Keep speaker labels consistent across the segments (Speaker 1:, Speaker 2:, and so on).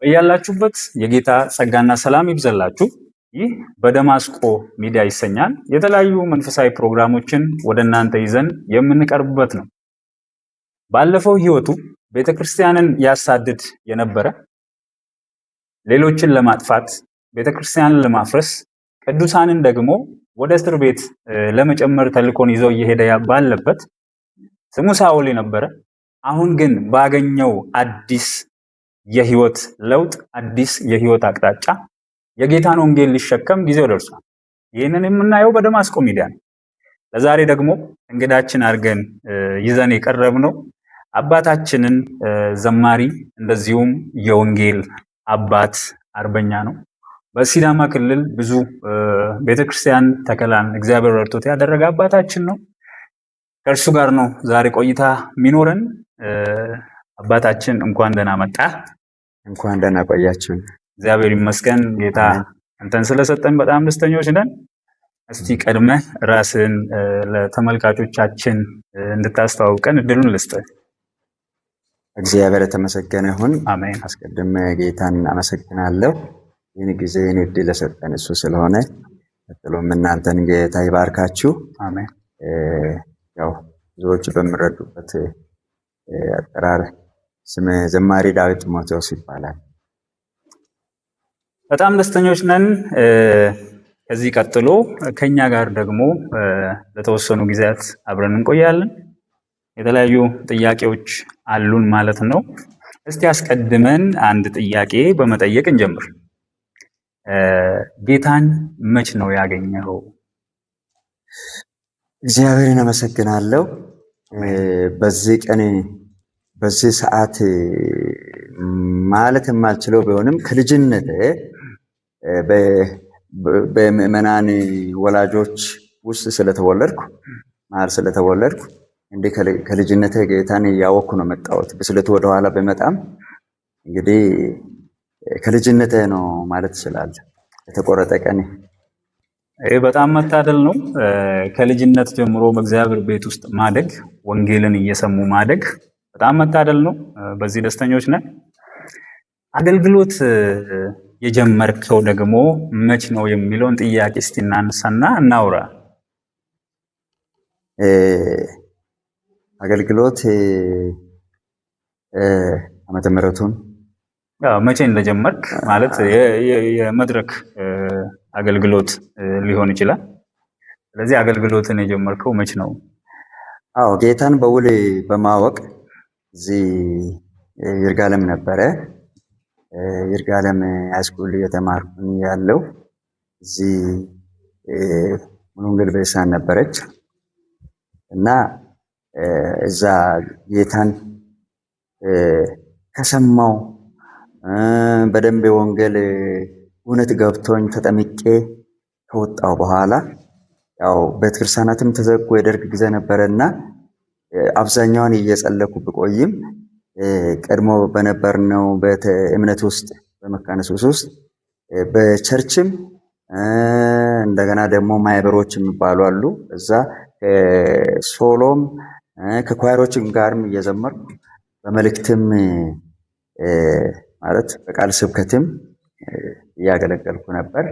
Speaker 1: በያላችሁበት የጌታ ጸጋና ሰላም ይብዛላችሁ። ይህ በደማስቆ ሚዲያ ይሰኛል። የተለያዩ መንፈሳዊ ፕሮግራሞችን ወደ እናንተ ይዘን የምንቀርብበት ነው። ባለፈው ሕይወቱ ቤተክርስቲያንን ያሳድድ የነበረ፣ ሌሎችን ለማጥፋት፣ ቤተክርስቲያንን ለማፍረስ፣ ቅዱሳንን ደግሞ ወደ እስር ቤት ለመጨመር ተልእኮን ይዘው እየሄደ ባለበት ስሙ ሳኦል የነበረ፣ አሁን ግን ባገኘው አዲስ የህይወት ለውጥ፣ አዲስ የህይወት አቅጣጫ የጌታን ወንጌል ሊሸከም ጊዜው ደርሷል። ይህንን የምናየው በደማስቆ ሚዲያ ነው። ለዛሬ ደግሞ እንግዳችን አድርገን ይዘን የቀረብነው አባታችንን ዘማሪ እንደዚሁም የወንጌል አባት አርበኛ ነው። በሲዳማ ክልል ብዙ ቤተክርስቲያን ተከላን እግዚአብሔር ረድቶት ያደረገ አባታችን ነው። ከእርሱ ጋር ነው ዛሬ ቆይታ የሚኖረን። አባታችን እንኳን ደህና መጣ።
Speaker 2: እንኳን ደህና ቆያችሁ።
Speaker 1: እግዚአብሔር ይመስገን። ጌታ አንተን ስለሰጠን በጣም ደስተኞች ነን። እስቲ ቀድመህ ራስህን ለተመልካቾቻችን እንድታስተዋውቀን እድሉን ልስጥህ።
Speaker 2: እግዚአብሔር የተመሰገነ ይሁን።
Speaker 1: አሜን።
Speaker 2: አስቀድሜ ጌታን አመሰግናለሁ። ይህን ጊዜ ይህን እድል ለሰጠን እሱ ስለሆነ፣ ቀጥሎም እናንተን ጌታ ይባርካችሁ።
Speaker 1: አሜን።
Speaker 2: ያው ብዙዎች በሚረዱበት አጠራር ስሜ ዘማሪ ዳዊት ጢሞቴዎስ ይባላል።
Speaker 1: በጣም ደስተኞች ነን። ከዚህ ቀጥሎ ከኛ ጋር ደግሞ ለተወሰኑ ጊዜያት አብረን እንቆያለን። የተለያዩ ጥያቄዎች አሉን ማለት ነው። እስቲ አስቀድመን አንድ ጥያቄ በመጠየቅ እንጀምር። ጌታን መች ነው ያገኘኸው?
Speaker 2: እግዚአብሔርን አመሰግናለሁ። በዚህ ቀን በዚህ ሰዓት ማለት የማልችለው ቢሆንም ከልጅነት በምዕመናን ወላጆች ውስጥ ስለተወለድኩ፣ መሀል ስለተወለድኩ እንዲህ ከልጅነት ጌታን እያወቅኩ ነው መጣሁት። ብስለቱ ወደኋላ በመጣም እንግዲህ ከልጅነት ነው ማለት እችላለሁ። የተቆረጠ ቀን።
Speaker 1: ይህ በጣም መታደል ነው። ከልጅነት ጀምሮ በእግዚአብሔር ቤት ውስጥ ማደግ፣ ወንጌልን እየሰሙ ማደግ በጣም መታደል ነው። በዚህ ደስተኞች ነን። አገልግሎት የጀመርከው ደግሞ መች ነው የሚለውን ጥያቄ እስቲ እናንሳና እናውራ።
Speaker 2: አገልግሎት ዓመተ ምሕረቱን
Speaker 1: መቼ እንደጀመርክ ማለት የመድረክ አገልግሎት ሊሆን ይችላል። ስለዚህ አገልግሎትን የጀመርከው መች ነው?
Speaker 2: አዎ፣ ጌታን በውል በማወቅ እዚህ ይርጋለም ነበረ። ይርጋለም high school እየተማርኩኝ ያለው እዚህ ሙሉ ወንጌል ቤተክርስቲያን ነበረች እና እዛ ጌታን ከሰማው፣ በደንብ የወንጌል እውነት ገብቶኝ ተጠምቄ ከወጣው በኋላ ያው ቤተክርስቲያናትም ተዘጉ፣ የደርግ ጊዜ ነበረና አብዛኛውን እየጸለኩ ብቆይም ቀድሞ በነበርነው ቤተ እምነት ውስጥ በመካነ ኢየሱስ ውስጥ በ church ም እንደገና ደግሞ ማህበሮች የሚባሉ አሉ። እዛ solo ም ከ choir ኦችም ጋርም እየዘመርኩ በመልእክትም ማለት በቃል ስብከትም እያገለገልኩ ነበር።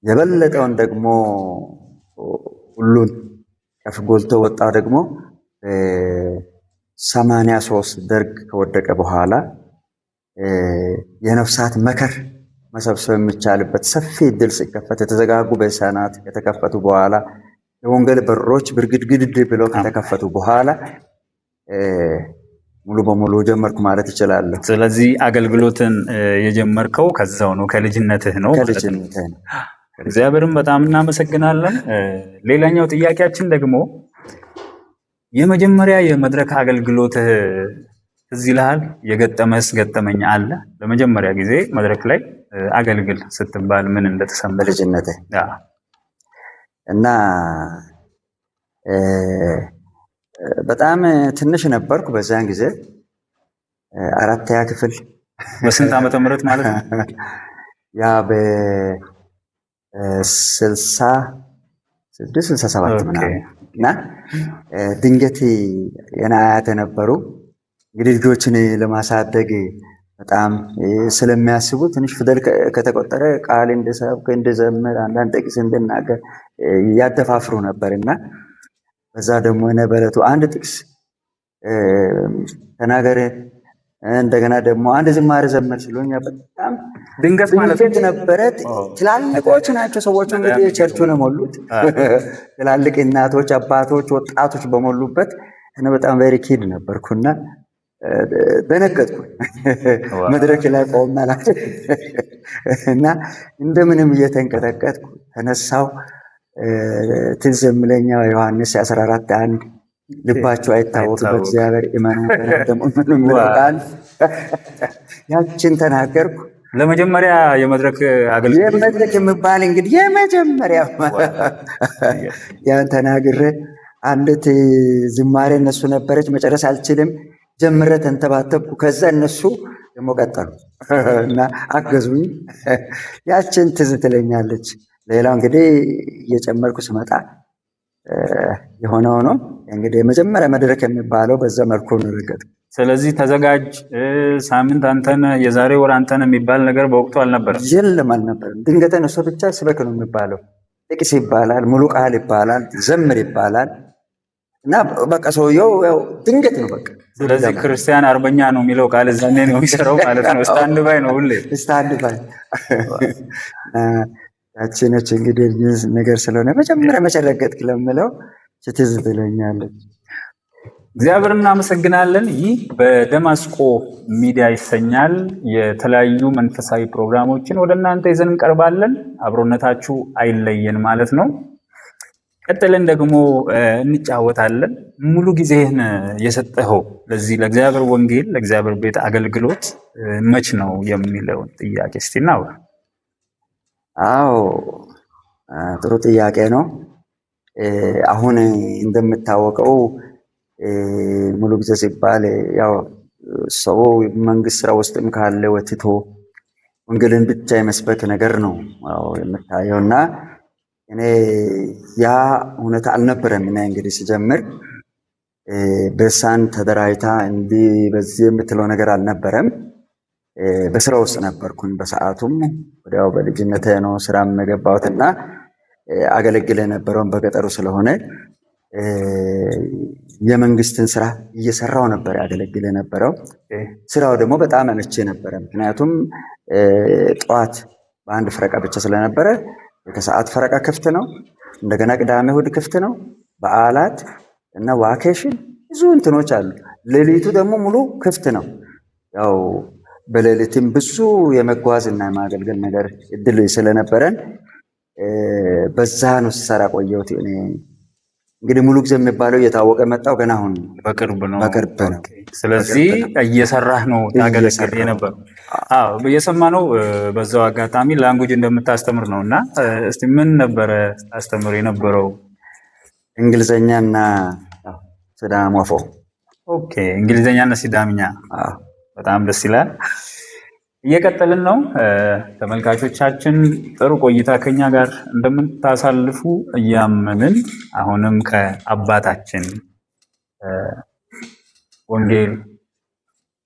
Speaker 2: የበለጠውን ደግሞ ሁሉን ከፍ ጎልቶ ወጣው ደግሞ 83 ደርግ ከወደቀ በኋላ የነፍሳት መከር መሰብሰብ የሚቻልበት ሰፊ እድል ሲከፈት፣ የተዘጋጉ ቤተክርስቲያናት ከተከፈቱ በኋላ፣ የወንጌል በሮች ብርግድግድ ብለው ከተከፈቱ በኋላ ሙሉ በሙሉ ጀመርኩ ማለት እችላለሁ።
Speaker 1: ስለዚህ አገልግሎትን የጀመርከው ከዛው ነው፣ ከልጅነትህ ነው ማለት ነው።
Speaker 2: ከልጅነትህ ነው።
Speaker 1: እግዚአብሔርን በጣም እናመሰግናለን። ሌላኛው ጥያቄያችን ደግሞ የመጀመሪያ የመድረክ አገልግሎትህ ትዝ ይልሃል? የገጠመህስ ገጠመኝ አለ? ለመጀመሪያ ጊዜ መድረክ ላይ አገልግል ስትባል ምን እንደተሰማ?
Speaker 2: በልጅነትህ እና በጣም ትንሽ ነበርኩ በዚያን ጊዜ፣ አራተኛ ክፍል።
Speaker 1: በስንት ዓመተ ምህረት ማለት ነው?
Speaker 2: ያ በ66 67 ምናምን እና ድንገት የኔ አያት የነበሩ እንግዲህ ልጆችን ለማሳደግ በጣም ስለሚያስቡ ትንሽ ፊደል ከተቆጠረ ቃል እንድሰብክ እንድዘምር አንዳንድ ጥቅስ እንድናገር ያደፋፍሩ ነበር። እና በዛ ደግሞ እኔ በዕለቱ አንድ ጥቅስ ተናገር እንደገና ደግሞ አንድ ዝማሬ ዘምር ሲሉኝ በጣም
Speaker 1: ድንገት ማለት
Speaker 2: ድንገት ነበረ። ትላልቆች ናቸው ሰዎቹ እንግዲህ ቸርቹን የሞሉት ትላልቅ እናቶች፣ አባቶች፣ ወጣቶች በሞሉበት እኔ በጣም very kid ነበርኩና ደነገጥኩ። መድረክ ላይ ቆሜ እና እንደምንም እየተንቀጠቀጥኩ ተነሳው። ትዝ የሚለኝ ዮሐንስ 14:1 ልባችሁ አይታወክ በእግዚአብሔር እመኑ ደግሞ እመኑ የሚለው ቃል ያችን ተናገርኩ።
Speaker 1: ለመጀመሪያ የመድረክ አገልግሎት
Speaker 2: የመድረክ የሚባል እንግዲህ የመጀመሪያ ያን ተናግሬ አንዲት ዝማሬ እነሱ ነበረች መጨረስ አልችልም ጀምሬ ተንተባተብኩ። ከዛ እነሱ ደግሞ ቀጠሉ እና አገዙኝ። ያችን ትዝ ትለኛለች። ሌላው እንግዲህ እየጨመርኩ ስመጣ የሆነ ሆኖ እንግዲህ የመጀመሪያ መድረክ የሚባለው በዛ መልኩ ነው የረገጥኩት።
Speaker 1: ስለዚህ ተዘጋጅ፣ ሳምንት አንተነ የዛሬ ወር አንተነ የሚባል ነገር በወቅቱ አልነበረም።
Speaker 2: የለም አልነበረም። ድንገት እሱ ብቻ ስበክ ነው የሚባለው። ጥቅስ ይባላል፣ ሙሉ ቃል ይባላል፣ ዘምር ይባላል። እና በቃ ሰውየው ያው ድንገት ነው በቃ።
Speaker 1: ስለዚህ ክርስቲያን አርበኛ ነው የሚለው ቃል እዛኔ ነው የሚሰራው ማለት ነው። Stand by ነው ሁሌ
Speaker 2: Stand by። ያቺ ነች እንግዲህ ነገር ስለሆነ መጀመሪያ መቼ ረገጥክ ለምለው ትዝ ትለኛለች።
Speaker 1: እግዚአብሔር እናመሰግናለን። ይህ በደማስቆ ሚዲያ ይሰኛል። የተለያዩ መንፈሳዊ ፕሮግራሞችን ወደ እናንተ ይዘን እንቀርባለን። አብሮነታችሁ አይለየን ማለት ነው። ቀጥለን ደግሞ እንጫወታለን። ሙሉ ጊዜህን የሰጠኸው ለዚህ ለእግዚአብሔር ወንጌል ለእግዚአብሔር ቤት አገልግሎት መች ነው የሚለውን ጥያቄ እስቲ እናውራ።
Speaker 2: አዎ ጥሩ ጥያቄ ነው። አሁን እንደምታወቀው ሙሉ ጊዜ ሲባል ያው ሰው መንግስት ስራ ውስጥም ካለ ወጥቶ ወንጌልን ብቻ የመስበክ ነገር ነው የምታየው። እና እኔ ያ እውነታ አልነበረም። እና እንግዲህ ስጀምር በሳን ተደራጅታ እንዲህ በዚህ የምትለው ነገር አልነበረም። በስራ ውስጥ ነበርኩኝ በሰዓቱም ወዲያው በልጅነቴ ነው ስራም የገባሁትና አገለግል የነበረውን በገጠሩ ስለሆነ የመንግስትን ስራ እየሰራው ነበር ያገለግል የነበረው። ስራው ደግሞ በጣም አመቼ ነበረ። ምክንያቱም ጠዋት በአንድ ፈረቃ ብቻ ስለነበረ ከሰዓት ፈረቃ ክፍት ነው። እንደገና ቅዳሜ እሑድ ክፍት ነው። በዓላት እና vacation ብዙ እንትኖች አሉ። ሌሊቱ ደግሞ ሙሉ ክፍት ነው። ያው በሌሊትም ብዙ የመጓዝ እና የማገልገል ነገር እድል ስለነበረን በዛ ነው ስሰራ ቆየሁት። እኔ እንግዲህ ሙሉ ጊዜ የሚባለው እየታወቀ መጣው ገና አሁን
Speaker 1: በቅርብ ነው።
Speaker 2: በቅርብ ነው።
Speaker 1: ስለዚህ እየሰራህ ነው ታገለግል የነበረው። አዎ እየሰማነው በዛው አጋጣሚ ላንጉጅ እንደምታስተምር ነው። እና እስቲ ምን ነበረ ታስተምር የነበረው?
Speaker 2: እንግሊዘኛና ሲዳሞ አፎ።
Speaker 1: Okay እንግሊዘኛና ሲዳምኛ። በጣም ደስ ይላል። እየቀጠልን ነው ተመልካቾቻችን፣ ጥሩ ቆይታ ከኛ ጋር እንደምታሳልፉ እያመንን አሁንም ከአባታችን ወንጌል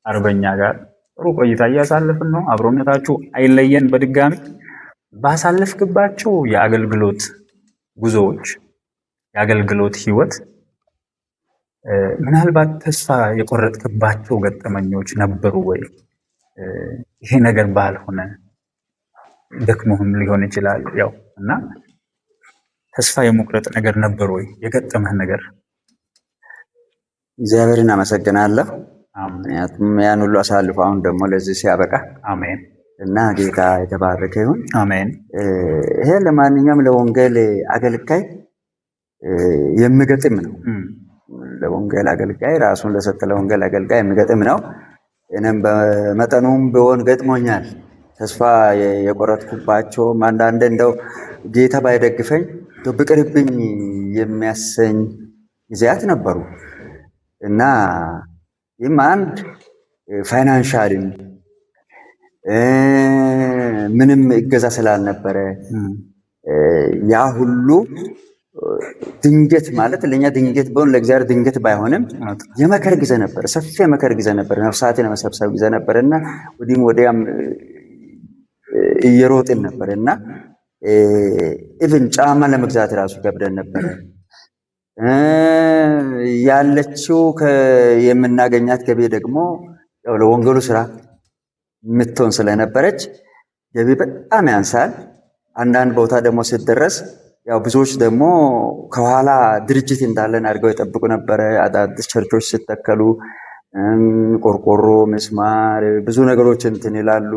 Speaker 1: አርበኛ ጋር ጥሩ ቆይታ እያሳለፍን ነው። አብሮነታችሁ አይለየን። በድጋሚ ባሳለፍክባቸው የአገልግሎት ጉዞዎች፣ የአገልግሎት ህይወት ምናልባት ተስፋ የቆረጥክባቸው ገጠመኞች ነበሩ ወይ? ይሄ ነገር ባልሆነ ደክሞህም ሊሆን ይችላል ያው እና ተስፋ የመቁረጥ ነገር ነበር ወይ የገጠመህ ነገር?
Speaker 2: እግዚአብሔርን አመሰግናለሁ። ምክንያቱም ያን ሁሉ አሳልፎ አሁን ደግሞ ለዚህ ሲያበቃ
Speaker 1: አሜን።
Speaker 2: እና ጌታ የተባረከ ይሁን።
Speaker 1: አሜን።
Speaker 2: ይሄ ለማንኛውም ለወንጌል አገልጋይ የሚገጥም ነው። ለወንጌል አገልጋይ ራሱን ለሰጠ ለወንጌል አገልጋይ የሚገጥም ነው። እኔም በመጠኑም ቢሆን ገጥሞኛል። ተስፋ የቆረጥኩባቸውም አንዳንዴ እንደው ጌታ ባይደግፈኝ እንደው ቢቀርብኝ የሚያሰኝ ጊዜያት ነበሩ። እና ይህም አንድ financially ም ምንም እገዛ ስላልነበረ ያ ሁሉ ድንገት ማለት ለእኛ ድንገት ቢሆን ለእግዚአብሔር ድንገት ባይሆንም የመከር ጊዜ ነበር፣ ሰፊ የመከር ጊዜ ነበር፣ ነፍሳትን የመሰብሰብ ጊዜ ነበር እና ወዲህም ወዲያም እየሮጥን ነበር እና even ጫማ ለመግዛት ራሱ ከብደን ነበረ። ያለችው የምናገኛት ገቢ ደግሞ ያው ለወንጌሉ ስራ የምትሆን ስለነበረች ገቢ በጣም ያንሳል። አንዳንድ ቦታ ደግሞ ስትደረስ ያው ብዙዎች ደግሞ ከኋላ ድርጅት እንዳለን አድርገው ይጠብቁ ነበረ። አዳዲስ ቸርቾች ሲተከሉ ቆርቆሮ፣ ምስማር፣ ብዙ ነገሮች እንትን ይላሉ።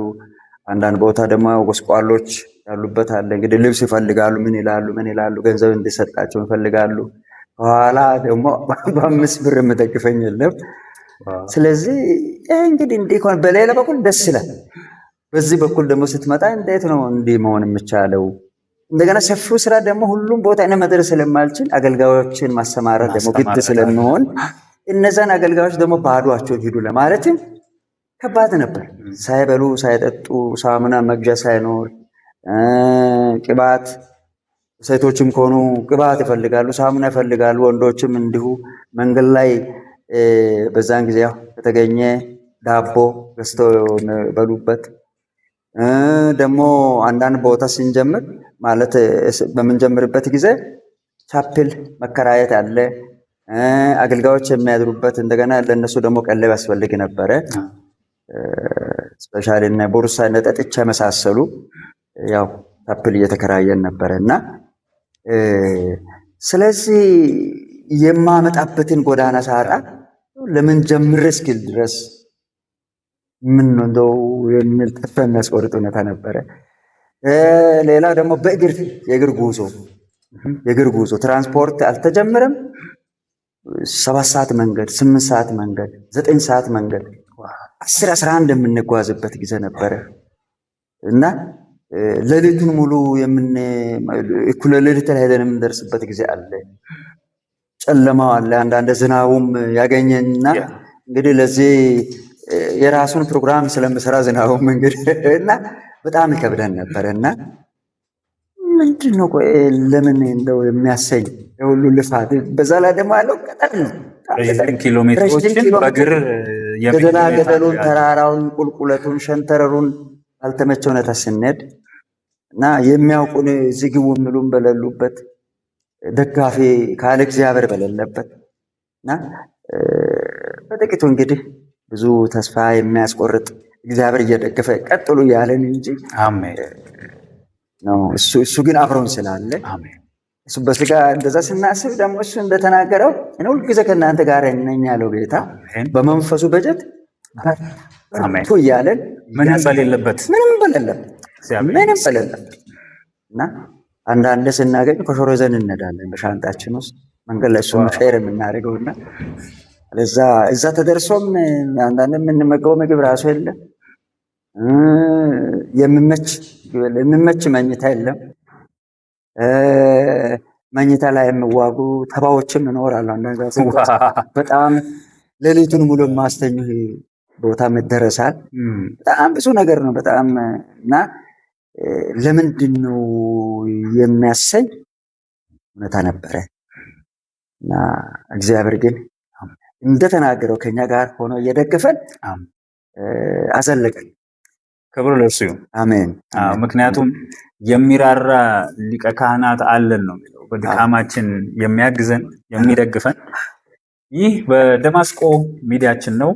Speaker 2: አንዳንድ ቦታ ደግሞ ጎስቋሎች ያሉበት አለ። እንግዲህ ልብስ ይፈልጋሉ፣ ምን ይላሉ፣ ምን ይላሉ፣ ገንዘብ እንዲሰጣቸው ይፈልጋሉ። ከኋላ ደግሞ በ5 ብር የምደግፈኝ የለም። ስለዚህ እንግዲህ እንዲህ ከሆነ በሌላ በኩል ደስ ይላል፣ በዚህ በኩል ደግሞ ስትመጣ እንዴት ነው እንዲህ መሆን የሚቻለው? እንደገና ሰፊው ስራ ደግሞ ሁሉም ቦታ እኔ መድረስ ስለማልችል አገልጋዮችን ማሰማራት ደግሞ ግድ ስለሚሆን እነዛን አገልጋዮች ደግሞ ባዶአቸውን ሂዱ ለማለትም ከባድ ነበር። ሳይበሉ ሳይጠጡ ሳሙና መግዣ ሳይኖር ቅባት፣ ሴቶችም ከሆኑ ቅባት ይፈልጋሉ፣ ሳሙና ይፈልጋሉ። ወንዶችም እንዲሁ መንገድ ላይ በዛን ጊዜ ያው ከተገኘ ዳቦ ገዝተው በሉበት። ደግሞ አንዳንድ ቦታ ስንጀምር ማለት በምንጀምርበት ጊዜ chapel መከራየት አለ፣ አገልጋዮች የሚያድሩበት እንደገና ለነሱ ደግሞ ቀለብ ያስፈልግ ነበረ። specially እነ ቦርሳ እነ ጠጥቻ የመሳሰሉ ያው chapel እየተከራየን ነበረ እና ስለዚህ የማመጣበትን ጎዳና ሳጣ ለምን ጀምር እስኪል ድረስ ምን ነው እንደው የሚል ተስፋ የሚያስቆርጥ ሁኔታ ነበረ። ሌላ ደግሞ በእግር የእግር ጉዞ የእግር ጉዞ ትራንስፖርት አልተጀመረም። 7 ሰዓት መንገድ፣ 8 ሰዓት መንገድ፣ 9 ሰዓት መንገድ፣ 10 11 የምንጓዝበት ጊዜ ነበረ እና ሌሊቱን ሙሉ እኩለ ሌሊት ላይ ሄደን የምንደርስበት ጊዜ አለ። ጨለማው አለ፣ አንዳንድ ዝናቡም ያገኘንና እንግዲህ ለዚህ የራሱን ፕሮግራም ስለምሰራ ዝናቡም እንግዲህ እና በጣም ይከብደን ነበር እና ምንድነው ቆይ ለምን እንደው የሚያሰኝ የሁሉ ልፋት፣ በዛ ላይ ደግሞ ያለው ገጠር ነው።
Speaker 1: ረጅም ኪሎ ሜትሮችን በእግር
Speaker 2: ገደላ ገደሉን፣ ተራራውን፣ ቁልቁለቱን፣ ሸንተረሩን ባልተመቸ ሁኔታ ስንሄድ እና የሚያውቁን እዚህ ግቡ የሚሉን በሌሉበት፣ ደጋፊ ካለ እግዚአብሔር በሌለበት እና በጥቂቱ እንግዲህ ብዙ ተስፋ የሚያስቆርጥ እግዚአብሔር እየደገፈ ቀጥሉ ያለን እንጂ
Speaker 1: አሜን
Speaker 2: ነው። እሱ ግን አብሮን ስላለ እሱ በስጋ እንደዛ ስናስብ ደግሞ እሱ እንደተናገረው እኔ ሁል ጊዜ ከእናንተ ጋር ነኝ ያለው ጌታ በመንፈሱ በጀት በርቱ እያለን
Speaker 1: ምንም በሌለበት
Speaker 2: ምንም በሌለበት ምንም በሌለበት እና አንዳንድ ስናገኝ ኮሾሮ ይዘን እንሄዳለን በሻንጣችን ውስጥ መንገድ ላይ እሱን share የምናደርገውና እዛ ተደርሶም አንዳንድ የምንመገበው ምግብ ራሱ የለም፣ የሚመች መኝታ የለም። መኝታ ላይ የሚዋጉ ተባዎችም ይኖራሉ። አንዳንድ በጣም ሌሊቱን ሙሉ የማስተኙ ቦታ ይደረሳል። በጣም ብዙ ነገር ነው። በጣም እና ለምንድን ነው የሚያሰኝ እውነታ ነበረ እና እግዚአብሔር ግን እንደተናገረው ከኛ ጋር ሆኖ እየደገፈን አዘለቀን።
Speaker 1: ክብር ለእርሱ ይሁን።
Speaker 2: አሜን።
Speaker 1: ምክንያቱም የሚራራ ሊቀ ካህናት አለን ነው የሚለው፣ በድካማችን የሚያግዘን የሚደግፈን። ይህ በደማስቆ ሚዲያችን ነው።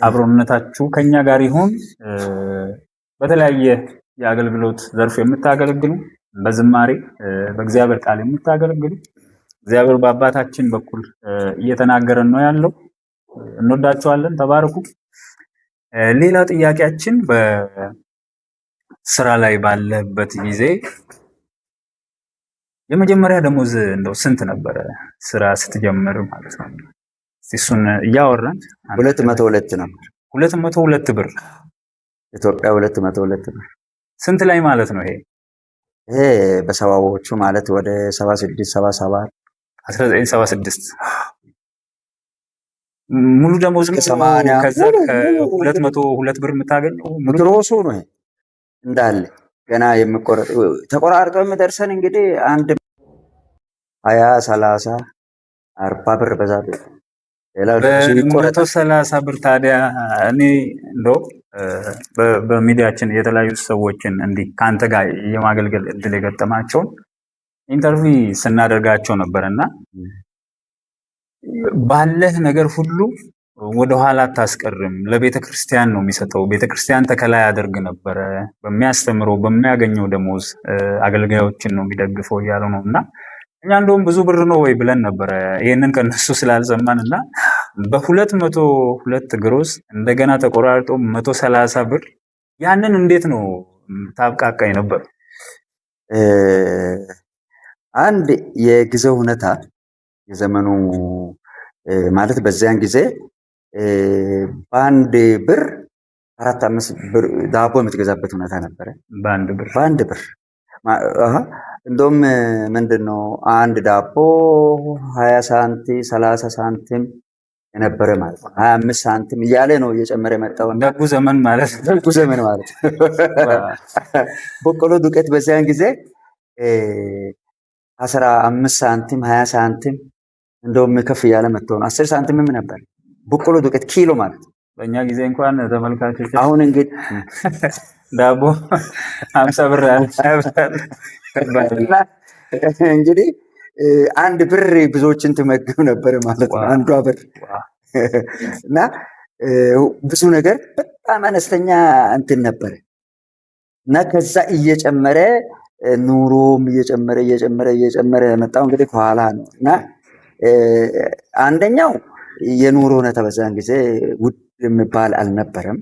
Speaker 1: አብሮነታችሁ ከኛ ጋር ይሁን። በተለያየ የአገልግሎት ዘርፍ የምታገለግሉ፣ በዝማሬ በእግዚአብሔር ቃል የምታገለግሉ፣ እግዚአብሔር በአባታችን በኩል እየተናገረን ነው ያለው። እንወዳችኋለን። ተባረኩ። ሌላ ጥያቄያችን በስራ ላይ ባለበት ጊዜ የመጀመሪያ ደሞዝ እንደው ስንት ነበረ? ስራ ስትጀምር ማለት ነው። እሱን እያወራን
Speaker 2: 202 ነበር።
Speaker 1: 202 ብር
Speaker 2: ኢትዮጵያ 202 ብር።
Speaker 1: ስንት ላይ ማለት ነው ይሄ?
Speaker 2: ይሄ በሰባዎቹ ማለት ወደ 76 77
Speaker 1: 1976 ሙሉ ደሞዝ ነው። ከዛ ከ202 ብር የምታገኘው ሙሉ
Speaker 2: ግሮሱ ነው እንዳለ ገና የሚቆረጥ ተቆራርጦ የሚደርሰን እንግዲህ 20፣ 30፣ 40 ብር በዛ ሌላው ደግሞ ይቆረጣል።
Speaker 1: በ130 ብር ታዲያ እኔ እንደው በሚዲያችን የተለያዩ ሰዎችን እንዲህ ከአንተ ጋር የማገልገል እድል የገጠማቸውን interview ስናደርጋቸው ነበር እና ባለህ ነገር ሁሉ ወደኋላ አታስቀርም። ለቤተ ክርስቲያን ነው የሚሰጠው። ቤተ ክርስቲያን ተከላ ያደርግ ነበረ። በሚያስተምረው በሚያገኘው ደሞዝ አገልጋዮችን ነው የሚደግፈው እያሉ ነው እና እኛ እንደውም ብዙ ብር ነው ወይ ብለን ነበረ ይሄንን ከነሱ ስላልሰማን እና በ202 gross እንደገና ተቆራርጦ 130 ብር ያንን እንዴት ነው ታብቃቃኝ ነበር?
Speaker 2: አንድ የጊዜው ሁኔታ የዘመኑ ማለት በዚያን ጊዜ በአንድ ብር 4፣ 5 ብር ዳቦ የምትገዛበት ሁኔታ ነበረ።
Speaker 1: በአንድ ብር
Speaker 2: በአንድ ብር እንደውም ምንድነው አንድ ዳቦ 20 ሳንቲም 30 ሳንቲም የነበረ ማለት ነው። 25 ሳንቲም እያለ ነው እየጨመረ የመጣው።
Speaker 1: ደጉ ዘመን ማለት ነው።
Speaker 2: ደጉ ዘመን ማለት ነው። በቆሎ ዱቄት በዚያን ጊዜ 15 ሳንቲም 20 ሳንቲም እንደውም ከፍ እያለ መጥቶ ነው 10 ሳንቲምም ነበር በቆሎ ዱቄት ኪሎ ማለት ነው።
Speaker 1: በእኛ ጊዜ እንኳን ተመልካቾች
Speaker 2: አሁን እንግዲህ
Speaker 1: ዳቦ 50 ብር አለ።
Speaker 2: እንግዲህ አንድ ብር ብዙዎችን ትመግብ ነበር ማለት ነው። አንዷ ብር እና ብዙ ነገር በጣም አነስተኛ እንትን ነበር እና ከዛ እየጨመረ ኑሮም እየጨመረ እየጨመረ እየጨመረ የመጣው እንግዲህ ከኋላ ነው እና አንደኛው የኑሮ ሁኔታ በዛን ጊዜ ውድ የሚባል አልነበረም።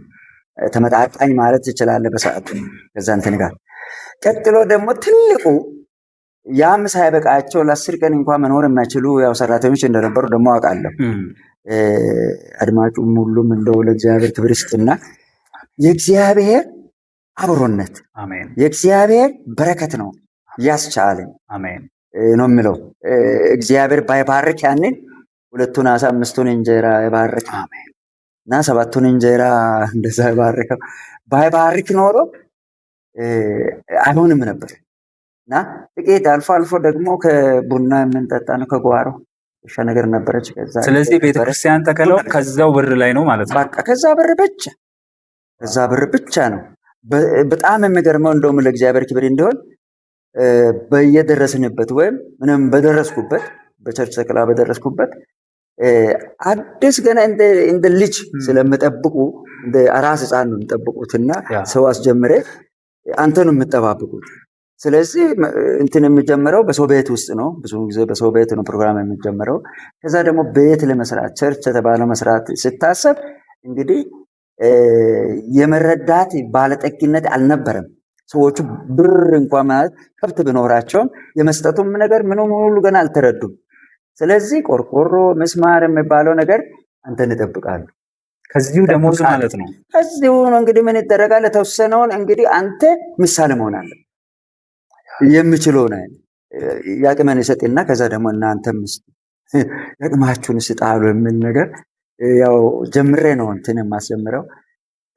Speaker 2: ተመጣጣኝ ማለት ይችላል በሰዓቱ ከዛ እንትን ጋር። ቀጥሎ ደግሞ ትልቁ ያም ሳይበቃቸው ለ10 ቀን እንኳን መኖር የማይችሉ ያው ሰራተኞች እንደነበሩ ደግሞ አውቃለሁ። አድማጩም ሁሉም እንደው ለእግዚአብሔር ክብር ይስጥና የእግዚአብሔር አብሮነት
Speaker 1: አሜን፣
Speaker 2: የእግዚአብሔር በረከት ነው ያስቻለኝ።
Speaker 1: አሜን
Speaker 2: ነው የሚለው። እግዚአብሔር ባይባርክ ያንን 2ቱን ዓሣ 5ቱን እንጀራ የባረከ
Speaker 1: አሜን
Speaker 2: እና 7ቱን እንጀራ እንደዛ የባረከው ባይባርክ ኖሮ አይሆንም ነበር። እና ጥቂት አልፎ አልፎ ደግሞ ከቡና የምንጠጣ ነው ከጓሮ እርሻ ነገር ነበረች። ከዛ
Speaker 1: ስለዚህ ቤተክርስቲያን ተከለው ከዛው ብር ላይ ነው ማለት ነው።
Speaker 2: በቃ ከዛ ብር ብቻ ነው። በጣም የሚገርመው እንደውም ለእግዚአብሔር ክብር እንዲሆን በየደረስንበት ወይም ምንም በደረስኩበት በቸርች ተከላ በደረስኩበት አዲስ ገና እንደ ልጅ ስለምጠብቁ እንደ አራስ ህፃን ነው የሚጠብቁትና ሰው አስጀምሬ አንተ ነው የምጠባብቁት። ስለዚህ እንትን የሚጀምረው በሰው ቤት ውስጥ ነው። ብዙ ጊዜ በሰው ቤት ነው ፕሮግራም የሚጀምረው። ከዛ ደግሞ ቤት ለመስራት church የተባለው መስራት ሲታሰብ እንግዲህ የመረዳት ባለጠግነት አልነበረም። ሰዎቹ ብር እንኳን ማለት ከብት ቢኖራቸውም የመስጠቱም ነገር ምንም ሁሉ ገና አልተረዱም። ስለዚህ ቆርቆሮ ምስማር የሚባለው ነገር አንተን ይጠብቃሉ።
Speaker 1: ከዚሁ ደሞዝ ማለት ነው።
Speaker 2: ከዚሁ ነው እንግዲህ ምን ይደረጋል? የተወሰነውን እንግዲህ አንተ ምሳሌ መሆን አለብህ። የሚችለውን አይነት ያቅመን ይሰጥና ከዛ ደግሞ እናንተም ያቅማችሁን ስጣሉ የሚል ነገር ያው ጀምሬ ነው እንትን የማስጀምረው።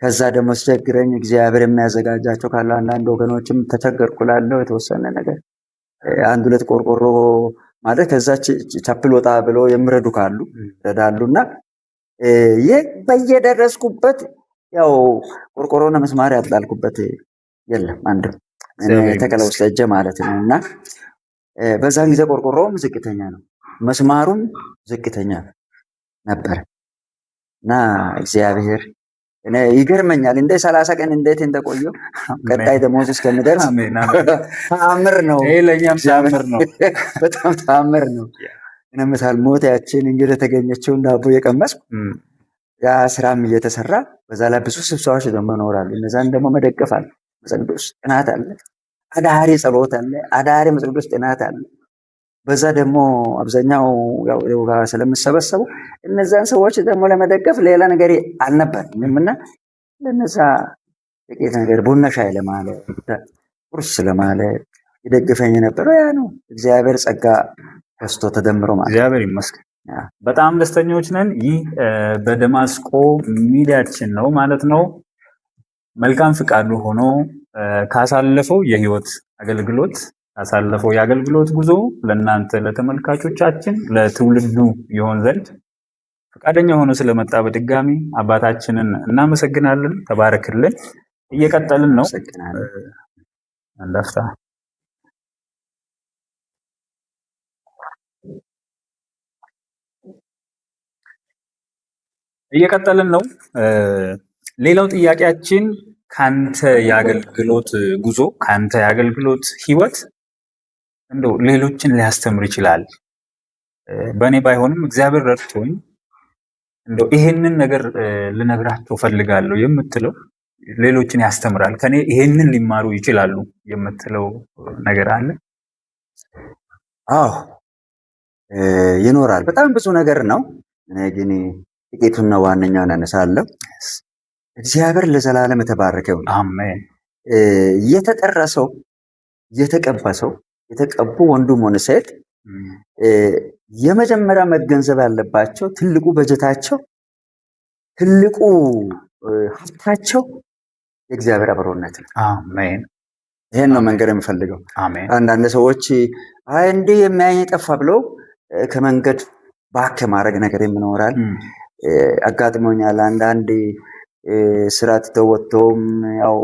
Speaker 2: ከዛ ደግሞ ሲቸግረኝ እግዚአብሔር የሚያዘጋጃቸው ካሉ አንዳንድ ወገኖችም ተቸገርኩ እላለሁ። የተወሰነ ነገር አንድ ሁለት ቆርቆሮ ማለት ከዛ chapel ወጣ ብሎ የሚረዱ ካሉ ይረዳሉና ይህ በየደረስኩበት ያው ቆርቆሮና ምስማር ያጣልኩበት የለም አንድም እኔ ተከላ ውስጥ ሄጄ ማለት ነው። እና በዛን ጊዜ ቆርቆሮውም ዝቅተኛ ነው፣ መስማሩም ዝቅተኛ ነበር። እና እግዚአብሔር እኔ ይገርመኛል እንደ 30 ቀን እንዴት እንደቆየው ቀጣይ ደሞዝ እስከሚደርስ
Speaker 1: አሜን፣ አሜን።
Speaker 2: ተአምር ነው።
Speaker 1: ይሄ ለኛም ተአምር ነው።
Speaker 2: በጣም ተአምር ነው። እኔ ምሳል ሞት ያችን እንግዲህ የተገኘችውን ዳቦ እየቀመስኩ ያ ስራም እየተሰራ በዛ ላይ ብዙ ስብሰባዎች ደግሞ ይኖራሉ። እነዛን ደግሞ መደገፍ አለ። መጽሐፍ ቅዱስ ጥናት አለ፣ አዳሪ ጸሎት አለ፣ አዳሪ መጽሐፍ ቅዱስ ጥናት አለ። በዛ ደግሞ አብዛኛው ያው ጋር ስለሚሰበሰቡ እነዛን ሰዎች ደግሞ ለመደገፍ ሌላ ነገር አልነበረም እና ለነዛ ጥቂት ነገር ቡና ሻይ ለማለት ቁርስ ለማለት የደገፈኝ የነበረው ያ ነው። እግዚአብሔር ጸጋ በዝቶ ተደምሮ ማለት ነው።
Speaker 1: እግዚአብሔር ይመስገን። በጣም ደስተኞች ነን። ይህ በደማስቆ ሚዲያችን ነው ማለት ነው። መልካም ፍቃዱ ሆኖ ካሳለፈው የህይወት አገልግሎት ያሳለፈው የአገልግሎት ጉዞ ለእናንተ ለተመልካቾቻችን ለትውልዱ ይሆን ዘንድ ፈቃደኛ ሆኖ ስለመጣ በድጋሚ አባታችንን እናመሰግናለን። ተባረክልን። እየቀጠልን ነው።
Speaker 2: አመሰግናለሁ።
Speaker 1: አንድ አፍታ። እየቀጠልን ነው። ሌላው ጥያቄያችን ካንተ የአገልግሎት ጉዞ፣ ካንተ የአገልግሎት ህይወት እንደው ሌሎችን ሊያስተምር ይችላል፣ በእኔ ባይሆንም እግዚአብሔር ረድቶኝ እንደው ይሄንን ነገር ልነግራቸው ፈልጋለሁ የምትለው፣ ሌሎችን ያስተምራል፣ ከኔ ይሄንን ሊማሩ ይችላሉ የምትለው ነገር አለ?
Speaker 2: አዎ፣ ይኖራል። በጣም ብዙ ነገር ነው። እኔ ግን ጥቂቱን ነው፣ ዋነኛውን አነሳለሁ። እግዚአብሔር ለዘላለም የተባረከ ይሁን።
Speaker 1: አሜን።
Speaker 2: የተጠራ ሰው፣ የተቀባ ሰው፣ የተቀቡ ወንዱም ሆነ ሴት የመጀመሪያ መገንዘብ ያለባቸው ትልቁ በጀታቸው፣ ትልቁ ሀብታቸው የእግዚአብሔር አብሮነት ነው።
Speaker 1: አሜን።
Speaker 2: ይሄን ነው መንገድ የምፈልገው።
Speaker 1: አሜን።
Speaker 2: አንዳንድ ሰዎች አይ እንዲህ የሚያየኝ ጠፋ ብለው ከመንገድ back ማድረግ ነገር ይኖራል። አጋጥሞኛል። አንዳንድ ስራ ትተው ወጥተውም ያው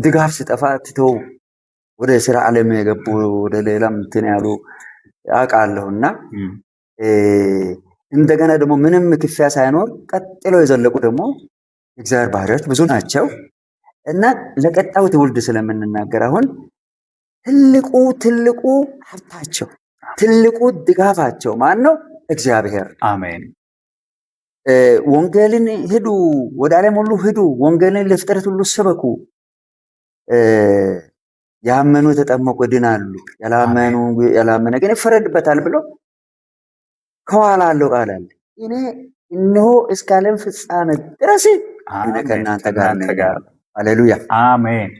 Speaker 2: ድጋፍ ሲጠፋ ትተው ወደ ስራ ዓለም የገቡ፣ ወደ ሌላም እንትን ያሉ አውቃለሁና እንደገና ደግሞ ምንም ክፍያ ሳይኖር ቀጥለው የዘለቁ ደግሞ የእግዚአብሔር ባህሪዎች ብዙ ናቸው። እና ለቀጣዩ ትውልድ ስለምንናገር አሁን ትልቁ ትልቁ ሀብታቸው፣ ትልቁ ድጋፋቸው ማን ነው? እግዚአብሔር።
Speaker 1: አሜን።
Speaker 2: ወንጌልን ሂዱ፣ ወደ ዓለም ሁሉ ሂዱ፣ ወንጌልን ለፍጥረት ሁሉ ስበኩ፣ ያመኑ የተጠመቁ ይድናሉ፣ ያላመነ ግን ይፈረድበታል ብሎ ከኋላ አለው ቃል አለ። እኔ እነሆ እስከ ዓለም ፍጻሜ ድረስ እኔ ከእናንተ ጋር ነኝ። ሃሌሉያ።
Speaker 1: አሜን።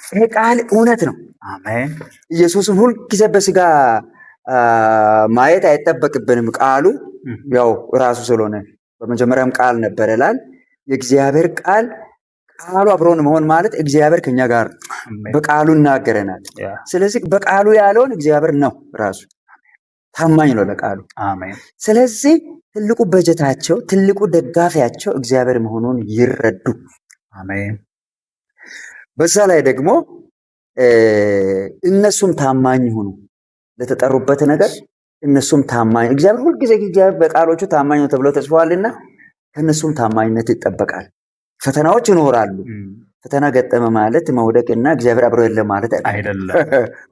Speaker 2: ይሄ ቃል እውነት ነው።
Speaker 1: አሜን።
Speaker 2: ኢየሱስን ሁልጊዜ በስጋ ማየት አይጠበቅብንም። ቃሉ ያው ራሱ ስለሆነ በመጀመሪያም ቃል ነበር ይላል። የእግዚአብሔር ቃል፣ ቃሉ አብሮን መሆን ማለት እግዚአብሔር ከኛ ጋር በቃሉ ይናገረናል። ስለዚህ በቃሉ ያለውን እግዚአብሔር ነው፣ ራሱ ታማኝ ነው ለቃሉ።
Speaker 1: አሜን።
Speaker 2: ስለዚህ ትልቁ በጀታቸው፣ ትልቁ ደጋፊያቸው እግዚአብሔር መሆኑን ይረዱ።
Speaker 1: አሜን።
Speaker 2: በዛ ላይ ደግሞ እነሱም ታማኝ ይሁኑ ለተጠሩበት ነገር። እነሱም ታማኝ፣ እግዚአብሔር ሁልጊዜ እግዚአብሔር በቃሎቹ ታማኝ ነው ተብሎ ተጽፏልና ከእነሱም ታማኝነት ይጠበቃል። ፈተናዎች ይኖራሉ። ፈተና ገጠመ ማለት መውደቅና እግዚአብሔር አብሮ የለም ማለት
Speaker 1: አይደለም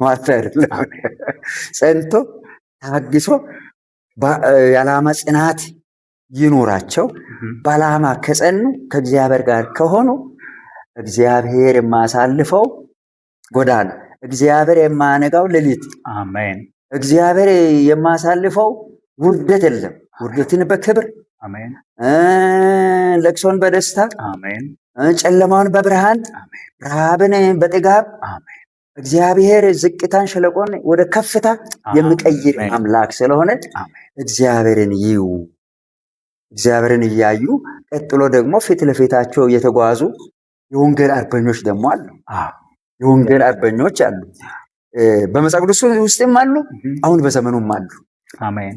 Speaker 2: ማለት አይደለም። ጸንቶ ታግሶ የዓላማ ጽናት ይኖራቸው። በዓላማ ከጸኑ፣ ከእግዚአብሔር ጋር ከሆኑ፣ እግዚአብሔር የማያሳልፈው ጎዳና፣ እግዚአብሔር የማያነጋው ሌሊት፣
Speaker 1: አሜን።
Speaker 2: እግዚአብሔር የማያሳልፈው ውርደት የለም። ውርደትን በክብር፣
Speaker 1: አሜን።
Speaker 2: ለቅሶን በደስታ፣
Speaker 1: አሜን።
Speaker 2: ጨለማውን በብርሃን፣ ረሃብን በጥጋብ፣
Speaker 1: አሜን።
Speaker 2: እግዚአብሔር ዝቅታን ሸለቆን ወደ ከፍታ የሚቀይር አምላክ ስለሆነ እግዚአብሔርን ይዩ። እግዚአብሔርን እያዩ ቀጥሎ ደግሞ ፊት ለፊታቸው እየተጓዙ የወንጌል አርበኞች ደግሞ አሉ። የወንጌል አርበኞች አሉ። በመጽሐፍ ቅዱስ ውስጥም አሉ፣ አሁን በዘመኑም አሉ።
Speaker 1: አሜን።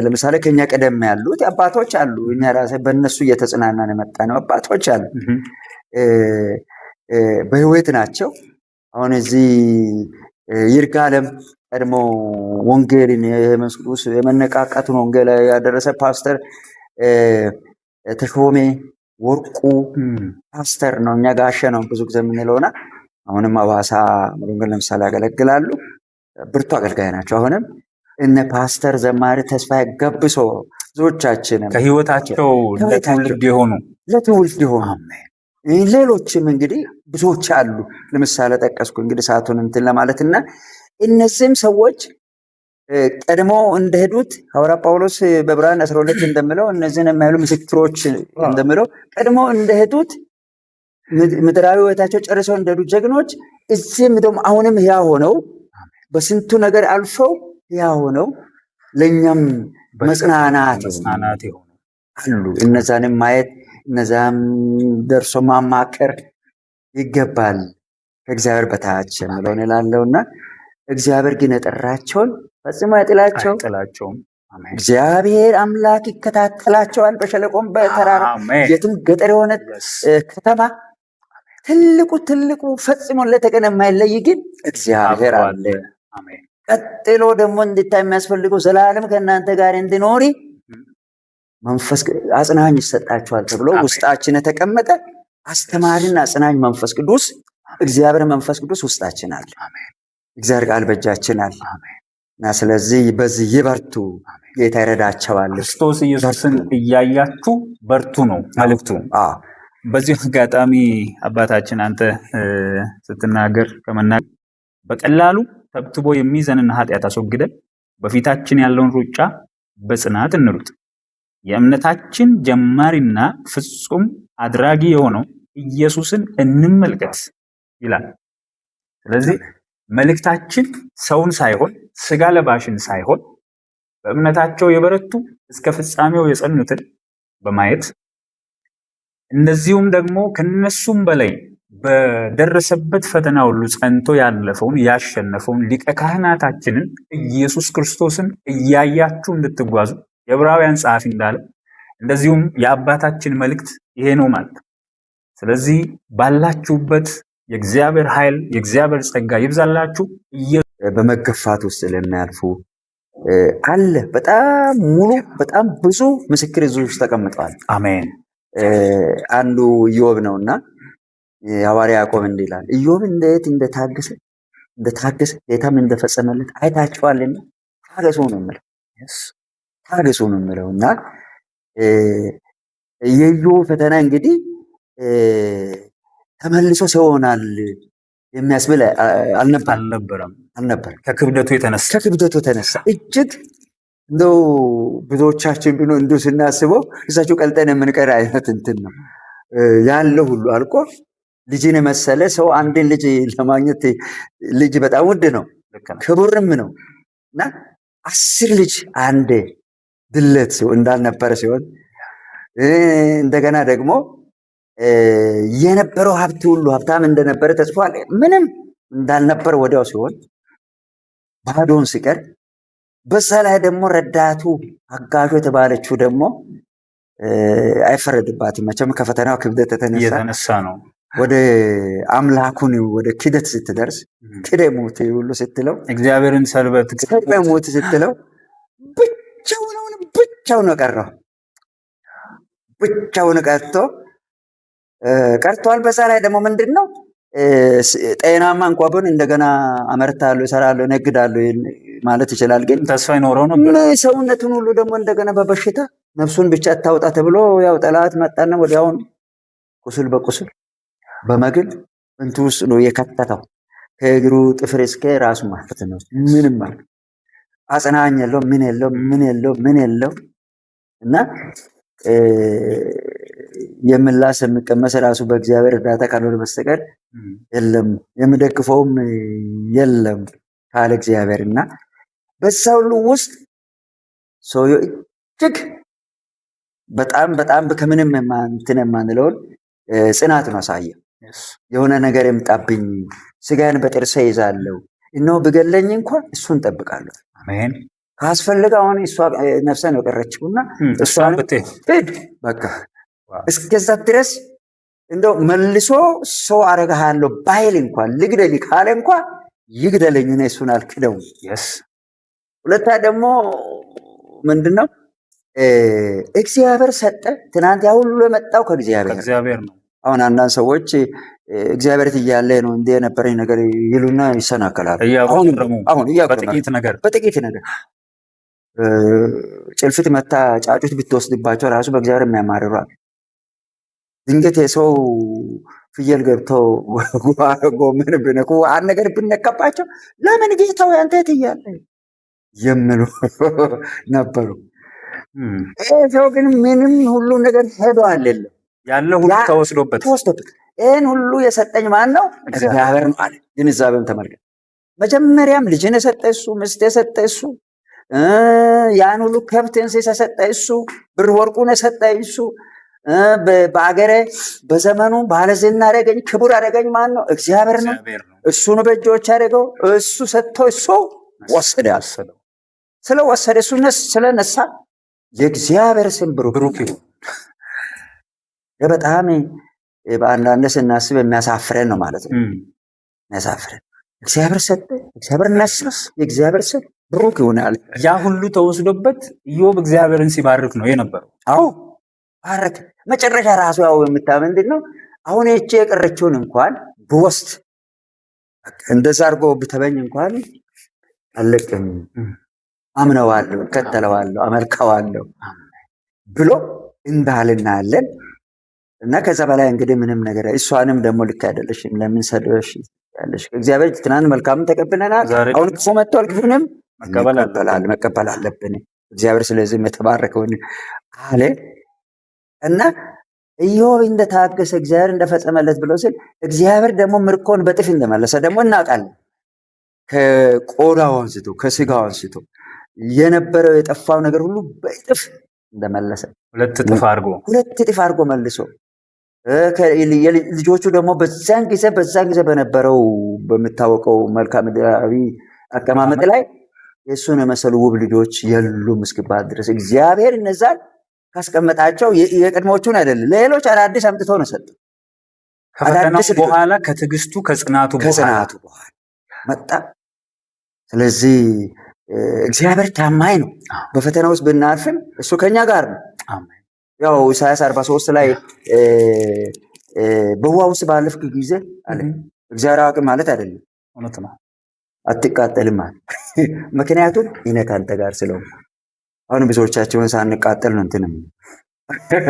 Speaker 2: ለምሳሌ ከኛ ቀደም ያሉት አባቶች አሉ። እኛ ራሴ በእነሱ እየተጽናናን የመጣ ነው አባቶች አሉ። በህይወት ናቸው። አሁን እዚህ ይርጋለም ቀድሞ ወንጌልን፣ የመንፈስ ቅዱስ የመነቃቃቱን ወንጌል ያደረሰ ፓስተር ተሾሜ ወርቁ ፓስተር ነው። እኛ ጋሸ ነው ብዙ ጊዜ የምንለውና አሁንም አዋሳ ወንጌል ለምሳሌ ያገለግላሉ። ብርቱ አገልጋይ ናቸው። አሁንም እነ ፓስተር ዘማሪ ተስፋዬ ገብሶ ብዙዎቻችንም
Speaker 1: ከህይወታቸው ለትውልድ የሆኑ
Speaker 2: ለትውልድ የሆኑ ሌሎችም እንግዲህ ብዙዎች አሉ። ለምሳሌ ጠቀስኩ እንግዲህ ሰዓቱን እንትን ለማለት። እና እነዚህም ሰዎች ቀድሞ እንደሄዱት ሐዋርያ ጳውሎስ በዕብራውያን 12 እንደሚለው፣ እነዚህን የሚያህሉ ምስክሮች እንደሚለው፣ ቀድሞ እንደሄዱት ምድራዊ ሕይወታቸው ጨርሰው እንደሄዱ ጀግኖች እዚህም ደግሞ አሁንም ሕያው ሆነው፣ በስንቱ ነገር አልፈው ሕያው ሆነው ለእኛም መጽናናት
Speaker 1: መጽናናት የሆኑ
Speaker 2: አሉ። እነዛንም ማየት፣ እነዛም ደርሶ ማማከር ይገባል ከእግዚአብሔር በታች የምለውን እላለሁ። እና እግዚአብሔር ግን የጠራቸውን ፈጽሞ አይጥላቸው
Speaker 1: አይጥላቸውም። አሜን።
Speaker 2: እግዚአብሔር አምላክ ይከታተላቸዋል። በሸለቆም በተራራ
Speaker 1: አሜን።
Speaker 2: የትም ገጠር የሆነ
Speaker 1: Yes.
Speaker 2: ከተማ ትልቁ ትልቁ ፈጽሞ ለተቀን የማይለይ ግን እግዚአብሔር
Speaker 1: አብሮ
Speaker 2: አለ።
Speaker 1: አለ። አሜን።
Speaker 2: ቀጥሎ ደግሞ እንድታይ የሚያስፈልገው ዘላለም ከእናንተ ጋር እንዲኖር መንፈስ አጽናኝ ይሰጣችኋል ተብሎ
Speaker 1: አሜን።
Speaker 2: ውስጣችን የተቀመጠ አስተማሪና አጽናኝ መንፈስ ቅዱስ እግዚአብሔር መንፈስ ቅዱስ ውስጣችን አለ።
Speaker 1: አሜን።
Speaker 2: እግዚአብሔር ቃል በእጃችን አለ
Speaker 1: አሜን።
Speaker 2: እና ስለዚህ በዚህ ይበርቱ፣ ጌታ ይረዳቸዋል።
Speaker 1: ክርስቶስ ኢየሱስን እያያችሁ በርቱ ነው መልእክቱ።
Speaker 2: አዎ
Speaker 1: በዚህ አጋጣሚ አባታችን አንተ ስትናገር ከመናገር በቀላሉ ተብትቦ የሚይዘንን ኃጢአት አስወግደን በፊታችን ያለውን ሩጫ በጽናት እንሩጥ። የእምነታችን ጀማሪና ፍጹም አድራጊ የሆነው ኢየሱስን እንመልከት ይላል። ስለዚህ መልእክታችን ሰውን ሳይሆን ስጋ ለባሽን ሳይሆን በእምነታቸው የበረቱ እስከ ፍጻሜው የጸኑትን በማየት እንደዚሁም ደግሞ ከነሱም በላይ በደረሰበት ፈተና ሁሉ ጸንቶ ያለፈውን ያሸነፈውን ሊቀ ካህናታችንን ኢየሱስ ክርስቶስን እያያችሁ እንድትጓዙ የዕብራውያን ጸሐፊ እንዳለ እንደዚሁም የአባታችን መልእክት ይሄ ነው ማለት ነው። ስለዚህ ባላችሁበት የእግዚአብሔር ኃይል የእግዚአብሔር ጸጋ ይብዛላችሁ።
Speaker 2: በመገፋት ውስጥ ለሚያልፉ አለ በጣም ሙሉ በጣም ብዙ ምስክር እዚህ ውስጥ ተቀምጠዋል።
Speaker 1: አሜን።
Speaker 2: አንዱ ኢዮብ ነውና ሐዋርያ ያዕቆብ እንዲህ ይላል፣ ኢዮብ እንዴት እንደታገሰ እንደታገሰ ጌታም እንደፈጸመለት አይታችኋልና ታገሱ ነው የምለው፣ ታገሱ ነው የምለው። እና የኢዮብ ፈተና እንግዲህ ተመልሶ ሰው ይሆናል የሚያስብል አልነበረም አልነበረም።
Speaker 1: ከክብደቱ የተነሳ
Speaker 2: ከክብደቱ የተነሳ እጅግ እንደው ብዙዎቻችን ቢሆን እንደው ስናስበው እሳቸው ቀልጠን የምንቀር አይነት እንትን ነው ያለው ሁሉ አልቆ ልጅን የመሰለ ሰው አንድን ልጅ ለማግኘት ልጅ በጣም ውድ ነው፣ ክቡርም ነው። እና 10 ልጅ አንዴ ድለት እንዳልነበረ ሲሆን እንደገና ደግሞ የነበረው ሀብት ሁሉ ሀብታም እንደነበረ ተጽፏል። ምንም እንዳልነበረ ወዲያው ሲሆን ባዶን ሲቀር በዛ ላይ ደግሞ ረዳቱ አጋዡ የተባለችው ደግሞ አይፈረድባትም መቼም ከፈተናው ክብደት
Speaker 1: የተነሳ ነው።
Speaker 2: ወደ አምላኩን ወደ ክደት ስትደርስ ክደህ ሙት ሁሉ ስትለው
Speaker 1: እግዚአብሔርን ሰልበት
Speaker 2: ሰድበህ ሙት ስትለው ብቻውን ብቻውን ነው ቀረው። ብቻውን ቀርቷል። በዛ ላይ ደግሞ ምንድነው ጤናማ እንኳን ቢሆን እንደገና አመርታለሁ፣ እሰራለሁ፣ እነግዳለሁ ማለት ይችላል። ግን
Speaker 1: ተስፋ ይኖረው ነበር።
Speaker 2: ሰውነቱን ሁሉ ደግሞ እንደገና በበሽታ ነፍሱን ብቻ አታውጣ ተብሎ ያው ጠላት መጣና ወዲያውኑ ቁስል በቁስል በመግል እንትን ውስጥ ነው የከተተው። ከእግሩ ጥፍር እስከ ራሱ ማለት ነው። ምንም ማለት አጽናኝ የለው፣ ምን የለው፣ ምን የለው፣ ምን የለው። እና የምላስ የሚቀመስ ራሱ በእግዚአብሔር እርዳታ ካልሆነ በስተቀር የለም፣ የሚደግፈውም የለም ካለ እግዚአብሔር። እና በዛ ሁሉ ውስጥ ሰውየው እጅግ በጣም በጣም ከምንም እንትን የማንለውን ጽናት ነው አሳየ። የሆነ ነገር ይምጣብኝ፣ ስጋዬን በጥርሴ ይዛለሁ፣ እነሆ ብገለኝ እንኳን እሱን እጠብቃለሁ።
Speaker 1: አሜን።
Speaker 2: ካስፈለገ አሁን እሷ ነፍሴ ነው የቀረችውና እሷን ሂድ በቃ እስከዛ ድረስ እንደው መልሶ ሰው አረጋለሁ ባይል እንኳን ልግደል ካለ እንኳን ይግደለኝ፣ እኔ እሱን አልክደውም። ሁለታ ደግሞ ምንድነው እግዚአብሔር ሰጠ። ትናንት ያ ሁሉ የመጣው ከእግዚአብሔር
Speaker 1: ነው።
Speaker 2: አሁን አንዳንድ ሰዎች እግዚአብሔር እያለ ነው እንደ የነበረኝ ነገር ይሉና ይሰናከላሉ። አሁን
Speaker 1: በጥቂት ነገር
Speaker 2: በጥቂት ነገር ጭልፊት መታ ጫጩት ብትወስድባቸው ራሱ በእግዚአብሔር የሚያማርሩ አሉ። ድንገት የሰው ፍየል ገብተው ጎመን ቢነኩ አንድ ነገር ቢነካባቸው ለምን ጌታው አንተ የት እያለ የሚሉ ነበሩ። ይሄ ሰው ግን ምንም ሁሉ ነገር ሄዷል፣ የለም
Speaker 1: ያለው ሁሉ ተወስዶበት
Speaker 2: ተወስዶበት። ይሄን ሁሉ የሰጠኝ ማን ነው? እግዚአብሔር ነው አለ። ግንዛቤም ተመልከት። መጀመሪያም ልጅን የሰጠ እሱ፣ ሚስት የሰጠ እሱ፣ ያን ሁሉ ከብት እንስሳ የሰጠ እሱ፣ ብር ወርቁን የሰጠ እሱ፣ በአገሬ በዘመኑ ባለዝና አደረገኝ፣ ክቡር አደረገኝ። ማን ነው? እግዚአብሔር ነው። እሱ ነው በእጆች ያደረገው። እሱ ሰጥቶ እሱ ወሰደ። ስለወሰደ እሱ ስለነሳ የእግዚአብሔር ስም ብሩክ ይሁን። በጣም በአንዳንድ ስናስብ የሚያሳፍረን ነው ማለት ነው። የሚያሳፍረን እግዚአብሔር ሰጠ፣ እግዚአብሔር ነሳ፣ የእግዚአብሔር ስም ብሩክ ይሆናል።
Speaker 1: ያ ሁሉ ተወስዶበት ኢዮብ እግዚአብሔርን ሲባርክ ነው የነበረው።
Speaker 2: አዎ ባረክ። መጨረሻ ራሱ ያው ምንድን ነው አሁን ይቺ የቀረችውን እንኳን ብወስድ እንደዛ አድርጎ ብተበኝ እንኳን አልለቅም፣ አምነዋለሁ፣ እከተለዋለሁ፣ አመልከዋለሁ ብሎ እንዳለ እናያለን። እና ከዛ በላይ እንግዲህ ምንም ነገር እሷንም ደግሞ ልክ አይደለሽም፣ ለምን ሰድበሽ ያለሽ? እግዚአብሔር ትናንት መልካምን ተቀብለናል፣ አሁን ክፉ መጥቷል፣ ክፉንም መቀበል አለብን። እግዚአብሔር ስለዚህም የተባረከውን አለ። እና ኢዮብ እንደታገሰ እግዚአብሔር እንደፈጸመለት ብሎ ሲል እግዚአብሔር ደግሞ ምርኮን በጥፍ እንደመለሰ ደግሞ እናውቃለን። ከቆዳው አንስቶ ከስጋው አንስቶ የነበረው የጠፋው ነገር ሁሉ በእጥፍ እንደመለሰ
Speaker 1: ሁለት
Speaker 2: እጥፍ አድርጎ መልሶ ልጆቹ ደግሞ በዛን ጊዜ በነበረው በሚታወቀው መልክዓ ምድራዊ አቀማመጥ ላይ የእሱን የመሰሉ ውብ ልጆች የሉም እስኪባል ድረስ እግዚአብሔር እነዛን ካስቀመጣቸው የቀድሞቹን አይደለም ሌሎች አዳዲስ አምጥቶ ነው ሰጠው።
Speaker 1: ከፈተናው በኋላ ከትዕግስቱ ከጽናቱ
Speaker 2: በኋላ መጣ። ስለዚህ እግዚአብሔር ታማኝ ነው። በፈተና ውስጥ ብናልፍም እሱ ከኛ ጋር ነው። ያው ኢሳያስ 43 ላይ በውሃ ውስጥ ባለፍክ ጊዜ አለ እግዚአብሔር አዋቂ ማለት አይደለም፣
Speaker 1: እውነት ነው፣
Speaker 2: አትቃጠልም አለ። ምክንያቱም እኔ ካንተ ጋር ስለሆንኩ። አሁን ብዙዎቻቸውን ሳንቃጠል ነው እንትንም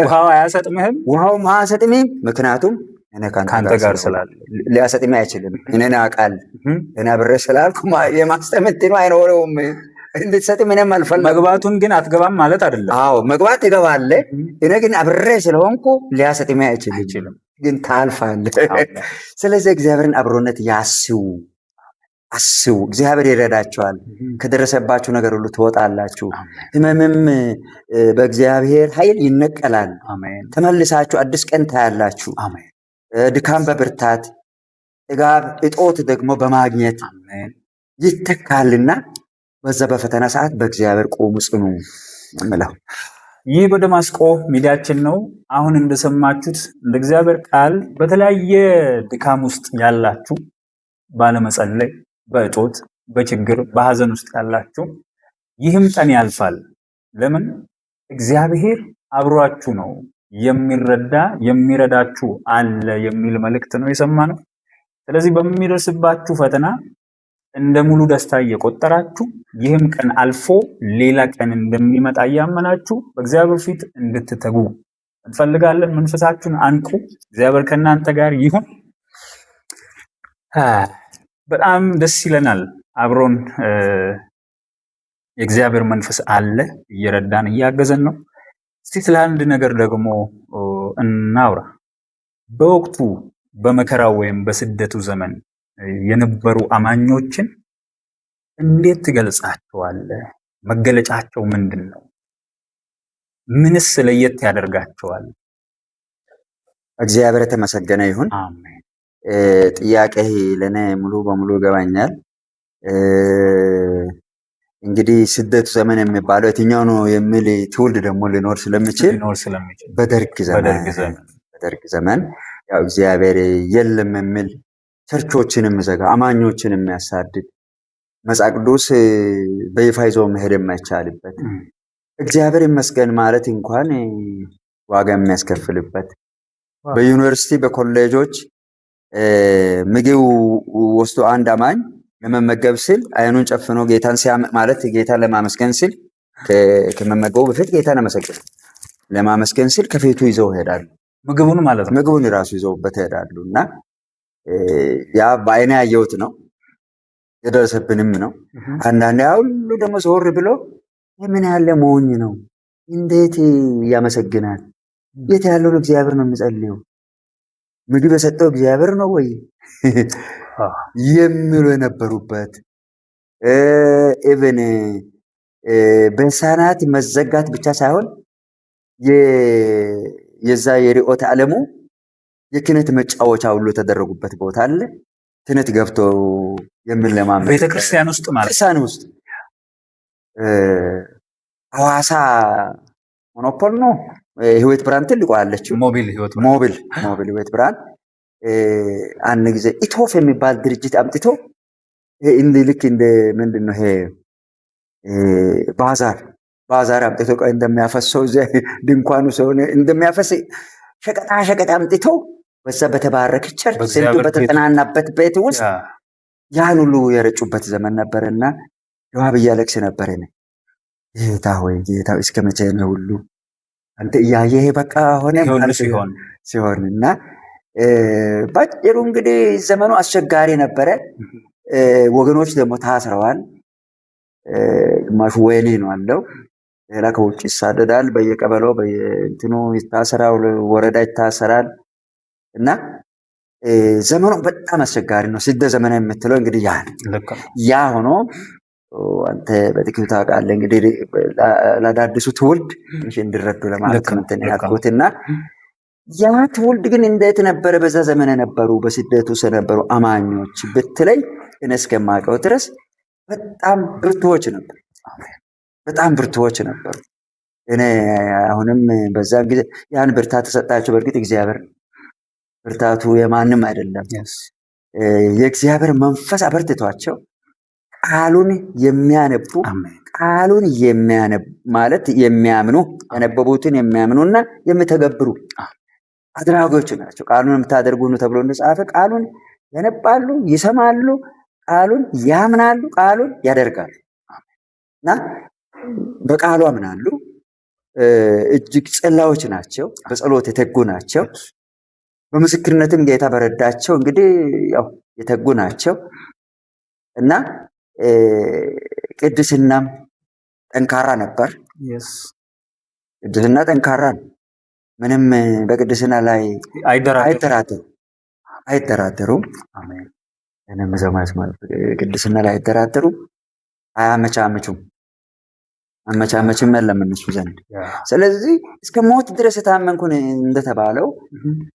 Speaker 1: ውሃው አያሰጥምህም፣
Speaker 2: ውሃውም አያሰጥምህም። ምክንያቱም እኔ ካንተ ጋር ስላለ ሊያሰጥምህ አይችልም። እኔን ያውቃል። እኔ አብሬ ስላልኩ የማስጠም እንትኑ አይኖረውም። እንድትሰጥም እኔም አልፈለኩም።
Speaker 1: መግባቱን ግን አትገባም ማለት አይደለም።
Speaker 2: አዎ መግባት ትገባለህ። እኔ ግን አብሬ ስለሆንኩ ሊያሰጥምህ አይችልም፣ ግን ታልፋለህ። ስለዚህ እግዚአብሔርን አብሮነት ያስቡ አስቡ። እግዚአብሔር ይረዳቸዋል። ከደረሰባችሁ ነገር ሁሉ ትወጣላችሁ። ህመምም በእግዚአብሔር ኃይል ይነቀላል። ተመልሳችሁ አዲስ ቀን ታያላችሁ። ድካም በብርታት ጥጋብ እጦት ደግሞ በማግኘት ይተካልና በዛ በፈተና ሰዓት በእግዚአብሔር ቆሙ፣ ጽኑ እምለው።
Speaker 1: ይህ በደማስቆ ሚዲያችን ነው። አሁን እንደሰማችሁት እንደ እግዚአብሔር ቃል በተለያየ ድካም ውስጥ ያላችሁ፣ ባለመጸለይ፣ በእጦት፣ በችግር፣ በሐዘን ውስጥ ያላችሁ ይህም ቀን ያልፋል። ለምን? እግዚአብሔር አብሯችሁ ነው፣ የሚረዳ የሚረዳችሁ አለ የሚል መልእክት ነው የሰማነው። ስለዚህ በሚደርስባችሁ ፈተና እንደ ሙሉ ደስታ እየቆጠራችሁ ይህም ቀን አልፎ ሌላ ቀን እንደሚመጣ እያመናችሁ በእግዚአብሔር ፊት እንድትተጉ እንፈልጋለን። መንፈሳችሁን አንቁ። እግዚአብሔር ከእናንተ ጋር ይሁን። በጣም ደስ ይለናል። አብሮን የእግዚአብሔር መንፈስ አለ፣ እየረዳን እያገዘን ነው። እስቲ ስለ አንድ ነገር ደግሞ እናውራ። በወቅቱ በመከራው ወይም በስደቱ ዘመን የነበሩ አማኞችን እንዴት ትገልጻቸዋለህ? መገለጫቸው ምንድን ነው? ምንስ ለየት ያደርጋቸዋል?
Speaker 2: እግዚአብሔር የተመሰገነ ይሁን።
Speaker 1: አሜን።
Speaker 2: ጥያቄ ለእኔ ሙሉ በሙሉ ይገባኛል። እንግዲህ ስደቱ ዘመን የሚባለው የትኛው ነው የሚል ትውልድ ደግሞ ሊኖር ስለሚችል በደርግ ዘመን ያው እግዚአብሔር የለም የሚል ቸርቾችን የሚዘጋ፣ አማኞችን የሚያሳድድ፣ መጽሐፍ ቅዱስ በይፋ ይዞ መሄድ የማይቻልበት፣ እግዚአብሔር ይመስገን ማለት እንኳን ዋጋ የሚያስከፍልበት፣ በዩኒቨርሲቲ በኮሌጆች ምግብ ወስዶ አንድ አማኝ ለመመገብ ሲል አይኑን ጨፍኖ ጌታን ማለት ጌታን ለማመስገን ሲል ከመመገቡ በፊት ጌታን አመሰግን ለማመስገን ሲል ከፊቱ ይዘው ይሄዳሉ።
Speaker 1: ምግቡን ማለት ነው።
Speaker 2: ምግቡን ራሱ ይዘውበት ይሄዳሉ። እና ያ በአይኔ ያየሁት ነው፣ የደረሰብንም ነው። አንዳንዴ ሁሉ ደግሞ ዞር ብሎ ምን ያለ ሞኝ ነው፣ እንዴት ያመሰግናል? የት ያለውን እግዚአብሔር ነው የሚጸልየው? ምግብ የሰጠው እግዚአብሔር ነው ወይ የሚሉ የነበሩበት፣ even በህፃናት መዘጋት ብቻ ሳይሆን የዛ የርዕዮተ ዓለሙ የክህነት መጫወቻ ሁሉ የተደረጉበት ቦታ አለ። ክህነት ገብቶ የሚለማመድ
Speaker 1: ቤተክርስቲያን ውስጥ ማለት
Speaker 2: ክርስቲያን ውስጥ ሐዋሳ ሞኖፖል ነው። ህይወት ብርሃን ትልቋ አለችው።
Speaker 1: ሞቢል ህይወት
Speaker 2: ሞቢል ሞቢል ህይወት ብርሃን አንድ ጊዜ ኢቶፍ የሚባል ድርጅት አምጥቶ እንደ ልክ እንደ ምንድን ነው ይሄ ባዛር ባዛር አምጥቶ ዕቃ እንደሚያፈሰው እዚያ ድንኳኑ ሰሆነ እንደሚያፈስ ሸቀጣ ሸቀጥ አምጥቶ በዛ በተባረከ church ስንቱ በተጠናናበት ቤት ውስጥ ያን ሁሉ የረጩበት ዘመን ነበርና ዮሐብ እያለቅስ ነበር። እኔ ጌታ ሆይ ጌታ እስከ መቼ ነው ሁሉ አንተ እያየህ በቃ ሆነ ሲሆን እና ባጭሩ እንግዲህ ዘመኑ አስቸጋሪ ነበረ። ወገኖች ደግሞ ታስረዋል። ግማሹ ወህኒ ነው አለው፣ ሌላ ከውጭ ይሳደዳል። በየቀበሌው በየእንትኑ ይታሰራል፣ ወረዳ ይታሰራል። እና ዘመኑ በጣም አስቸጋሪ ነው። ስደት ዘመን የምትለው እንግዲህ ያ ነው። ያ ሆኖ አንተ በጥቂቱ ታውቃለህ እንግዲህ ለአዳዲሱ ትውልድ ትንሽ እንዲረዱ ለማለት ነው እንትን ያልኩት እና ያ ትውልድ ግን እንዴት ነበረ በዛ ዘመን የነበሩ በስደቱ ውስጥ የነበሩ አማኞች ብትለይ እኔ እስከማውቀው ድረስ በጣም ብርቱዎች ነበሩ። በጣም ብርቱዎች ነበሩ። እኔ አሁንም በዛ ጊዜ ያን ብርታት ተሰጣቸው። በእርግጥ እግዚአብሔር ብርታቱ የማንም አይደለም። የእግዚአብሔር መንፈስ አበርትቷቸው ቃሉን የሚያነቡ ቃሉን የሚያነቡ ማለት የሚያምኑ ያነበቡትን የሚያምኑና የሚተገብሩ አድራጎች ናቸው። ቃሉን የምታደርጉ ነው ተብሎ እንደጻፈ ቃሉን ያነባሉ፣ ይሰማሉ፣ ቃሉን ያምናሉ፣ ቃሉን ያደርጋሉ እና በቃሉ አምናሉ። እጅግ ጸላዮች ናቸው። በጸሎት የተጉ ናቸው። በምስክርነትም ጌታ በረዳቸው እንግዲህ ያው የተጉ ናቸው እና ቅድስናም ጠንካራ ነበር። ቅድስና ጠንካራ ነው። ምንም በቅድስና ላይ አይደራደሩም። ምንም ቅድስና ላይ አይደራደሩም። አያመቻምቹም። አመቻመችም የለም እነሱ ዘንድ። ስለዚህ እስከ ሞት ድረስ የታመንኩን እንደተባለው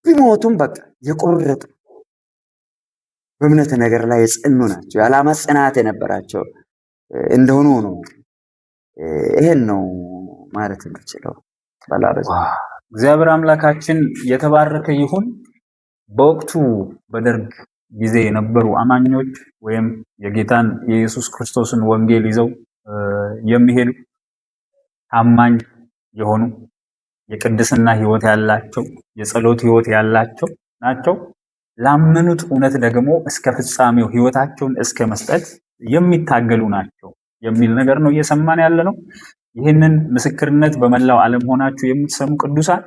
Speaker 2: ቢሞቱም በቃ የቆረጡ በእምነት ነገር ላይ የጸኑ ናቸው። የዓላማ ጽናት የነበራቸው እንደሆኑ ነው። ይሄን ነው ማለት የምችለው።
Speaker 1: እግዚአብሔር አምላካችን የተባረከ ይሁን። በወቅቱ በደርግ ጊዜ የነበሩ አማኞች ወይም የጌታን የኢየሱስ ክርስቶስን ወንጌል ይዘው የሚሄዱ ታማኝ የሆኑ የቅድስና ሕይወት ያላቸው የጸሎት ሕይወት ያላቸው ናቸው። ላመኑት እውነት ደግሞ እስከ ፍጻሜው ሕይወታቸውን እስከ መስጠት የሚታገሉ ናቸው የሚል ነገር ነው እየሰማን ያለ ነው። ይህንን ምስክርነት በመላው ዓለም ሆናችሁ የምትሰሙ ቅዱሳን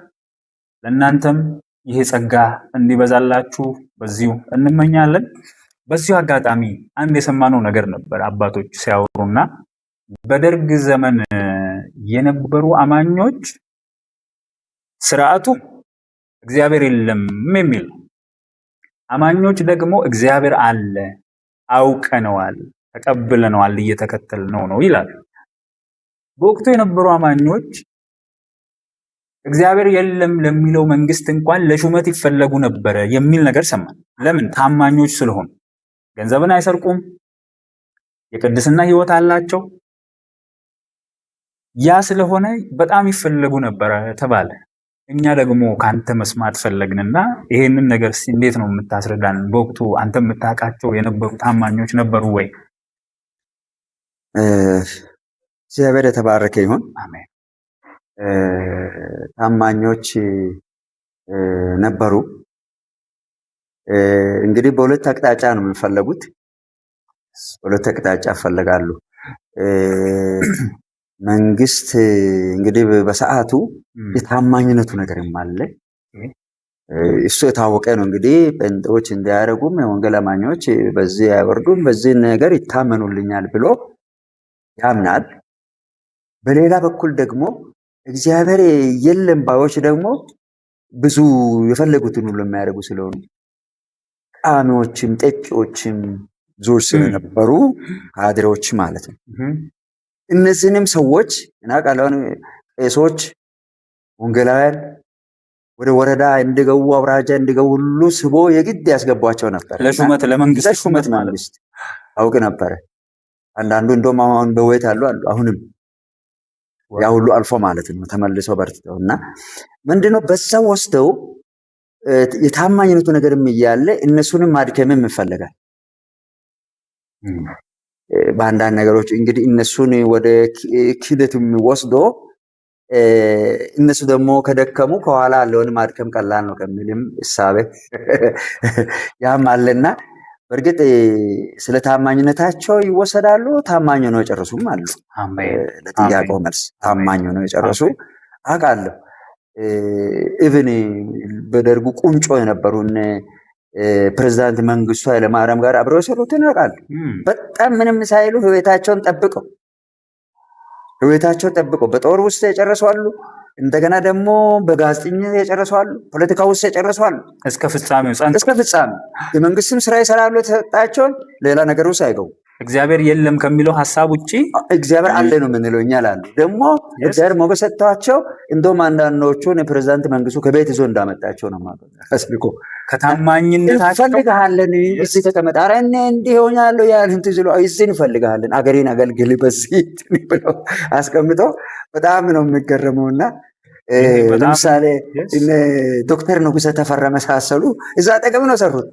Speaker 1: ለእናንተም ይሄ ጸጋ እንዲበዛላችሁ በዚሁ እንመኛለን። በዚሁ አጋጣሚ አንድ የሰማነው ነገር ነበር አባቶች ሲያወሩና በደርግ ዘመን የነበሩ አማኞች ስርዓቱ እግዚአብሔር የለም የሚል ነው። አማኞች ደግሞ እግዚአብሔር አለ፣ አውቀነዋል፣ ተቀብለነዋል፣ እየተከተልነው ነው ይላሉ። በወቅቱ የነበሩ አማኞች እግዚአብሔር የለም ለሚለው መንግስት እንኳን ለሹመት ይፈለጉ ነበረ የሚል ነገር ሰማን። ለምን? ታማኞች ስለሆኑ። ገንዘብን አይሰርቁም፣ የቅድስና ህይወት አላቸው። ያ ስለሆነ በጣም ይፈለጉ ነበረ ተባለ። እኛ ደግሞ ከአንተ መስማት ፈለግንና ይሄንን ነገር እንዴት ነው የምታስረዳን? በወቅቱ አንተ የምታውቃቸው የነበሩ ታማኞች ነበሩ ወይ?
Speaker 2: እግዚአብሔር የተባረከ ይሁን።
Speaker 1: አሜን።
Speaker 2: ታማኞች ነበሩ። እንግዲህ በሁለት አቅጣጫ ነው የሚፈለጉት። በሁለት አቅጣጫ ይፈለጋሉ። መንግስት እንግዲህ በሰዓቱ የታማኝነቱ ነገርም አለ። እሱ የታወቀ ነው። እንግዲህ ጴንጤዎች እንዲያደርጉም የወንጌል አማኞች በዚህ አይወርዱም፣ በዚህ ነገር ይታመኑልኛል ብሎ ያምናል። በሌላ በኩል ደግሞ እግዚአብሔር የለም ባዮች ደግሞ ብዙ የፈለጉትን ሁሉ የሚያደርጉ ስለሆኑ ቃሚዎችም ጠጪዎችም ብዙዎች ስለነበሩ ካድሬዎች ማለት ነው። እነዚህንም ሰዎች እናውቃለን። ቄሶች፣ ወንጌላውያን ወደ ወረዳ እንዲገቡ አውራጃ እንዲገቡ ሁሉ ስቦ የግድ ያስገቧቸው ነበር።
Speaker 1: ለሹመት ለመንግስት
Speaker 2: ለሹመት መንግስት አውቅ ነበረ። አንዳንዱ እንደውም አሁን በወይት አሉ አሉ አሁንም ያ ሁሉ አልፎ ማለት ነው ተመልሰው በርትተው እና ምንድነው በዛ ወስደው የታማኝነቱ ነገርም እያለ እነሱንም ማድከምም ይፈልጋል። በአንዳንድ ነገሮች እንግዲህ እነሱን ወደ ክህደት ወስዶ እነሱ ደግሞ ከደከሙ ከኋላ ያለውን ማድከም ቀላል ነው ከሚልም እሳቤ ያም አለና በእርግጥ ስለ ታማኝነታቸው ይወሰዳሉ። ታማኝ ሆነው የጨረሱም አሉ። ለጥያቄው መልስ ታማኝ ሆነው የጨረሱ አውቃለሁ። even በደርጉ ቁንጮ የነበሩ ፕሬዝዳንት መንግስቱ ኃይለማርያም ጋር አብረው የሰሩትን አውቃለሁ። በጣም ምንም ሳይሉ ህይወታቸውን ጠብቀው በጦር ውስጥ የጨረሱ አሉ። እንደገና ደግሞ በጋዜጠኝነት የጨረሱ አሉ። ፖለቲካ ውስጥ የጨረሱ አሉ።
Speaker 1: እስከ ፍጻሜው ጸንተው
Speaker 2: እስከ ፍጻሜው የመንግስትም ስራ ይሰራሉ። የተሰጣቸውን ሌላ ነገር ውስጥ አይገቡ።
Speaker 1: እግዚአብሔር የለም ከሚለው ሐሳብ ውጪ
Speaker 2: እግዚአብሔር አለ ነው የምንለው እኛ ላሉ ደግሞ እግዚአብሔር ሞገስ ሰጥቷቸው እንደውም አንዳንዶቹን የፕሬዝዳንት መንግስቱ ከቤት ይዞ እንዳመጣቸው ነው ማለት አስልኮ
Speaker 1: ከታማኝነታቸው
Speaker 2: እንፈልግሃለን፣ እዚህ ተቀመጥ፣ ኧረ እኔ እንዲህ ሆኛለሁ ያልን ትዝሎ እዚህ እንፈልግሃለን፣ አገሬን አገልግል በዚህ ብለው አስቀምጦ በጣም ነው የሚገረመውና ለምሳሌ እነ ዶክተር ንጉሰ ተፈራ መሳሰሉ እዛ አጠገብ ነው ሰሩት።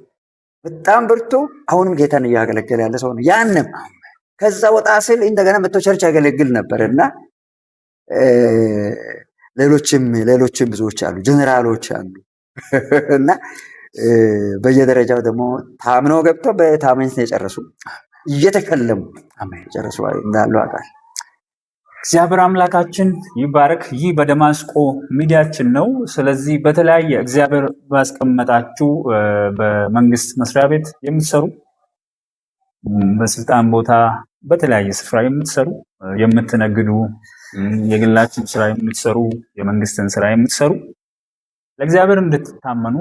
Speaker 2: በጣም ብርቱ አሁንም ጌታን እያገለገለ ያለ ሰው ነው። ያንም ከዛ ወጣ ስል እንደገና መጥቶ church ያገለግል ነበርና ሌሎችም ብዙዎች አሉ፣ ጀነራሎች አሉ እና በየደረጃው ደግሞ ታምነው ገብቶ በታማኝነት የጨረሱ እየተከለሙ የጨረሱ እንዳሉ አውቃለሁ።
Speaker 1: እግዚአብሔር አምላካችን ይባረክ። ይህ በደማስቆ ሚዲያችን ነው። ስለዚህ በተለያየ እግዚአብሔር ባስቀመጣችሁ በመንግስት መስሪያ ቤት የምትሰሩ፣ በስልጣን ቦታ በተለያየ ስፍራ የምትሰሩ፣ የምትነግዱ፣ የግላችን ስራ የምትሰሩ፣ የመንግስትን ስራ የምትሰሩ ለእግዚአብሔር እንድትታመኑ፣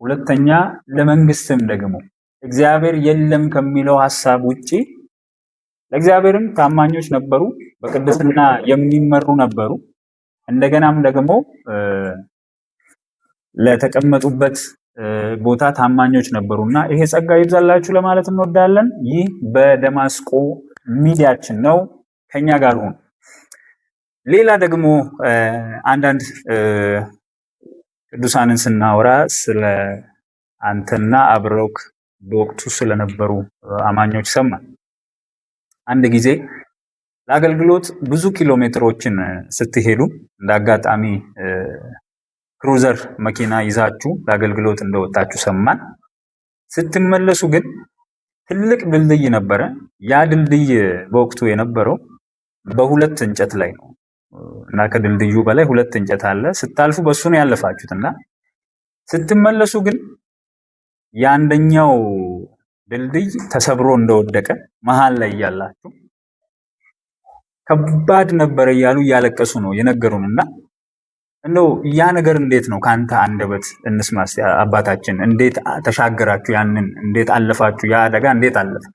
Speaker 1: ሁለተኛ ለመንግስትም ደግሞ እግዚአብሔር የለም ከሚለው ሐሳብ ውጪ ለእግዚአብሔርም ታማኞች ነበሩ፣ በቅድስና የሚመሩ ነበሩ። እንደገናም ደግሞ ለተቀመጡበት ቦታ ታማኞች ነበሩና ይሄ ጸጋ ይብዛላችሁ ለማለት እንወዳለን። ይህ በደማስቆ ሚዲያችን ነው። ከኛ ጋር ሁኑ። ሌላ ደግሞ አንዳንድ ቅዱሳንን ስናወራ ስለ አንተና አብረውክ በወቅቱ ስለነበሩ አማኞች ሰማን። አንድ ጊዜ ለአገልግሎት ብዙ ኪሎ ሜትሮችን ስትሄዱ እንዳጋጣሚ ክሩዘር መኪና ይዛችሁ ለአገልግሎት እንደወጣችሁ ሰማን። ስትመለሱ ግን ትልቅ ድልድይ ነበረ። ያ ድልድይ በወቅቱ የነበረው በሁለት እንጨት ላይ ነው እና ከድልድዩ በላይ ሁለት እንጨት አለ። ስታልፉ በሱ ነው ያለፋችሁትና ስትመለሱ ግን የአንደኛው ድልድይ ተሰብሮ እንደወደቀ መሃል ላይ ያላችሁ ከባድ ነበር እያሉ እያለቀሱ ነው የነገሩንና እንደው ያ ነገር እንዴት ነው ካንተ አንደበት እንስማ እስቲ አባታችን፣ እንዴት ተሻገራችሁ? ያንን እንዴት አለፋችሁ? ያ አደጋ እንዴት አለፈ?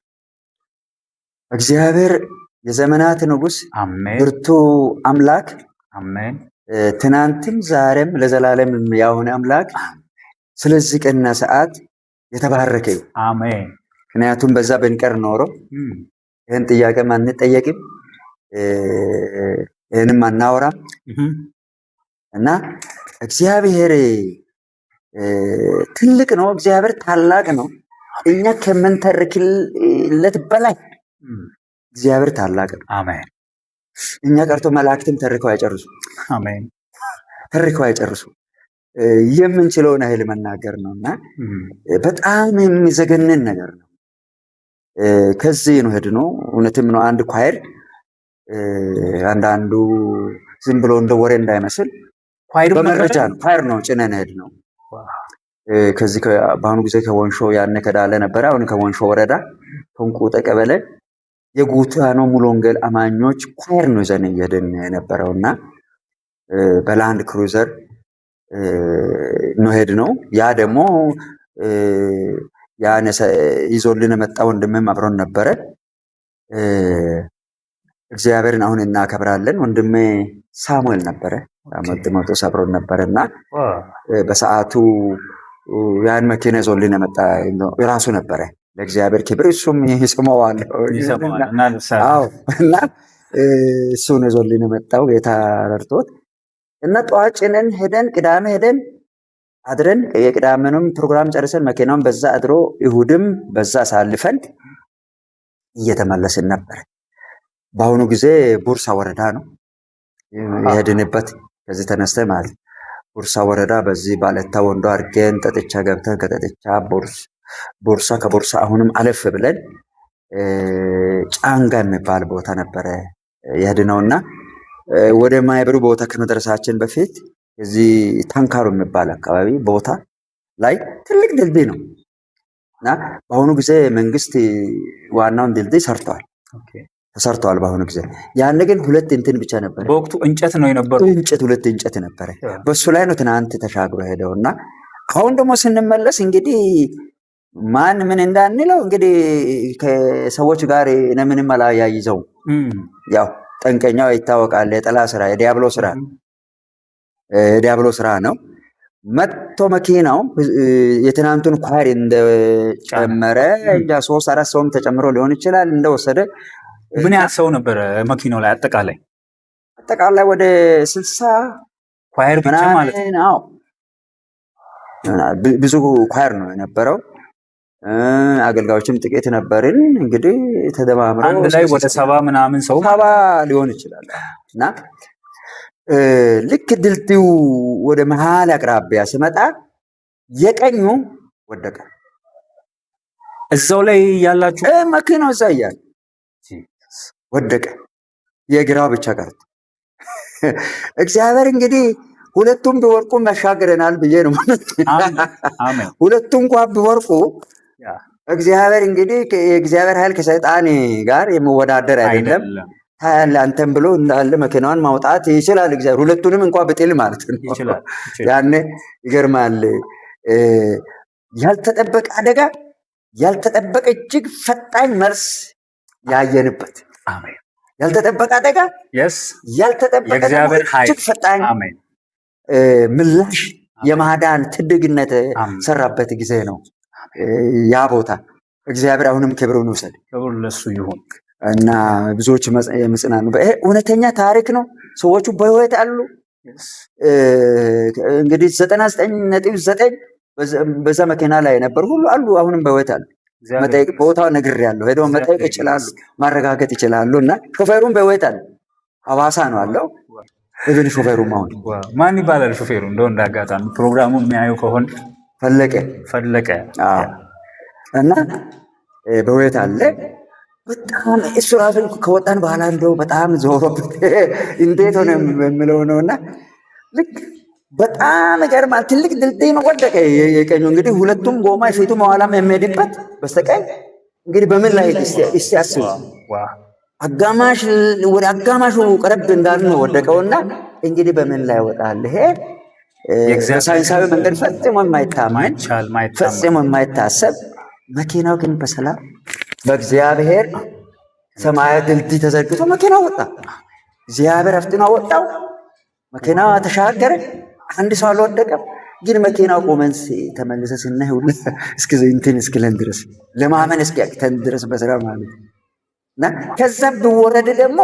Speaker 2: እግዚአብሔር የዘመናት ንጉስ፣
Speaker 1: አሜን፣
Speaker 2: ብርቱ አምላክ፣
Speaker 1: አሜን፣
Speaker 2: ትናንትም ዛሬም ለዘላለም ያሆነ አምላክ ስለዚህ ቀንና ሰዓት የተባረከ ይሁን።
Speaker 1: አሜን።
Speaker 2: ምክንያቱም በዛ ብንቀር ኖሮ ይህን ጥያቄ አንጠየቅም፣ ይህንም አናወራም። እና እግዚአብሔር ትልቅ ነው። እግዚአብሔር ታላቅ ነው። እኛ ከምንተርክለት በላይ እግዚአብሔር ታላቅ ነው።
Speaker 1: አሜን።
Speaker 2: እኛ ቀርቶ መላእክትም ተርከው አይጨርሱ።
Speaker 1: አሜን።
Speaker 2: ተርከው አይጨርሱ። የምንችለውን ያህል መናገር ነውና በጣም የሚዘገንን ነገር ነው። ከዚህ ነው ሄድነው። እውነትም ነው። አንድ choir አንዳንዱ ዝም ብሎ እንደ ወሬ እንዳይመስል
Speaker 1: choir
Speaker 2: በመረጃ ነው። choir ነው ጭነን ሄድነው። ከዚህ በአሁኑ ጊዜ ከወንሾ ያነ ከዳለ ነበረ። አሁን ከወንሾ ወረዳ ከንቁጠ ቀበሌ የጉታኖ ሙሉ ወንጌል አማኞች choir ነው ይዘን እየሄድን የነበረውና በላንድ ክሩዘር ነው ሄድነው። ያ ደግሞ ያን ይዞልን የመጣ ወንድምም አብሮን ነበረ። እግዚአብሔርን አሁን እናከብራለን። ወንድሜ ሳሙኤል ነበረ፣ ሳሙኤል ጢሞቴዎስ አብሮን ነበረ እና በሰዓቱ ያን መኪና ይዞልን የመጣ ራሱ ነበረ። ለእግዚአብሔር ክብር እሱም ይስመዋል እና እሱን ይዞልን የመጣው ጌታ ረድቶት እና ጠዋት ጭነን ሄደን ቅዳሜ ሄደን አድረን የቅዳሜንም ፕሮግራም ጨርሰን መኪናውን በዛ አድሮ እሁድም በዛ አሳልፈን እየተመለስን ነበር። በአሁኑ ጊዜ ቡርሳ ወረዳ ነው የሄድንበት። ከዚህ ተነስተ ማለት ቡርሳ ወረዳ በዚህ ባለታ ወንዶ አድርገን ጠጥቻ ገብተን ከጠጥቻ ቦርሳ ከቦርሳ አሁንም አለፍ ብለን ጫንጋ የሚባል ቦታ ነበረ የሄድነውና ወደ ማይብሩ ቦታ ከመድረሳችን በፊት እዚህ ታንካሩ የሚባል አካባቢ ቦታ ላይ ትልቅ ድልድይ ነው እና በአሁኑ ጊዜ መንግስት ዋናውን ድልድይ ሰርተዋል ተሰርተዋል። በአሁኑ ጊዜ ያን ግን ሁለት እንትን ብቻ ነበረ።
Speaker 1: በወቅቱ እንጨት ነው የነበረው።
Speaker 2: እንጨት ሁለት እንጨት ነበረ። በሱ ላይ ነው ትናንት ተሻግሮ ሄደው እና አሁን ደግሞ ስንመለስ እንግዲህ ማን ምን እንዳንለው እንግዲህ ከሰዎች ጋር ምንም አላያይዘው። ያው ጠንቀኛው ይታወቃል። የጠላ ስራ የዲያብሎ ስራ የዲያብሎ ስራ ነው። መጥቶ መኪናው የትናንቱን ኳር እንደጨመረ እንጃ 3-4 ሰውም ተጨምሮ ሊሆን ይችላል እንደወሰደ።
Speaker 1: ምን ያህል ሰው ነበረ መኪናው ላይ አጠቃላይ?
Speaker 2: አጠቃላይ ወደ 60
Speaker 1: choir ብቻ ማለት
Speaker 2: ነው። ብዙ choir ነው የነበረው። አገልጋዮችም ጥቂት ነበርን። እንግዲህ ተደማምረው
Speaker 1: አንድ ላይ ወደ 70 ምናምን ሰው
Speaker 2: 70 ሊሆን ይችላል። እና ልክ ድልድዩ ወደ መሃል አቅራቢያ ስመጣ የቀኙ ወደቀ።
Speaker 1: እዛው ላይ ያላችሁ
Speaker 2: መኪናው እዛ እያለ ወደቀ። የግራው ብቻ ቀርቶ እግዚአብሔር እንግዲህ ሁለቱም ቢወርቁ መሻገረናል ብዬ ነው። ሁለቱም እንኳን ቢወርቁ እግዚአብሔር እንግዲህ የእግዚአብሔር ኃይል ከሰይጣን ጋር የሚወዳደር አይደለም። ታያለህ አንተም ብሎ እንዳለ መኪናዋን ማውጣት ይችላል እግዚአብሔር፣ ሁለቱንም እንኳን ብጥል ማለት ነው። ያኔ ይገርማል። ያልተጠበቀ አደጋ፣ ያልተጠበቀ እጅግ ፈጣን መልስ ያየንበት፣ ያልተጠበቀ አደጋ፣ ያልተጠበቀ እጅግ ፈጣን ምላሽ የማዳን ትድግነት ሰራበት ጊዜ ነው ያ ቦታ። እግዚአብሔር አሁንም ክብሩን ይውሰድ፣
Speaker 1: ክብር ለሱ ይሁን።
Speaker 2: እና ብዙዎች የምጽናኑ ይሄ እውነተኛ ታሪክ ነው። ሰዎቹ በህይወት አሉ። እንግዲህ 99.9 በዛ መኪና ላይ የነበሩ ሁሉ አሉ፣ አሁንም በህይወት አሉ። መጠየቅ ቦታው ነግሬያለሁ፣ ሄደው መጠየቅ ይችላሉ፣ ማረጋገጥ ይችላሉ። እና ሾፌሩም በህይወት አለ፣ ሐዋሳ ነው አለው። even ሾፌሩም አሁን
Speaker 1: ማን ይባላል ሾፌሩ? እንደው እንዳጋጣሚ ፕሮግራሙ የሚያዩ ከሆነ
Speaker 2: ፈለቀ
Speaker 1: ፈለቀ።
Speaker 2: እና በህይወት አለ። በጣም እሱ ራሱ ከወጣን በኋላ እንደው በጣም ዞሮበት እንዴት ሆነ የሚለው ነውና ልክ በጣም ይገርማል። ትልቅ ድልድይ ነው፣ ወደቀ። የቀኙ እንግዲህ ሁለቱም ጎማ ፊቱ መኋላም የሚሄድበት በስተቀኝ እንግዲህ በምን ላይ እስቲ አስቡ። አጋማሽ ወደ አጋማሹ ቀረብ እንዳሉ ነው ወደቀውና እንግዲህ በምን ላይ ወጣል ይሄ በሳይንሳዊ መንገድ ፈጽሞ የማይታመን ፈጽሞ የማይታሰብ መኪናው ግን በሰላም በእግዚአብሔር ሰማያዊ ድልድይ ተዘርግቶ መኪናው ወጣ። እግዚአብሔር አፍጥኖ ወጣው። መኪናው ተሻገረ። አንድ ሰው አልወደቀም። ግን መኪናው ቆመን ተመልሰ ስናይ ሁሉ እስከ እንትን እስክለን ድረስ ለማመን እስኪያቅተን ድረስ በስራ ማለት እና ከዛ ብወረድ ደግሞ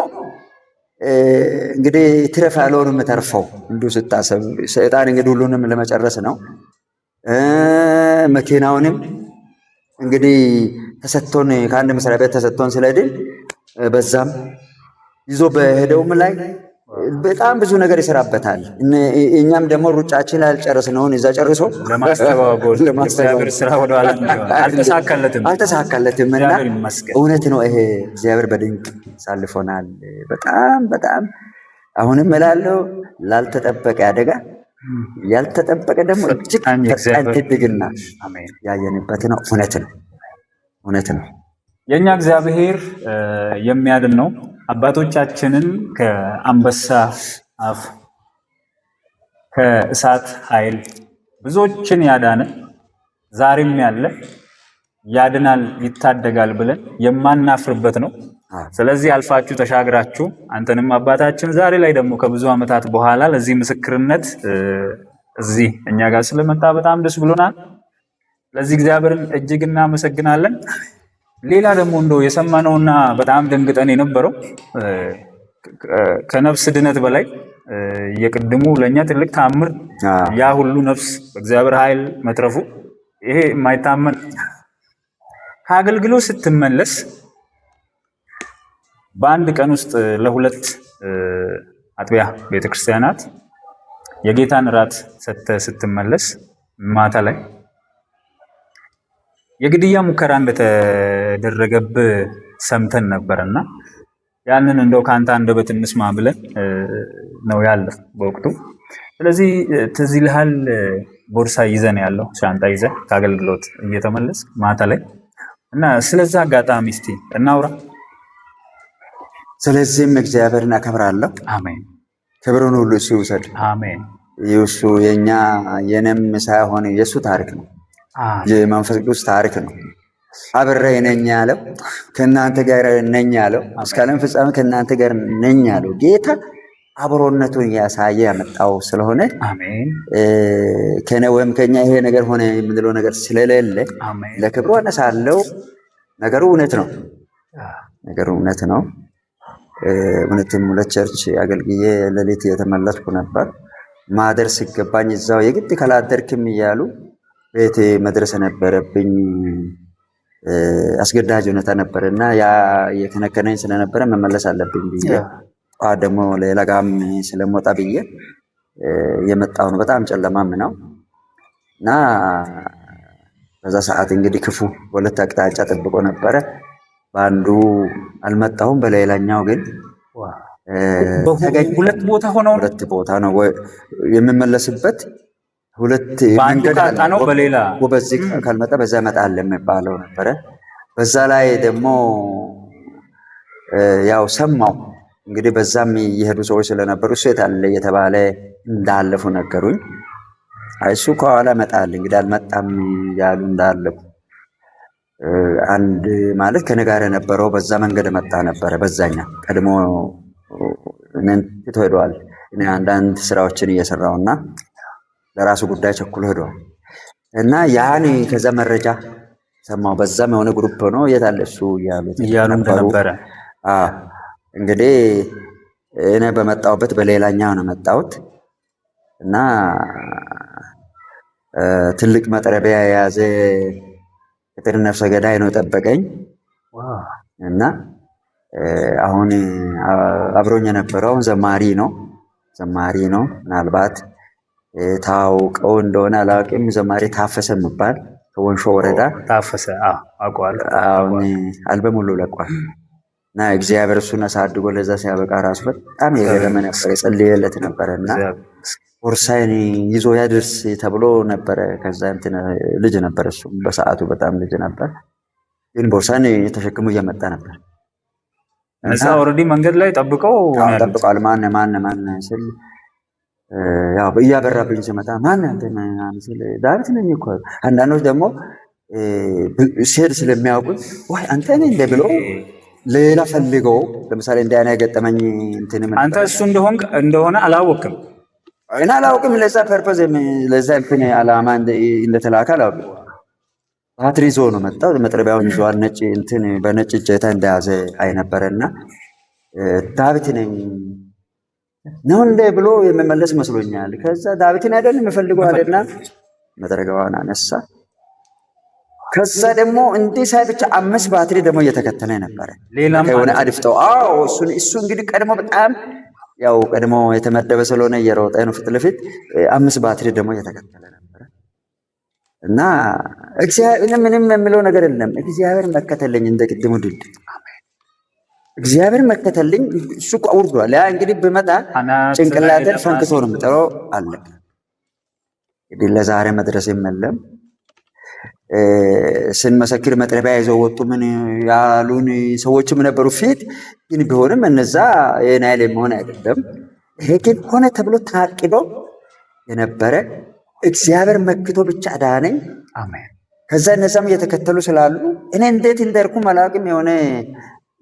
Speaker 2: እንግዲህ ትረፍ ያለውን የምተርፈው እንዲሁ ስታሰብ ሰይጣን እንግዲህ ሁሉንም ለመጨረስ ነው። መኪናውንም እንግዲህ ተሰጥቶን ከአንድ መስሪያ ቤት ተሰጥቶን ስለድል በዛም ይዞ በሄደውም ላይ በጣም ብዙ ነገር ይሰራበታል። እኛም ደግሞ ሩጫችን ያልጨረስነውን እዛ ጨርሶ
Speaker 1: ለማስተጓጎል ስራ ወደኋላ አልተሳካለትም
Speaker 2: አልተሳካለትም። እና እውነት ነው ይሄ እግዚአብሔር በድንቅ ሳልፎናል። በጣም በጣም አሁንም እላለሁ ላልተጠበቀ አደጋ ያልተጠበቀ ደግሞ እጅግ ፈጣን ትድግና ያየንበት ነው። እውነት ነው፣ እውነት ነው።
Speaker 1: የእኛ እግዚአብሔር የሚያድን ነው። አባቶቻችንን ከአንበሳ አፍ ከእሳት ኃይል ብዙዎችን ያዳነ ዛሬም ያለ ያድናል፣ ይታደጋል ብለን የማናፍርበት ነው። ስለዚህ አልፋችሁ ተሻግራችሁ አንተንም አባታችን ዛሬ ላይ ደግሞ ከብዙ ዓመታት በኋላ ለዚህ ምስክርነት እዚህ እኛ ጋር ስለመጣ በጣም ደስ ብሎናል። ለዚህ እግዚአብሔርን እጅግ እናመሰግናለን። ሌላ ደግሞ እንደው የሰማነውና በጣም ደንግጠን የነበረው ከነፍስ ድነት በላይ የቅድሙ ለእኛ ትልቅ ታምር፣ ያ ሁሉ ነፍስ በእግዚአብሔር ኃይል መትረፉ ይሄ የማይታመን። ከአገልግሎት ስትመለስ በአንድ ቀን ውስጥ ለሁለት አጥቢያ ቤተክርስቲያናት የጌታን እራት ሰጥተህ ስትመለስ ማታ ላይ የግድያ ሙከራ እንደተደረገብህ ሰምተን ነበርና ያንን እንደው ከአንተ አንደበት እንስማ ብለን ነው ያለፍ በወቅቱ። ስለዚህ ትዝ ይልሃል፣ ቦርሳ ይዘን ያለው ሻንጣ ይዘህ ከአገልግሎት እየተመለስ ማታ ላይ እና ስለዛ አጋጣሚ እስቲ እናውራ።
Speaker 2: ስለዚህም እግዚአብሔርን አከብራለሁ።
Speaker 1: አሜን።
Speaker 2: ክብሩን ሁሉ እሱ ይውሰድ።
Speaker 1: አሜን።
Speaker 2: የእሱ የኛ የኔም ሳይሆን የእሱ ታሪክ ነው። የመንፈስ ቅዱስ ታሪክ ነው። አብሬ ነኝ ያለው፣ ከእናንተ ጋር ነኝ ያለው፣ እስከ ዓለም ፍጻሜ ከእናንተ ጋር ነኝ ያለው ጌታ አብሮነቱን እያሳየ ያመጣው ስለሆነ
Speaker 1: አሜን።
Speaker 2: ከነ ወይም ከኛ ይሄ ነገር ሆነ የምንለው ነገር ስለሌለ
Speaker 1: አሜን።
Speaker 2: ለክብሩ አነሳለው። ነገሩ እውነት ነው። ነገሩ እውነት ነው። እውነትም ሁለት church አገልግዬ ሌሊት እየተመለስኩ ነበር። ማደር ሲገባኝ እዛው የግድ ካላደርክም እያሉ ቤት መድረስ ነበረብኝ። አስገዳጅ ሁኔታ ነበር እና ያ እየከነከነኝ ስለነበረ መመለስ አለብኝ ብዬ ጠዋት ደግሞ ሌላ ጋም ስለምወጣ ብዬ የመጣው ነው። በጣም ጨለማም ነው እና በዛ ሰዓት እንግዲህ ክፉ በሁለት አቅጣጫ ጠብቆ ነበረ። በአንዱ አልመጣሁም፣ በሌላኛው ግን ተገኘ።
Speaker 1: ሁለት ቦታ ሆነው ነው?
Speaker 2: ሁለት ቦታ ነው የምመለስበት። ሁለት
Speaker 1: በአንዱ
Speaker 2: መንገድ አለ።
Speaker 1: ካጣ ነው በሌላ
Speaker 2: በዚህ ካልመጣ በዛ እመጣለሁ የሚባለው ነበረ። በዛ ላይ ደግሞ ያው ሰማው እንግዲህ በዛም እየሄዱ ሰዎች ስለነበሩ እሱ የት አለ እየተባለ እንዳለፉ ነገሩኝ። አይ እሱ ከኋላ እመጣለሁ እንግዲህ አልመጣም ያሉ እንዳለፉ አንድ ማለት ከእኔ ጋር የነበረው በዛ መንገድ መጣ ነበረ። በዛኛ ቀድሞ እኔን ትቶ ሄደዋል። እኔ አንዳንድ ስራዎችን እየሰራውና ለራሱ ጉዳይ ቸኩሎ ሄደዋል እና ያን ከዛ መረጃ ሰማው። በዛም የሆነ group ሆኖ የት አለ እሱ እያሉት
Speaker 1: እያሉ
Speaker 2: ነበሩ።
Speaker 1: እንደነበረ።
Speaker 2: አዎ እንግዲህ እኔ በመጣሁበት በሌላኛው ነው መጣሁት እና ትልቅ መጥረቢያ የያዘ ቅጥር ነፍሰ ገዳይ ነው ጠበቀኝ። እና አሁን አብሮኝ የነበረው አሁን ዘማሪ ነው ዘማሪ ነው። ምናልባት ታውቀው እንደሆነ አላውቅም። ዘማሪ ታፈሰ የሚባል ከወንሾ ወረዳ።
Speaker 1: ታፈሰ፣ አዎ አውቀዋለሁ።
Speaker 2: አሁን አልበም ሁሉ ለቋል። እና እግዚአብሔር እሱን አሳድጎ ለዛ ሲያበቃ ራሱ በጣም የገረመ ነበር፣ የጸለየለት ነበረ እና ቦርሳዬን ይዞ ያድርስ ተብሎ ነበረ። ከዛ እንትን ልጅ ነበር እሱ በሰዓቱ በጣም ልጅ ነበር፣ ግን ቦርሳን ተሸክሞ እየመጣ ነበር።
Speaker 1: እዛ already መንገድ ላይ ጠብቀው ነው ያሉት።
Speaker 2: ጠብቀዋል። ማን ማን ማን ስል ያው እያበራብኝ ሲመጣ ማን አንተ ምናምን ስል ዳዊት ነኝ እኮ። አንዳንዶች ደግሞ ሲሄድ ስለሚያውቁት ወይ አንተ ነህ እንደ ብሎ ሌላ ፈልገው ለምሳሌ እንደ አይነት የገጠመኝ እንትንም
Speaker 1: አንተ እሱ እንደሆንክ እንደሆነ አላወቅም።
Speaker 2: እኔ አላውቅም። ለዛ purpose ለዛ እንትን ዓላማ እንደተላከ አላውቅም። ባትሪ ይዞ ነው መጣው። መጥረቢያውን ይዟል። ነጭ እንትን በነጭ እጀታ እንደያዘ አይነበረና ዳዊት ነኝ ነው እንደ ብሎ የምመለስ መስሎኛል። ከዛ ዳዊትን አይደል የምፈልገው አለና መጥረቢያዋን አነሳ። ከዛ ደግሞ እንዲህ ሳይ ብቻ 5 ባትሪ ደግሞ እየተከተለ ነበረ።
Speaker 1: ሌላም
Speaker 2: የሆነ
Speaker 1: አለ።
Speaker 2: አድፍጠው። አዎ እሱ እንግዲህ ቀድሞ በጣም ያው ቀድሞ የተመደበ ስለሆነ እየሮጠ ነው ፊት ለፊት። 5 ባትሪ ደግሞ እየተከተለ ነበረ። እና እግዚአብሔር ምንም የምለው ነገር የለም። እግዚአብሔር መከተለኝ እንደ ቅድሙ ድልድይ እግዚአብሔር መከተልኝ። እሱ እኮ አውርዷል። ያ እንግዲህ ብመጣ
Speaker 1: አናት ላይ
Speaker 2: ጭንቅላቴን
Speaker 1: ለማን
Speaker 2: ፈንክቶ ነው የምጠራው። አለቀ። እንግዲህ ለዛሬ መድረስ የለም። ስንመሰክር መጥረቢያ ይዘው ወጡ ምን ያሉን ሰዎችም ነበሩ ፊት። ግን ቢሆንም እነዛ የናይል የሚሆን አይደለም። ይሄ ግን ሆነ ተብሎ ታቅዶ የነበረ እግዚአብሔር መክቶ ብቻ አዳነኝ።
Speaker 1: አሜን።
Speaker 2: ከዛ እነዛም እየተከተሉ ስላሉ እኔ እንዴት እንደርኩም አላውቅም። የሆነ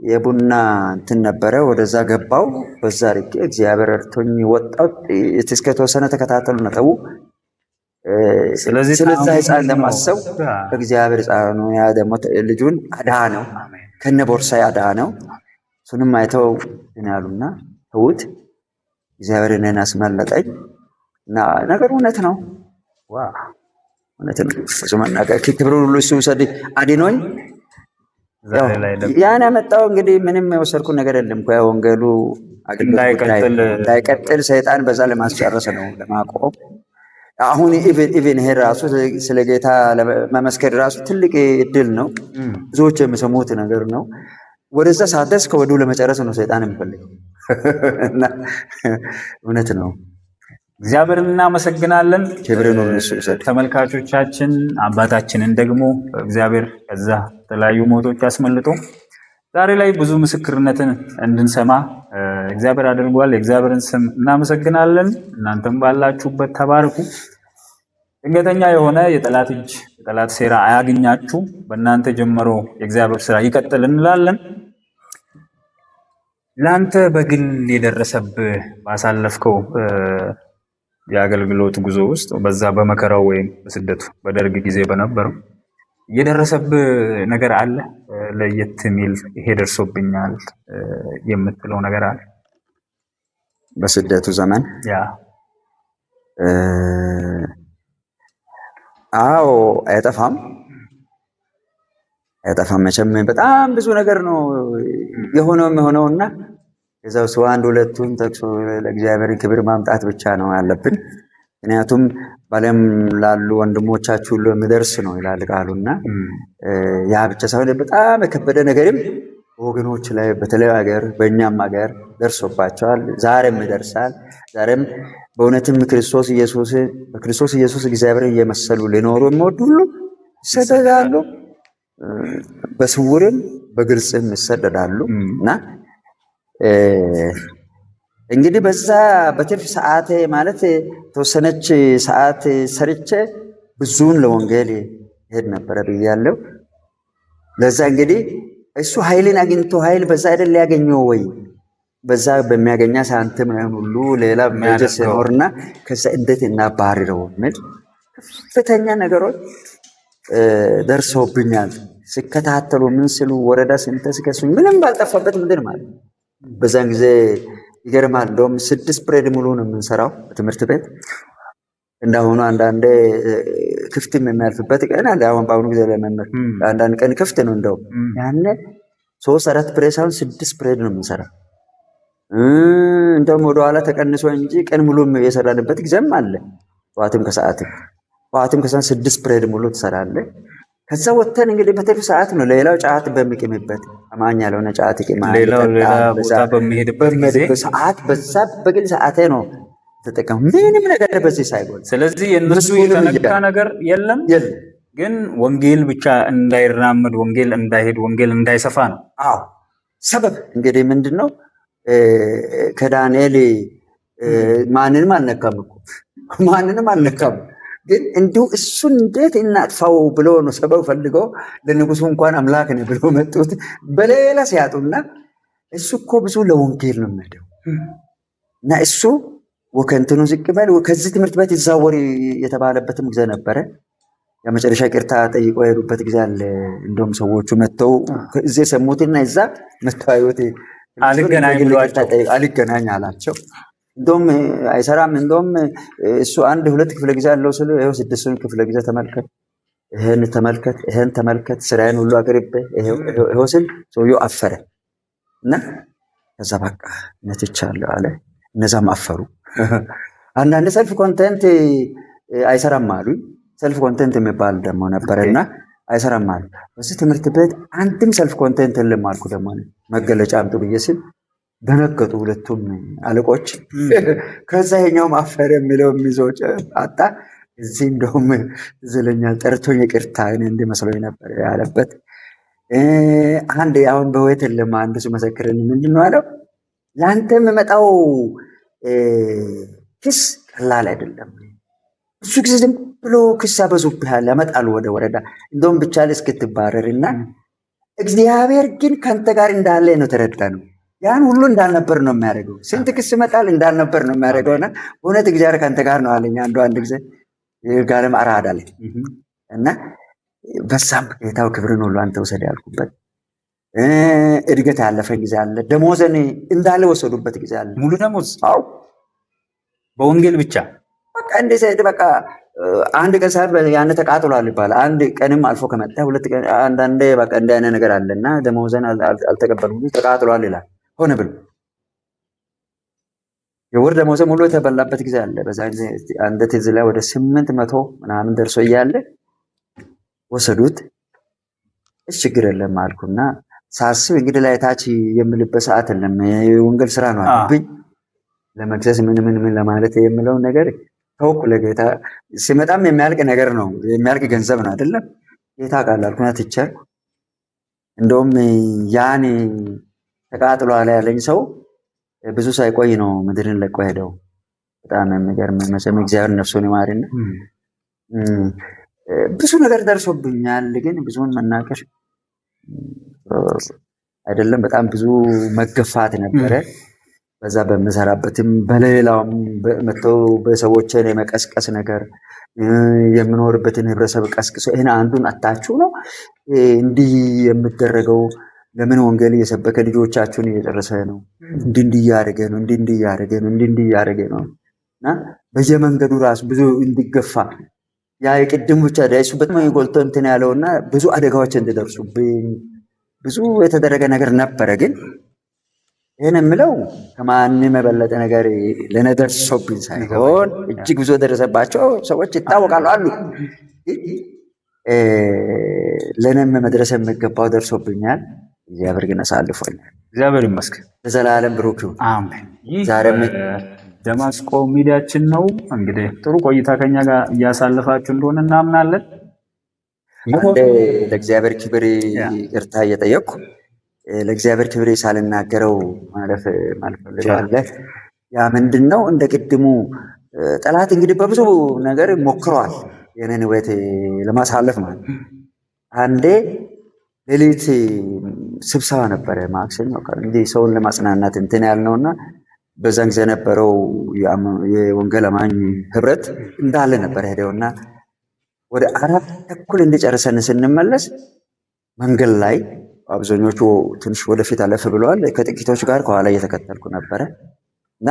Speaker 2: የቡና እንትን ነበረ። ወደዛ ገባው። በዛ አድርጌ እግዚአብሔር ረድቶኝ ወጣው። እስከ ተወሰነ ተከታተሉ ነጠቡ።
Speaker 1: ስለዚህ
Speaker 2: ስለዛ
Speaker 1: ተአምር
Speaker 2: ህፃን
Speaker 1: ነው።
Speaker 2: ለማሰብ እግዚአብሔር ህፃኑ ያ ደግሞ ልጁን አዳነው፣ ከነ ቦርሳዬ አዳነው። እሱንም አይተው እንትን ያሉና ተዉት። እግዚአብሔር እኔን አስመለጠኝ እና ነገሩ እውነት ነው፣ እውነት ነው። ብዙ መናገር ክብሩን ሁሉ እሱ ውሰድ፣ አድኖኝ
Speaker 1: ዛሬ ላይ ደግሞ
Speaker 2: ያን ያመጣው እንግዲህ ምንም የወሰድኩት ነገር የለም እኮ ያ ወንጌሉ አገልግሎት ጉዳይ
Speaker 1: እንዳይቀጥል
Speaker 2: እንዳይቀጥል ሰይጣን በዛ ለማስጨረስ ነው፣ ለማቆም። አሁን even ይሄ ራሱ ስለ ጌታ መመስከር ራሱ ትልቅ እድል ነው። ብዙዎች የሚሰሙት ነገር ነው። ወደዛ ሳትደርስ ከወዲሁ ለመጨረስ ነው ሰይጣን የሚፈልገው እና እውነት ነው።
Speaker 1: እግዚአብሔርን እናመሰግናለን።
Speaker 2: ክብርን ሁሉ እሱ ይውሰድ።
Speaker 1: ተመልካቾቻችን አባታችንን ደግሞ እግዚአብሔር ከዛ የተለያዩ ሞቶች አስመልጦ ዛሬ ላይ ብዙ ምስክርነትን እንድንሰማ እግዚአብሔር አድርጓል። የእግዚአብሔርን ስም እናመሰግናለን። እናንተም ባላችሁበት ተባረኩ። ድንገተኛ የሆነ የጠላት እጅ የጠላት ሴራ አያግኛችሁ። በእናንተ ጀምሮ የእግዚአብሔር ስራ ይቀጥል እንላለን። ለአንተ በግል የደረሰብህ ባሳለፍከው የአገልግሎት ጉዞ ውስጥ በዛ በመከራው ወይም በስደቱ በደርግ ጊዜ በነበረው የደረሰብህ ነገር አለ? ለየት የሚል ይሄ ደርሶብኛል የምትለው ነገር አለ?
Speaker 2: በስደቱ ዘመን
Speaker 1: ያ
Speaker 2: አዎ፣ አይጠፋም አይጠፋም። መቼም በጣም ብዙ ነገር ነው የሆነው የሆነውና ከዛው ሰው አንድ ሁለቱን ጠቅሶ ለእግዚአብሔር ክብር ማምጣት ብቻ ነው ያለብን። ምክንያቱም በዓለም ላሉ ወንድሞቻችሁ ሁሉ የሚደርስ ነው ይላል ቃሉና ያ ብቻ ሳይሆን በጣም የከበደ ነገርም በወገኖች ላይ በተለያዩ ሀገር በእኛም ሀገር ደርሶባቸዋል። ዛሬም ይደርሳል። ዛሬም በእውነትም ክርስቶስ ኢየሱስ በክርስቶስ ኢየሱስ እግዚአብሔር እየመሰሉ ሊኖሩ የሚወዱ ሁሉ ይሰደዳሉ፣ በስውርም በግልጽም ይሰደዳሉ። እና እንግዲህ በዛ በትርፍ ሰዓቴ ማለት የተወሰነች ሰዓት ሰርቼ ብዙውን ለወንጌል ሄድ ነበረ ብያለሁ። ለዛ እንግዲህ እሱ ኃይልን አግኝቶ ኃይል በዛ አይደል ያገኘው ወይ በዛ በሚያገኛ ሳንቲም ነው ሁሉ ሌላ በጀት ሲኖርና ከዛ እንዴት እናባርረው የሚል ከፍተኛ ነገሮች ደርሰውብኛል። ሲከታተሉ ምን ስሉ ወረዳ ስንት ሲከሱኝ ምንም ባልጠፋበት ምንድን ማለት በዛን ጊዜ ይገርማል። እንደውም 6 period ሙሉ ነው የምንሰራው በትምህርት ቤት። እንዳሁኑ አንዳንዴ ክፍትም የሚያልፍበት ቀን አለ። አሁን በአሁኑ ጊዜ ለመምህር አንዳንድ ቀን ክፍት ነው። እንደውም ያኔ 3-4 period ሳይሆን 6 period ነው የምንሰራው። እንደውም ወደኋላ ተቀንሶ እንጂ ቀን ሙሉ የሰራንበት ጊዜም አለ። ጠዋትም ከሰዓትም ጠዋትም ከሰዓት 6 period ሙሉ ትሰራለህ። ከዛ ወጥተን እንግዲህ በትርፍ ሰዓት ነው ሌላው ጫት በሚቅምበት አማኝ ያልሆነ ጫት ይቅማል፣
Speaker 1: ሌላው ሌላ
Speaker 2: ይጠጣል።
Speaker 1: ቦታ በሚሄድበት ጊዜ
Speaker 2: ሰዓት በዛ በግል ሰዓቴ ነው ተጠቀሙ። ምንም ነገር በዚህ ሳይጎል።
Speaker 1: ስለዚህ የእነሱ
Speaker 2: ምስጉንም
Speaker 1: የተነካ
Speaker 2: እያለ
Speaker 1: ነገር የለም።
Speaker 2: የለም።
Speaker 1: ግን ወንጌል ብቻ እንዳይራመድ፣ ወንጌል እንዳይሄድ፣ ወንጌል እንዳይሰፋ ነው።
Speaker 2: አዎ፣ ሰበብ እንግዲህ ምንድነው? ከዳንኤል ማንንም አልነካም እኮ ማንንም አልነካም። ግን እንዲሁ እሱን እንዴት እናጥፋው ብሎ ነው ሰበብ ፈልገው ለንጉሱ እንኳን አምላክ ነው ብሎ መጡት። በሌላ ሲያጡና እሱ እኮ ብዙ ለወንጌል ነው የሚሄደው እና እሱ ወከንትኑ ዝቅ በል ከዚህ ትምህርት ቤት ይዛወር የተባለበትም ጊዜ ነበረ። የመጨረሻ ይቅርታ ጠይቆ የሄዱበት ጊዜ አለ። እንደውም ሰዎቹ መጥተው እዚህ የሰሙትና እዛ መጥተው አዩት።
Speaker 1: አልገናኝ ብሏቸው።
Speaker 2: አልገናኝ አላቸው። እንደውም አይሰራም። እንደውም እሱ 1-2 ክፍለ ጊዜ አለው ስለ ይኸው 6 ክፍለ ጊዜ ተመልከት፣ ይሄን ተመልከት፣ ይሄን ተመልከት፣ ስራዬን ሁሉ አቅርቤ ይኸው ይኸው ስል ሰውየው አፈረ እና ከዛ በቃ ነትቻለሁ አለ። እነዛም አፈሩ። አንዳንድ self content አይሰራም አሉ። self content የሚባል ደግሞ ነበርና አይሰራም አሉ። በዚህ ትምህርት ቤት አንድም self content የለም አልኩ። ደግሞ መገለጫ አምጡ ብዬ ስል ደነገጡ ሁለቱም አለቆች። ከዛ ይሄኛውም አፈረ የሚለው የሚይዘው አጣ። እዚህ እንደውም ትዝ ይለኛል ጠርቶኝ ይቅርታ እኔ እንዲህ መስሎኝ ነበር ያለበት። አንድ አሁን በህይወት የለም አንዱ ሲመሰክርልኝ ምንድን ነው ያለው? ለአንተ የሚመጣው ክስ ቀላል አይደለም። ብዙ ጊዜ ዝም ብሎ ክስ ያበዙብሃል፣ ያመጣሉ ወደ ወረዳ እንደውም ብቻ እስክትባረርና እግዚአብሔር ግን ከአንተ ጋር እንዳለ ነው ተረዳ ነው። ያን ሁሉ እንዳልነበር ነው የሚያደርገው። ስንት ክስ ይመጣል እንዳልነበር ነው የሚያደርገውና በእውነት እግዚአብሔር ከአንተ ጋር ነው አለኝ። አንዱ አንድ ጊዜ ይርጋለም አራዳ ላይ እና በዛም ጌታው ክብርን ሁሉ አንተ ውሰድ ያልኩበት እድገት ያለፈ ጊዜ አለ። ደሞዘን እንዳለ ወሰዱበት ጊዜ አለ።
Speaker 1: ሙሉ ደሞዝ? አዎ፣ በወንጌል ብቻ።
Speaker 2: በቃ እንደዚህ በቃ አንድ ቀን ሰዓት ያን ተቃጥሏል ይባላል። አንድ ቀንም አልፎ ከመጣ ሁለት ቀን አንዳንዴ በቃ እንዲህ አይነት ነገር አለና ደሞዘን አልተቀበልኩም ተቃጥሏል ይላል። ሆነ ብሎ የወር ደሞዘ ሙሉ የተበላበት ጊዜ አለ። በዛ ጊዜ አንድ ትዝ ላይ ወደ 800 ምናምን ደርሶ እያለ ወሰዱት። እሺ ችግር የለም አልኩና ሳስብ እንግዲህ ላይ ታች የምልበት ሰዓት የለም። የወንጌል ስራ ነው አለብኝ። ለመክሰስ ምን ምን ምን ለማለት የምለውን ነገር ተውኩ። ለጌታ ሲመጣም የሚያልቅ ነገር ነው፣ የሚያልቅ ገንዘብ ነው አይደለም። ጌታ ቃል አልኩና ትቻልኩ። እንደውም ያን ተቃጥሏል ያለኝ ሰው ብዙ ሳይቆይ ነው ምድርን ለቆ ሄደው። በጣም የሚገርም መቼም እግዚአብሔር ነፍሱን ይማርና ብዙ ነገር ደርሶብኛል፣ ግን ብዙውን መናገር አይደለም። በጣም ብዙ መገፋት ነበረ። በዛ በምሰራበትም በሌላውም መጥተው በሰዎችን የመቀስቀስ ነገር የምኖርበትን ህብረተሰብ ቀስቅሶ ይሄን አንዱን አታችሁ ነው እንዲህ የምደረገው፣ ለምን ወንጌል እየሰበከ ልጆቻችሁን እየጨረሰ ነው፣ እንዲህ እንዲህ እያደረገ ነው፣ እንዲህ እንዲህ እያደረገ ነው፣ እንዲህ እንዲህ እያደረገ ነው እና በየመንገዱ ራሱ ብዙ እንዲገፋ ያ የቅድም ብቻ እሱ በጣም ጎልቶ እንትን ያለውና ብዙ አደጋዎች እንዲደርሱብኝ ብዙ የተደረገ ነገር ነበረ። ግን ይህን የምለው ከማንም የበለጠ ነገር ለእኔ ደርሶብኝ ሳይሆን እጅግ ብዙ የደረሰባቸው ሰዎች ይታወቃሉ አሉ። ለእኔም መድረስ የሚገባው ደርሶብኛል። እግዚአብሔር ግን አሳልፎኛል።
Speaker 1: እግዚአብሔር ይመስገን።
Speaker 2: ለዘላለም ብሩክ ይሁን።
Speaker 1: አሜን። ይህ ደማስቆ ሚዲያችን ነው። እንግዲህ ጥሩ ቆይታ ከኛ ጋር እያሳለፋችሁ እንደሆነ እናምናለን።
Speaker 2: ለእግዚአብሔር ክብር ይቅርታ እየጠየቅኩ ለእግዚአብሔር ክብር ሳልናገረው ማለፍ ማልፈልገው ያ ምንድነው፣ እንደ ቅድሙ ጠላት እንግዲህ በብዙ ነገር ሞክሯል የኔን ህይወት ለማሳለፍ ማለት። አንዴ ሌሊት ስብሰባ ነበረ ማክሰኞ እንግዲህ ሰውን ለማጽናናት እንትን ያልነውና በዛን ጊዜ የነበረው የወንጌል አማኝ ህብረት እንዳለ ነበር ሄደውና ወደ 4:30 እንደጨረሰን ስንመለስ መንገድ ላይ አብዛኞቹ ትንሽ ወደፊት አለፍ ብለዋል። ከጥቂቶች ጋር ከኋላ እየተከተልኩ ነበረ እና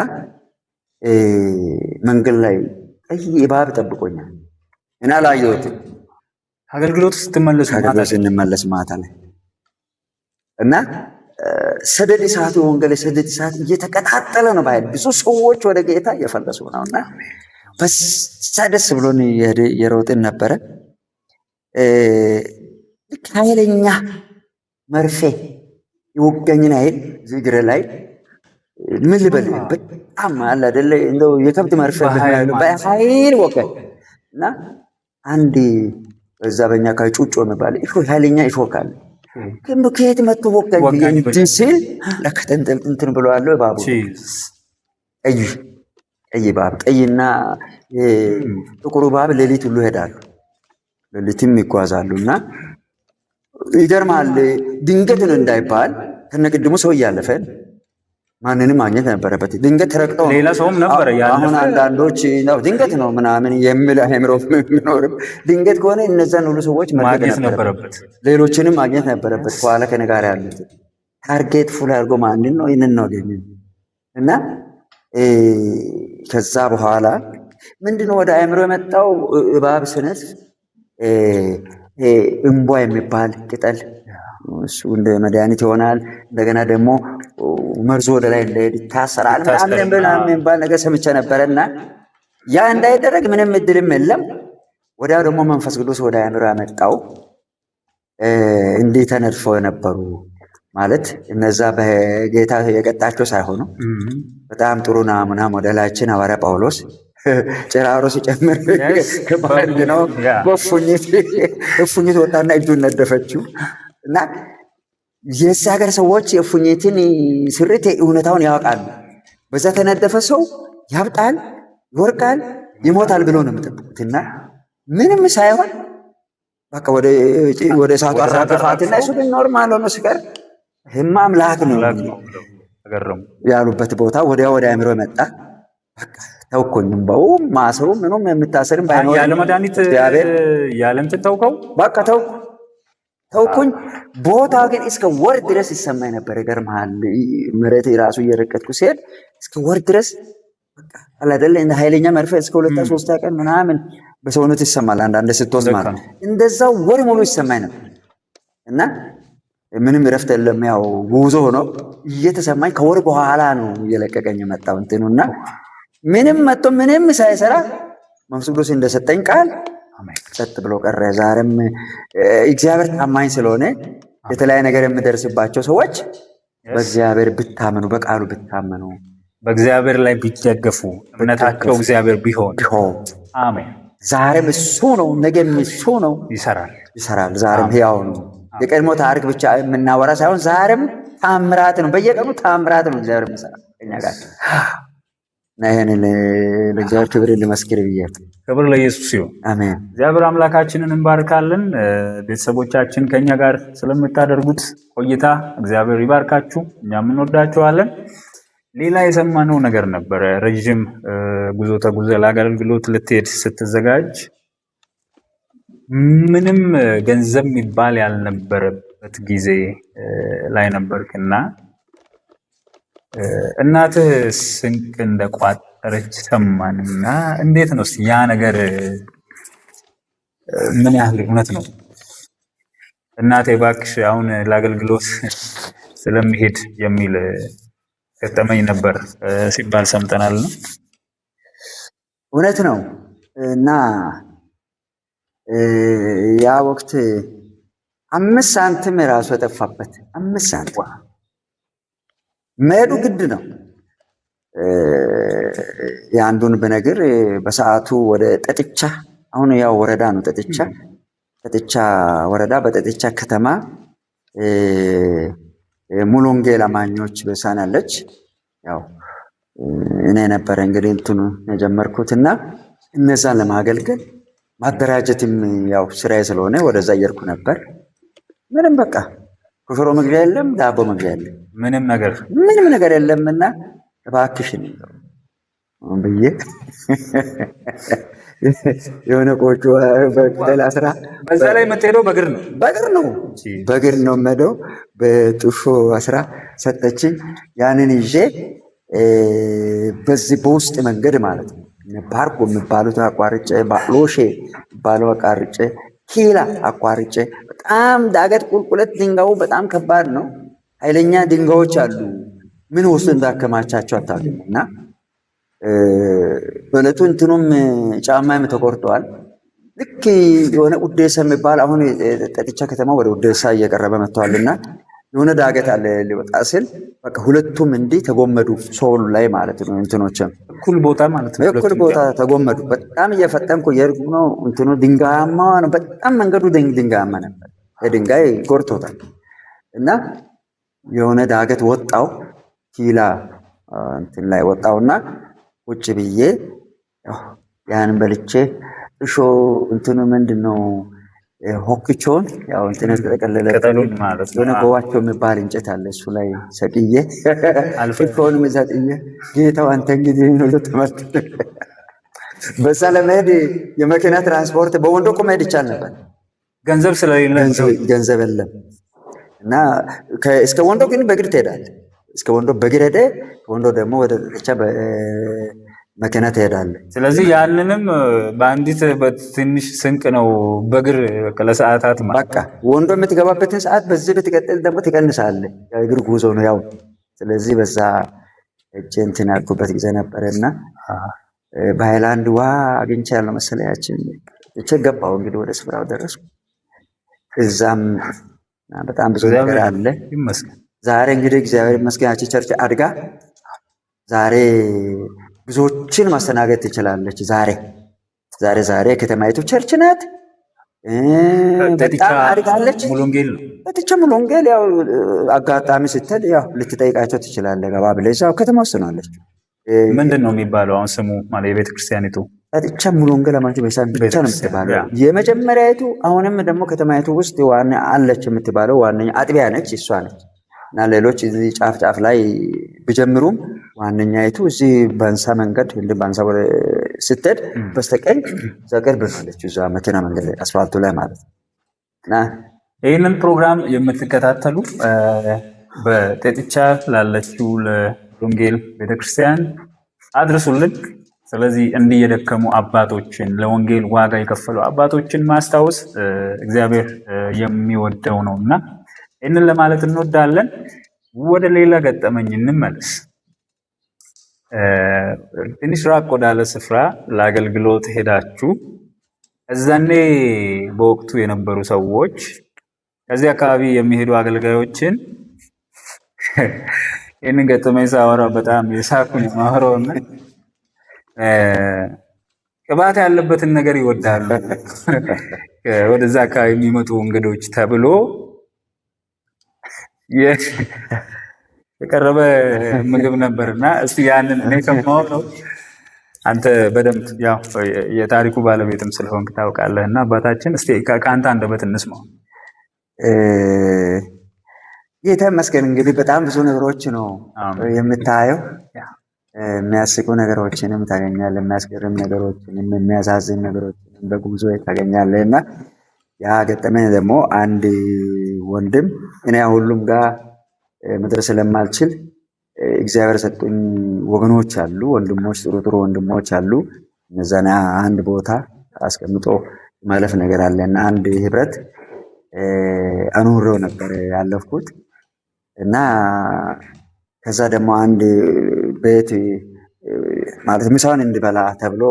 Speaker 2: መንገድ ላይ ቀይ እባብ ጠብቆኛል። እኔ አላየሁትም።
Speaker 1: አገልግሎት ስትመለሱ
Speaker 2: አገልግሎት ስንመለስ ማታ ላይ እና ሰደድ እሳቱ የወንጌል ሰደድ እሳት እየተቀጣጠለ ነው። በኃይል ብዙ ሰዎች ወደ ጌታ እየፈለሱ ነውና በዛ ደስ ብሎን እየሮጥን ነበረ። ልክ ኃይለኛ መርፌ የወጋኝን ኃይል እዚህ እግሬ ላይ ምን ልበል በጣም አለ አይደለ እንደው የከብት መርፌ በኃይል ወጋኝ እና አንድ በዛ በእኛ አካባቢ ጩጮ የሚባል እሾህ ኃይለኛ እሾህ አለ። ግን ከየት መጥቶ ወጋኝ እንትን ሲል ለካ እንትን ብለዋለሁ። እባቡ ቀይ ቀይ እባብ ቀይና ጥቁሩ እባብ ሌሊት ሁሉ ይሄዳሉ፣ ሌሊትም ይጓዛሉ እና ይገርማል። ድንገት ነው እንዳይባል ከነቅድሙ ሰው እያለፈ ማንንም ማግኘት ነበረበት። ድንገት ተረግጦ
Speaker 1: ሌላ ሰውም ነበረ ያለፈ።
Speaker 2: አሁን አንዳንዶች ነው ድንገት ነው ምናምን የሚል አእምሮ የሚኖርም ድንገት ከሆነ እነዛን ሁሉ ሰዎች
Speaker 1: ማግኘት ነበረበት፣
Speaker 2: ሌሎችንም ማግኘት ነበረበት። ከኋላ ከእኔ ጋር ያሉት target full አድርጎ ማንን ነው ይህንን ነው አገኘ እና ከዛ በኋላ ምንድነው ወደ አእምሮ የመጣው እባብ ስነፍ እምቧ የሚባል ቅጠል እሱ እንደ መድኃኒት ይሆናል። እንደገና ደግሞ መርዞ ወደ ላይ እንዳይሄድ ይታሰራል ምናምን የሚባል ነገር ሰምቼ ነበረና ያ እንዳይደረግ ምንም እድልም የለም። ወዲያው ደግሞ መንፈስ ቅዱስ ወደ አእምሮ ያመጣው እንዲህ ተነድፈው የነበሩ ማለት እነዛ በጌታ የቀጣቸው ሳይሆኑ በጣም ጥሩ ናሙና ሞዴላችን ሐዋርያ ጳውሎስ ጭራሮ ሲጨምር ከባህር ነው በእፉኝት እፉኝት ወጣና እጁን ነደፈችው እና የዚህ ሀገር ሰዎች የእፉኝትን ስሪት እውነታውን ያውቃሉ። በዛ ተነደፈ ሰው ያብጣል፣ ይወርቃል፣ ይሞታል ብሎ ነው የሚጠብቁት እና ምንም ሳይሆን በቃ ወደ እሳቱ አራገፋትና እሱ ግን normal ሆኖ ሲቀር ይህማ አምላክ ነው ያሉበት ቦታ ወዲያ ወደ አእምሮ መጣ። በቃ ተውኩኝ። በው ማሰሩ ምንም የምታሰርም ባይኖር
Speaker 1: ያለ መድኃኒት ያለ እንትን ተውከው
Speaker 2: በቃ ተውኩኝ። ቦታ ግን እስከ ወር ድረስ ይሰማኝ ነበር። ይገርምሃል፣ መሬት ራሱ እየረቀጥኩ ሲሄድ እስከ ወር ድረስ በቃ አለ አይደለ እንደ ኃይለኛ መርፌ እስከ 2 3 ቀን ምናምን በሰውነት ይሰማል። አንዳንድ ስትወስድ ማለት እንደዛው ወር ሙሉ ይሰማኝ ነበር እና ምንም እረፍት የለም። ያው ጉዞ ሆኖ እየተሰማኝ ከወር በኋላ ነው እየለቀቀኝ የመጣው እንትኑና ምንም መጥቶ ምንም ሳይሰራ መንፈስ ቅዱስ እንደሰጠኝ ቃል ጸጥ ብሎ ቀረ። ዛሬም እግዚአብሔር ታማኝ ስለሆነ የተለያየ ነገር የምደርስባቸው ሰዎች በእግዚአብሔር ብታመኑ፣ በቃሉ ብታመኑ፣
Speaker 1: በእግዚአብሔር ላይ ቢደገፉ፣ እምነታቸው እግዚአብሔር ቢሆን አሜን።
Speaker 2: ዛሬም እሱ ነው፣ ነገም እሱ ነው፣
Speaker 1: ይሰራል
Speaker 2: ይሰራል። ዛሬም ሕያው ነው። የቀድሞ ታሪክ ብቻ የምናወራ ሳይሆን ዛሬም ታምራት ነው። በየቀኑ ታምራት ነው እግዚአብሔር የሚሰራ ከኛ ጋር እና ይሄንን ለእግዚአብሔር ክብር ልመስክር ብዬ።
Speaker 1: ክብር ለኢየሱስ ይሁን።
Speaker 2: አሜን።
Speaker 1: እግዚአብሔር አምላካችንን እንባርካለን። ቤተሰቦቻችን ከኛ ጋር ስለምታደርጉት ቆይታ እግዚአብሔር ይባርካችሁ። እኛም እንወዳችኋለን። ሌላ የሰማነው ነገር ነበረ። ረጅም ጉዞ ተጉዘ ለአገልግሎት ልትሄድ ስትዘጋጅ ምንም ገንዘብ የሚባል ያልነበረበት ጊዜ ላይ ነበርክና እናትህ ስንቅ እንደቋጠረች ሰማንና እንዴት ነው ያ ነገር? ምን ያህል እውነት ነው? እናቴ እባክሽ አሁን ለአገልግሎት ስለሚሄድ የሚል ገጠመኝ ነበር ሲባል ሰምተናል። ነው
Speaker 2: እውነት ነው። እና ያ ወቅት 5 ሳንቲም ራሱ የጠፋበት 5 ሳንቲም መሄዱ ግድ ነው። የአንዱን ብነግር በሰዓቱ ወደ ጠጥቻ፣ አሁን ያው ወረዳ ነው ጠጥቻ፣ ጠጥቻ ወረዳ በጠጥቻ ከተማ ሙሉ ወንጌል አማኞች በሳን አለች። ያው እኔ ነበር እንግዲህ እንትኑ የጀመርኩትና እነዛን ለማገልገል ማደራጀትም ያው ስራዬ ስለሆነ ወደዛ እየሄድኩ ነበር። ምንም በቃ ኮሾሮ መግዣ የለም፣ ዳቦ መግዣ የለም፣ ምንም ነገር የለምና እባክሽን ብዬ የሆነ ቆጮ በቅጠል አስራ
Speaker 1: በዛ ላይ የምትሄደው በእግር ነው፣
Speaker 2: በእግር ነው፣ በእግር ነው የምሄደው። በጡሾ አስራ ሰጠችኝ። ያንን ይዤ በዚህ በውስጥ መንገድ ማለት ነው ባርጎ የሚባሉት አቋርጬ፣ ባሎሼ የሚባለው አቋርጬ፣ ኪላ አቋርጬ፣ በጣም ዳገት ቁልቁለት፣ ድንጋዩ በጣም ከባድ ነው። ኃይለኛ ድንጋዮች አሉ። ምን ወስዶ እንዳከማቻቸው አታውቅም። እና በዕለቱ እንትኑም ጫማም ተቆርጧል። ልክ የሆነ ውዴሳ የሚባል አሁን ጠጥቻ ከተማ ወደ ውዴሳ እየቀረበ መጥቷልና የሆነ ዳገት አለ ሊወጣ ስል በቃ ሁለቱም እንዲህ ተጎመዱ፣ ሶሉ ላይ ማለት ነው። እንትኖችም
Speaker 1: እኩል ቦታ ማለት ነው።
Speaker 2: እኩል ቦታ ተጎመዱ። በጣም እየፈጠንኩ እየሄድኩ ነው። እንትኑ ድንጋያማ ነው። በጣም መንገዱ ድንጋያማ ነበር። ድንጋይ ጎርቶታል። እና የሆነ ዳገት ወጣው፣ ኪላ እንትን ላይ ወጣውና ቁጭ ብዬ ያን በልቼ እሾ እንትኑ ምንድነው ሆክቾን ያው እንትን የተጠቀለለ
Speaker 1: ቅጠሉን ማለት ነው።
Speaker 2: የሆነ ጎዋቸው የሚባል እንጨት አለ። እሱ ላይ ሰቅዬ እሾንም ሰቅዬ ጌታው አንተ እንግዲህ ነው ተመልክ። በዛ ለመሄድ የመኪና ትራንስፖርት በወንዶ እኮ መሄድ ይቻል ነበር።
Speaker 1: ገንዘብ ስለሌለ
Speaker 2: ገንዘብ የለም። እና እስከ ወንዶ ግን በእግር ትሄዳለህ። እስከ ወንዶ በእግር ሄደህ ከወንዶ ደግሞ ወደ ጠጥቻ በመኪና ትሄዳለህ።
Speaker 1: ስለዚህ ያንንም በአንዲት በትንሽ ስንቅ ነው በእግር ለሰዓታት ማለት
Speaker 2: በቃ ወንዶ የምትገባበትን ሰዓት በዚህ ብትቀጥል ደግሞ ትቀንሳለህ። ያው እግር ጉዞ ነው ያው። ስለዚህ በዛ እጄ እንትን ያልኩበት ጊዜ ነበረና በሃይላንድ ውሃ አግኝቻለሁ መሰለኝ። ያችን እቼ ገባሁ እንግዲህ ወደ ስፍራው ደረስኩ። እዛም በጣም ብዙ ነገር አለ።
Speaker 1: ይመስገን።
Speaker 2: ዛሬ እንግዲህ እግዚአብሔር ይመስገን ያቺ church አድጋ ዛሬ ብዙዎችን ማስተናገድ ትችላለች። ዛሬ ዛሬ ዛሬ ከተማይቱ church ናት። በጣም አድጋለች።
Speaker 1: ሙሉ ወንጌል ነው።
Speaker 2: ጠጥቻ ሙሉ ወንጌል ያው አጋጣሚ ስትል ያው ልትጠይቃቸው ትችላለህ። ገባ ብለህ እዛው ከተማ ውስጥ ነው አለችው።
Speaker 1: ምንድን ነው የሚባለው አሁን ስሙ ማለት የቤተ ክርስቲያኒቱ?
Speaker 2: ጤጥቻ ሙሉ ወንጌል አማኞች ቤተክርስቲያን ብቻ ነው የምትባለው። የመጀመሪያይቱ አሁንም ደግሞ ከተማይቱ ውስጥ ዋና አለች የምትባለው ዋነኛ አጥቢያ ነች፣ እሷ ነች። እና ሌሎች እዚህ ጫፍ ጫፍ ላይ ቢጀምሩም ዋነኛይቱ እዚህ ባንሳ መንገድ ባንሳ ስትሄድ በስተቀኝ እዛ ቅርብ ነው ያለችው፣ እዛ መኪና መንገድ ላይ አስፋልቱ ላይ ማለት ነው። እና
Speaker 1: ይህንን ፕሮግራም የምትከታተሉ በጤጥቻ ላለችው ለወንጌል ቤተክርስቲያን አድርሱልን። ስለዚህ እንዲህ የደከሙ አባቶችን ለወንጌል ዋጋ የከፈሉ አባቶችን ማስታወስ እግዚአብሔር የሚወደው ነውና ይህንን ለማለት እንወዳለን። ወደ ሌላ ገጠመኝ እንመለስ። ትንሽ ራቅ ወዳለ ስፍራ ለአገልግሎት ሄዳችሁ እዛኔ በወቅቱ የነበሩ ሰዎች ከዚህ አካባቢ የሚሄዱ አገልጋዮችን ይህንን ገጠመኝ ሳወራ በጣም የሳኩኝ ማወራውና ቅባት ያለበትን ነገር ይወዳሉ ወደዛ አካባቢ የሚመጡ እንግዶች ተብሎ የቀረበ ምግብ ነበርና እስቲ ያንን እኔ ከማወራው አንተ በደንብ ያው የታሪኩ ባለቤትም ስለሆንክ ታውቃለህና አባታችን እስቲ ከአንተ አንደበት እንስማው።
Speaker 2: ጌታ ይመስገን እንግዲህ በጣም ብዙ ነገሮች ነው የምታየው። የሚያስቁ ነገሮችንም ታገኛለህ፣ የሚያስገርም ነገሮችንም፣ የሚያሳዝን ነገሮችንም በጉዞ ታገኛለህ። እና ያ ገጠመኝ ደግሞ አንድ ወንድም እኔ ሁሉም ጋር መድረስ ስለማልችል እግዚአብሔር ሰጡኝ ወገኖች አሉ፣ ወንድሞች፣ ጥሩ ጥሩ ወንድሞች አሉ። እነዛን አንድ ቦታ አስቀምጦ ማለፍ ነገር አለ እና አንድ ህብረት አኑሬው ነበር ያለፍኩት። እና ከዛ ደግሞ አንድ ቤት ማለት ምሳውን እንዲበላ ተብሎ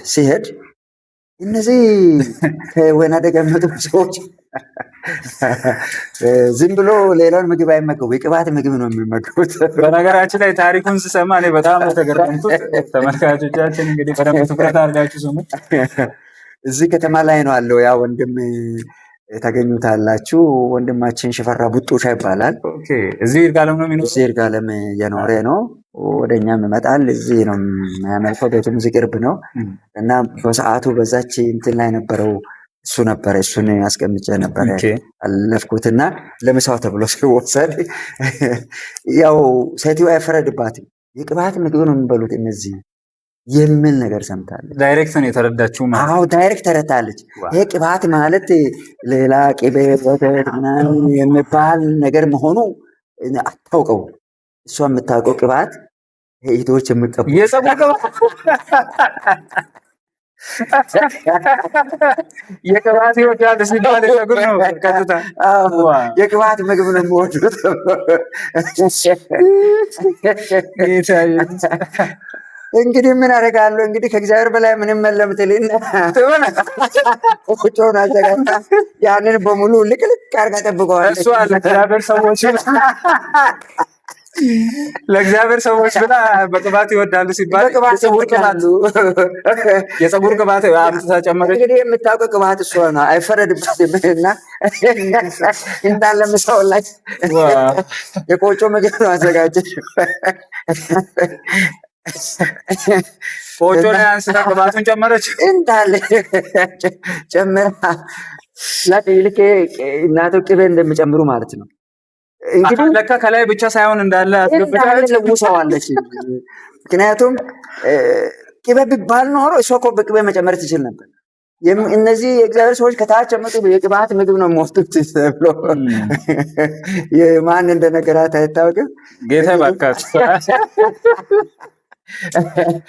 Speaker 2: ሲሄድ እነዚህ ከወይና ደጋ የሚመጡ ሰዎች ዝም ብሎ ሌላውን ምግብ አይመገቡ፣ የቅባት ምግብ ነው የሚመገቡት።
Speaker 1: በነገራችን ላይ ታሪኩን ስሰማ እኔ በጣም ተገረምኩት። ተመልካቾቻችን እንግዲህ በደንብ ትኩረት አድርጋችሁ ስሙ።
Speaker 2: እዚህ ከተማ ላይ ነው አለው ያ ወንድም ታገኙታላችሁ። ወንድማችን ሽፈራ ቡጡሻ ይባላል።
Speaker 1: Okay፣ እዚህ ይርጋለም ነው የሚኖረው?
Speaker 2: እዚህ ይርጋለም እየኖረ ነው። ወደኛም ይመጣል። እዚህ ነው የሚያመልከው። ቤቱም እዚህ ቅርብ ነው። እና በሰዓቱ በዛች እንትን ላይ ነበረው እሱ ነበረ፣ እሱን አስቀምጬ ነበረ አለፍኩትና ለምሳው ተብሎ ሲወሰድ ያው ሴትዮ አይፈረድባትም፣ የቅባት ምግብ ነው የሚበሉት እነዚህ የሚል ነገር ሰምታለች።
Speaker 1: Direct ነው የተረዳችው ማለት?
Speaker 2: አዎ direct ተረድታለች። ይሄ ቅባት ማለት ሌላ ቅቤ ወተት ምናምን የሚባል ነገር መሆኑ አታውቀው። እሷ የምታውቀው ቅባት እህቶች የሚቀቡ
Speaker 1: የፀጉር ቅባት የቅባት ይወዳል ሲባል የፀጉር ነው ቀጥታ።
Speaker 2: አዎ፣ የቅባት ምግብ ነው የሚወዱት።
Speaker 1: ጌታ ኢየሱስ።
Speaker 2: እንግዲህ ምን አደርጋለሁ እንግዲህ ከእግዚአብሔር በላይ ምንም የለም ትልና ቆጮውን አዘጋጅታ ያንን በሙሉ ልቅልቅ አድርጋ ጠብቀዋለች።
Speaker 1: እሷ ለእግዚአብሔር ሰዎች ብላ በቅባት ይወዳሉ ሲባል
Speaker 2: በቅባት
Speaker 1: የፀጉር ቅባት
Speaker 2: ይወዳሉ።
Speaker 1: የፀጉር ቅባት አምጥታ ጨመረች።
Speaker 2: እንግዲህ የምታውቀው ቅባት እሷ ነው፣ አይፈረድባትም። እና እንዳለ ምሳው ላይ የቆጮ ምግብ ነው አዘጋጀች።
Speaker 1: ቆጮ ላይ አንስታ ቅባቱን ጨመረች።
Speaker 2: እንዳለ ጨምራ ልክ እናቱ ቅቤ እንደሚጨምሩ ማለት ነው። እንግዲህ
Speaker 1: ለካ ከላይ ብቻ ሳይሆን እንዳለ አስገብታለች፣
Speaker 2: እንዳለ ለውሰዋለች። ምክንያቱም ቅቤ ቢባል ኖሮ እሷ እኮ በቅቤ መጨመር ትችል ነበር። እነዚህ የእግዚአብሔር ሰዎች ከታች መጡ የቅባት ምግብ ነው የሚወስዱት ተብሎ ማን እንደነገራት አይታወቅም።
Speaker 1: ጌታ ይባርካት።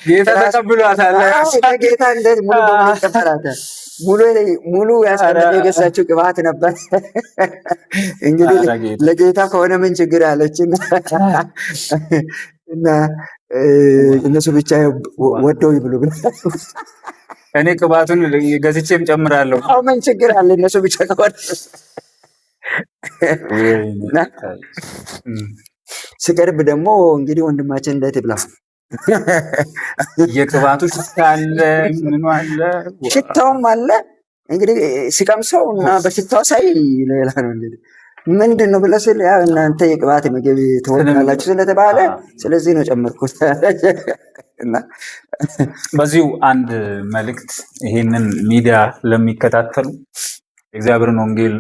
Speaker 1: ጌታ ተቀብሏታል።
Speaker 2: አዎ፣ ጌታ እንዴት ሙሉ በሙሉ ይቀበላታል። ሙሉ ያስቀመጠ የገዛችው ቅባት ነበር። እንግዲህ ለጌታ ከሆነ ምን ችግር አለች? እና እነሱ ብቻ ወደው ይብሉ ብላ
Speaker 1: እኔ ቅባቱን ገዝቼም ጨምራለሁ።
Speaker 2: አዎ፣ ምን ችግር አለ? እነሱ ብቻ ከሆነ እና ሲቀርብ ደግሞ እንግዲህ ወንድማችን እንዴት ይብላ?
Speaker 1: የቅባቱ ሽታ አለ፣ ምኑ አለ፣
Speaker 2: ሽታውም አለ። እንግዲህ ሲቀምሰው እና በሽታው ሳይ ሌላ ነው። እንግዲህ ምንድን ነው ብለህ ስል ያው እናንተ የቅባት ምግብ ትወዳላችሁ ስለተባለ ስለዚህ ነው ጨመርኩት። እና
Speaker 1: በዚሁ አንድ መልእክት ይሄንን ሚዲያ ለሚከታተሉ የእግዚአብሔርን ወንጌል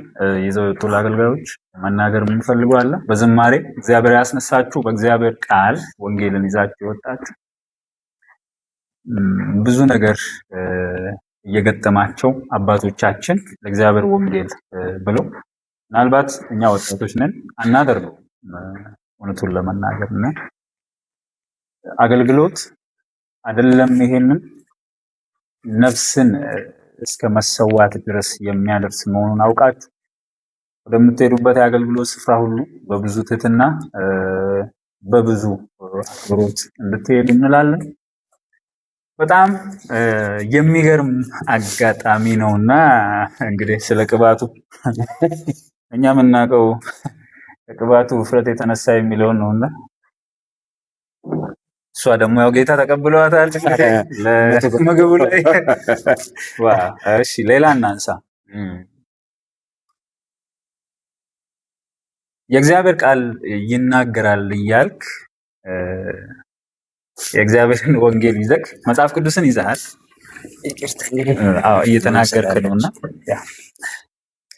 Speaker 1: ይዘው የወጡ ለአገልጋዮች መናገር የምንፈልገው አለ። በዝማሬ እግዚአብሔር ያስነሳችሁ፣ በእግዚአብሔር ቃል ወንጌልን ይዛችሁ የወጣችሁ ብዙ ነገር እየገጠማቸው አባቶቻችን ለእግዚአብሔር ወንጌል ብለው ምናልባት እኛ ወጣቶች ነን አናደርገው፣ እውነቱን ለመናገር እና አገልግሎት አይደለም ይሄንን ነፍስን እስከ መሰዋት ድረስ የሚያደርስ መሆኑን አውቃችሁ ወደምትሄዱበት የአገልግሎት ስፍራ ሁሉ በብዙ ትህትና በብዙ አክብሮት እንድትሄዱ እንላለን። በጣም የሚገርም አጋጣሚ ነውና እንግዲህ ስለ ቅባቱ እኛ የምናውቀው ከቅባቱ ውፍረት የተነሳ የሚለውን ነውና እሷ ደግሞ ያው ጌታ ተቀብለዋታል ለምግቡ ላይ። እሺ ሌላ እናንሳ። የእግዚአብሔር ቃል ይናገራል እያልክ የእግዚአብሔርን ወንጌል ይዘህ መጽሐፍ ቅዱስን ይዘሃል እየተናገርክ ነውና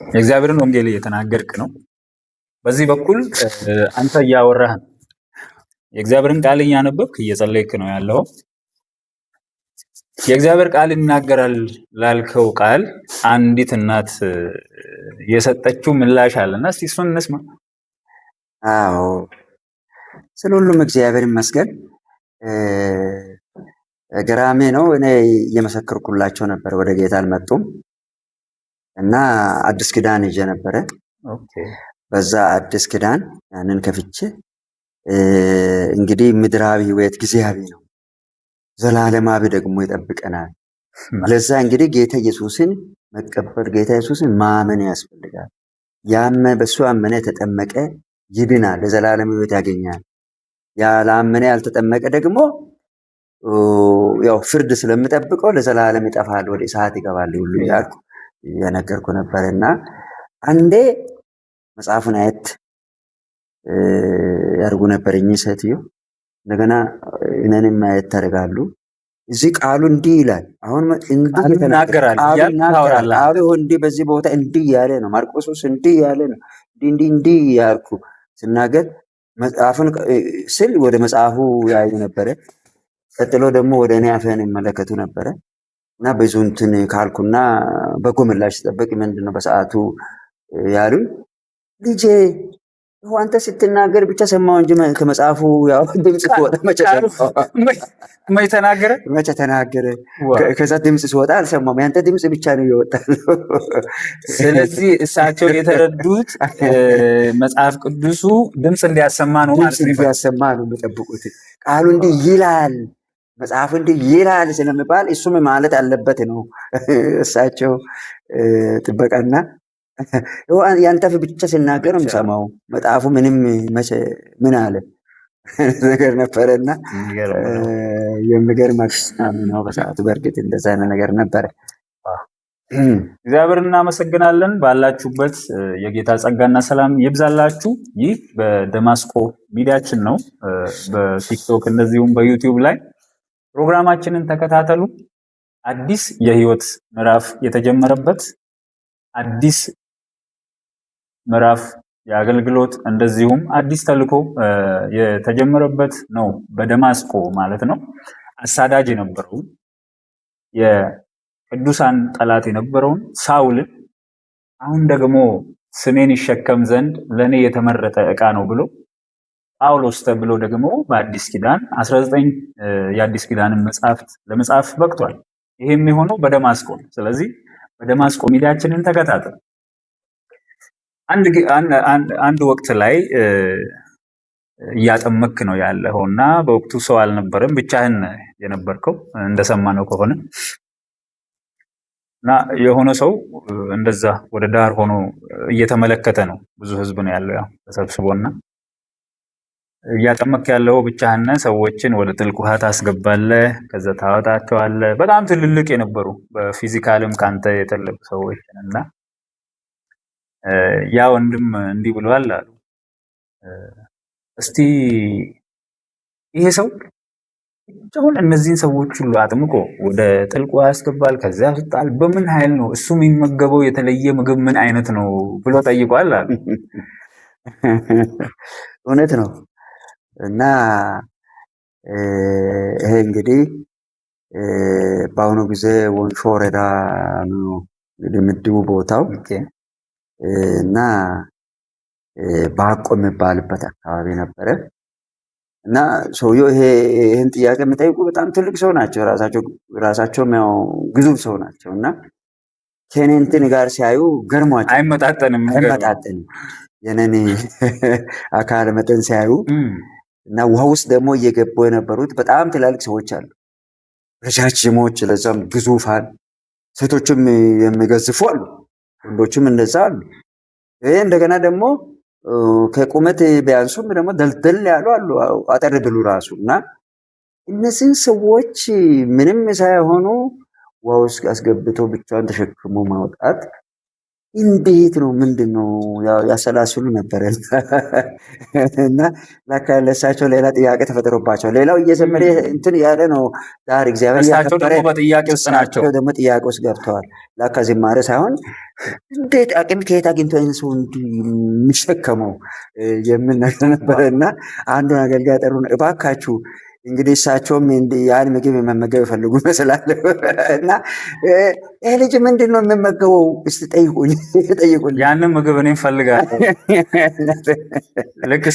Speaker 1: የእግዚአብሔርን ወንጌል እየተናገርክ ነው። በዚህ በኩል አንተ እያወራህ ነው። የእግዚአብሔርን ቃል እያነበብክ እየጸለይክ ነው ያለው። የእግዚአብሔር ቃል ይናገራል ላልከው ቃል አንዲት እናት የሰጠችው ምላሽ አለና እስቲ እሱን እንስማ።
Speaker 2: አዎ ስለ ሁሉም እግዚአብሔር ይመስገን። ገራሜ ነው። እኔ እየመሰከርኩላቸው ነበር፣ ወደ ጌታ አልመጡም እና አዲስ ኪዳን ይዤ ነበረ። በዛ አዲስ ኪዳን ያንን ከፍቼ እንግዲህ ምድራዊ ሕይወት ጊዜያዊ ነው፣ ዘላለማዊ ደግሞ ይጠብቀናል። ለዛ እንግዲህ ጌታ ኢየሱስን መቀበል ጌታ ኢየሱስን ማመን ያስፈልጋል። ያመነ በሱ ያመነ የተጠመቀ ይድናል፣ ለዘላለም ሕይወት ያገኛል። ያላመነ ያልተጠመቀ ደግሞ ያው ፍርድ ስለሚጠብቀው ለዘላለም ይጠፋል፣ ወደ እሳት ይገባል ሁሉ ያልኩ እየነገርኩ ነበርና አንዴ መጽሐፉን አየት ያርጉ ነበር እኚህ ሴትዮ። እንደገና እኔንም ማየት ታደርጋሉ። እዚህ ቃሉ እንዲህ ይላል። አሁን እንዲህ
Speaker 1: ይናገራል፣
Speaker 2: ቃሉ እንዲህ በዚህ ቦታ እንዲህ ያለ ነው፣ ማርቆስ ውስጥ እንዲህ ያለ ነው፣ እንዲህ እንዲህ ያልኩ ስናገር መጽሐፉን ስል ወደ መጽሐፉ ያዩ ነበረ። ቀጥሎ ደግሞ ወደ እኔ አፈን ይመለከቱ ነበረ እና ብዙ እንትን ካልኩና በጎ ምላሽ ስጠብቅ ምንድን ነው በሰዓቱ ያሉኝ፣ ልጄ አንተ ስትናገር ብቻ ሰማሁ እንጂ ከመጽሐፉ ያው ድምፅ ሲወጣ መቼ ሰማሁ? መቼ ተናገረ? ከዛ ድምፅ ሲወጣ አልሰማሁም። ያንተ ድምፅ ብቻ ነው ይወጣል።
Speaker 1: ስለዚህ እሳቸው የተረዱት መጽሐፍ ቅዱሱ ድምፅ እንዲያሰማ ነው
Speaker 2: ማለት ነው። እንዲያሰማ ነው የሚጠብቁት። ቃሉ እንዲህ ይላል፣ መጽሐፉ እንዲህ ይላል ስለሚባል እሱም ማለት አለበት ነው እሳቸው ጥበቃና ያንተ አፍ ብቻ ሲናገር ነው የምሰማው። መጽሐፉ ምንም መቼ ምን አለ ነገር ነበረና የሚገርም አጋጣሚ ነው በሰዓቱ። በእርግጥ እንደዛ አይነት ነገር ነበረ።
Speaker 1: እግዚአብሔር እናመሰግናለን። ባላችሁበት የጌታ ጸጋና ሰላም ይብዛላችሁ። ይህ በደማስቆ ሚዲያችን ነው። በቲክቶክ እንደዚሁም በዩቲዩብ ላይ ፕሮግራማችንን ተከታተሉ። አዲስ የህይወት ምዕራፍ የተጀመረበት አዲስ ምዕራፍ የአገልግሎት እንደዚሁም አዲስ ተልእኮ የተጀመረበት ነው። በደማስቆ ማለት ነው። አሳዳጅ የነበረውን የቅዱሳን ጠላት የነበረውን ሳውልን አሁን ደግሞ ስሜን ይሸከም ዘንድ ለኔ የተመረጠ ዕቃ ነው ብሎ ጳውሎስ ተብሎ ደግሞ በአዲስ ኪዳን 19 የአዲስ ኪዳንን መጻሕፍት ለመጻፍ በቅቷል። ይሄም የሆነው በደማስቆ ነው። ስለዚህ በደማስቆ ሚዲያችንን ተከታተሉ። አንድ ወቅት ላይ እያጠመክ ነው ያለኸውና በወቅቱ ሰው አልነበረም፣ ብቻህን የነበርከው እንደሰማነው ከሆነ እና የሆነ ሰው እንደዛ ወደ ዳር ሆኖ እየተመለከተ ነው። ብዙ ህዝብ ነው ያለው ያው ተሰብስቦና እያጠመክ ያለው ብቻህን፣ ሰዎችን ወደ ጥልቅ ውሃ ታስገባለህ፣ ከዛ ታወጣቸዋለህ። በጣም ትልልቅ የነበሩ በፊዚካልም ካንተ የተለቁ ሰዎችን እና ያ ወንድም እንዲህ ብሏል አሉ። እስቲ ይሄ ሰው ብቻውን እነዚህን ሰዎች ሁሉ አጥምቆ ወደ ጥልቁ ያስገባል፣ ከዚያ ያስወጣል። በምን ኃይል ነው እሱ የሚመገበው? የተለየ ምግብ ምን አይነት ነው ብሎ ጠይቋል አሉ።
Speaker 2: እውነት ነው። እና ይሄ እንግዲህ በአሁኑ ጊዜ ወንሾ ወረዳ ነው እንግዲህ ምድቡ ቦታው እና ባቆ የሚባልበት አካባቢ ነበረ። እና ሰውየው ይሄን ጥያቄ የሚጠይቁ በጣም ትልቅ ሰው ናቸው። ራሳቸውም ያው ግዙፍ ሰው ናቸው። እና ከእኔ እንትን ጋር ሲያዩ ገርሟቸው
Speaker 1: አይመጣጠንም፣
Speaker 2: አይመጣጠንም የኔን አካል መጠን ሲያዩ እና ውሃ ውስጥ ደግሞ እየገቡ የነበሩት በጣም ትላልቅ ሰዎች አሉ፣ ረጃጅሞች፣ ለዛም ግዙፋን፣ ሴቶችም የሚገዝፉ አሉ፣ ወንዶችም እንደዛ አሉ። ይሄ እንደገና ደግሞ ከቁመት ቢያንሱም ደግሞ ደልደል ያሉ አሉ፣ አጠር ብሉ ራሱ። እና እነዚህን ሰዎች ምንም ሳይሆኑ ውሃ ውስጥ አስገብቶ ብቻዋን ተሸክሞ ማውጣት እንዴት ነው? ምንድን ነው ያሰላስሉ ነበር። እና ለካ ለእሳቸው ሌላ ጥያቄ ተፈጥሮባቸው፣ ሌላው እየዘመረ እንትን ያለ ነው ዳር እግዚአብሔር
Speaker 1: እሳቸው ደግሞ በጥያቄ ውስጥ ናቸው።
Speaker 2: እሳቸው ደግሞ ጥያቄ ውስጥ ገብተዋል። ለካ ዝማሬ ሳይሆን እንዴት አቅም ከየት አግኝቶ ይህን ሰው እንዲህ የሚሸከመው የሚል ነገር ነበረ። እና አንዱን አገልጋይ ጠሩ፣ እባካችሁ እንግዲህ እሳቸውም ያን ምግብ መመገብ ይፈልጉ ይመስላል። እና ይህ ልጅ ምንድን ነው የምመገበው? እስቲ ጠይቁኝ ጠይቁልኝ።
Speaker 1: ያንን ምግብ እኔም እፈልጋለሁ። ልክ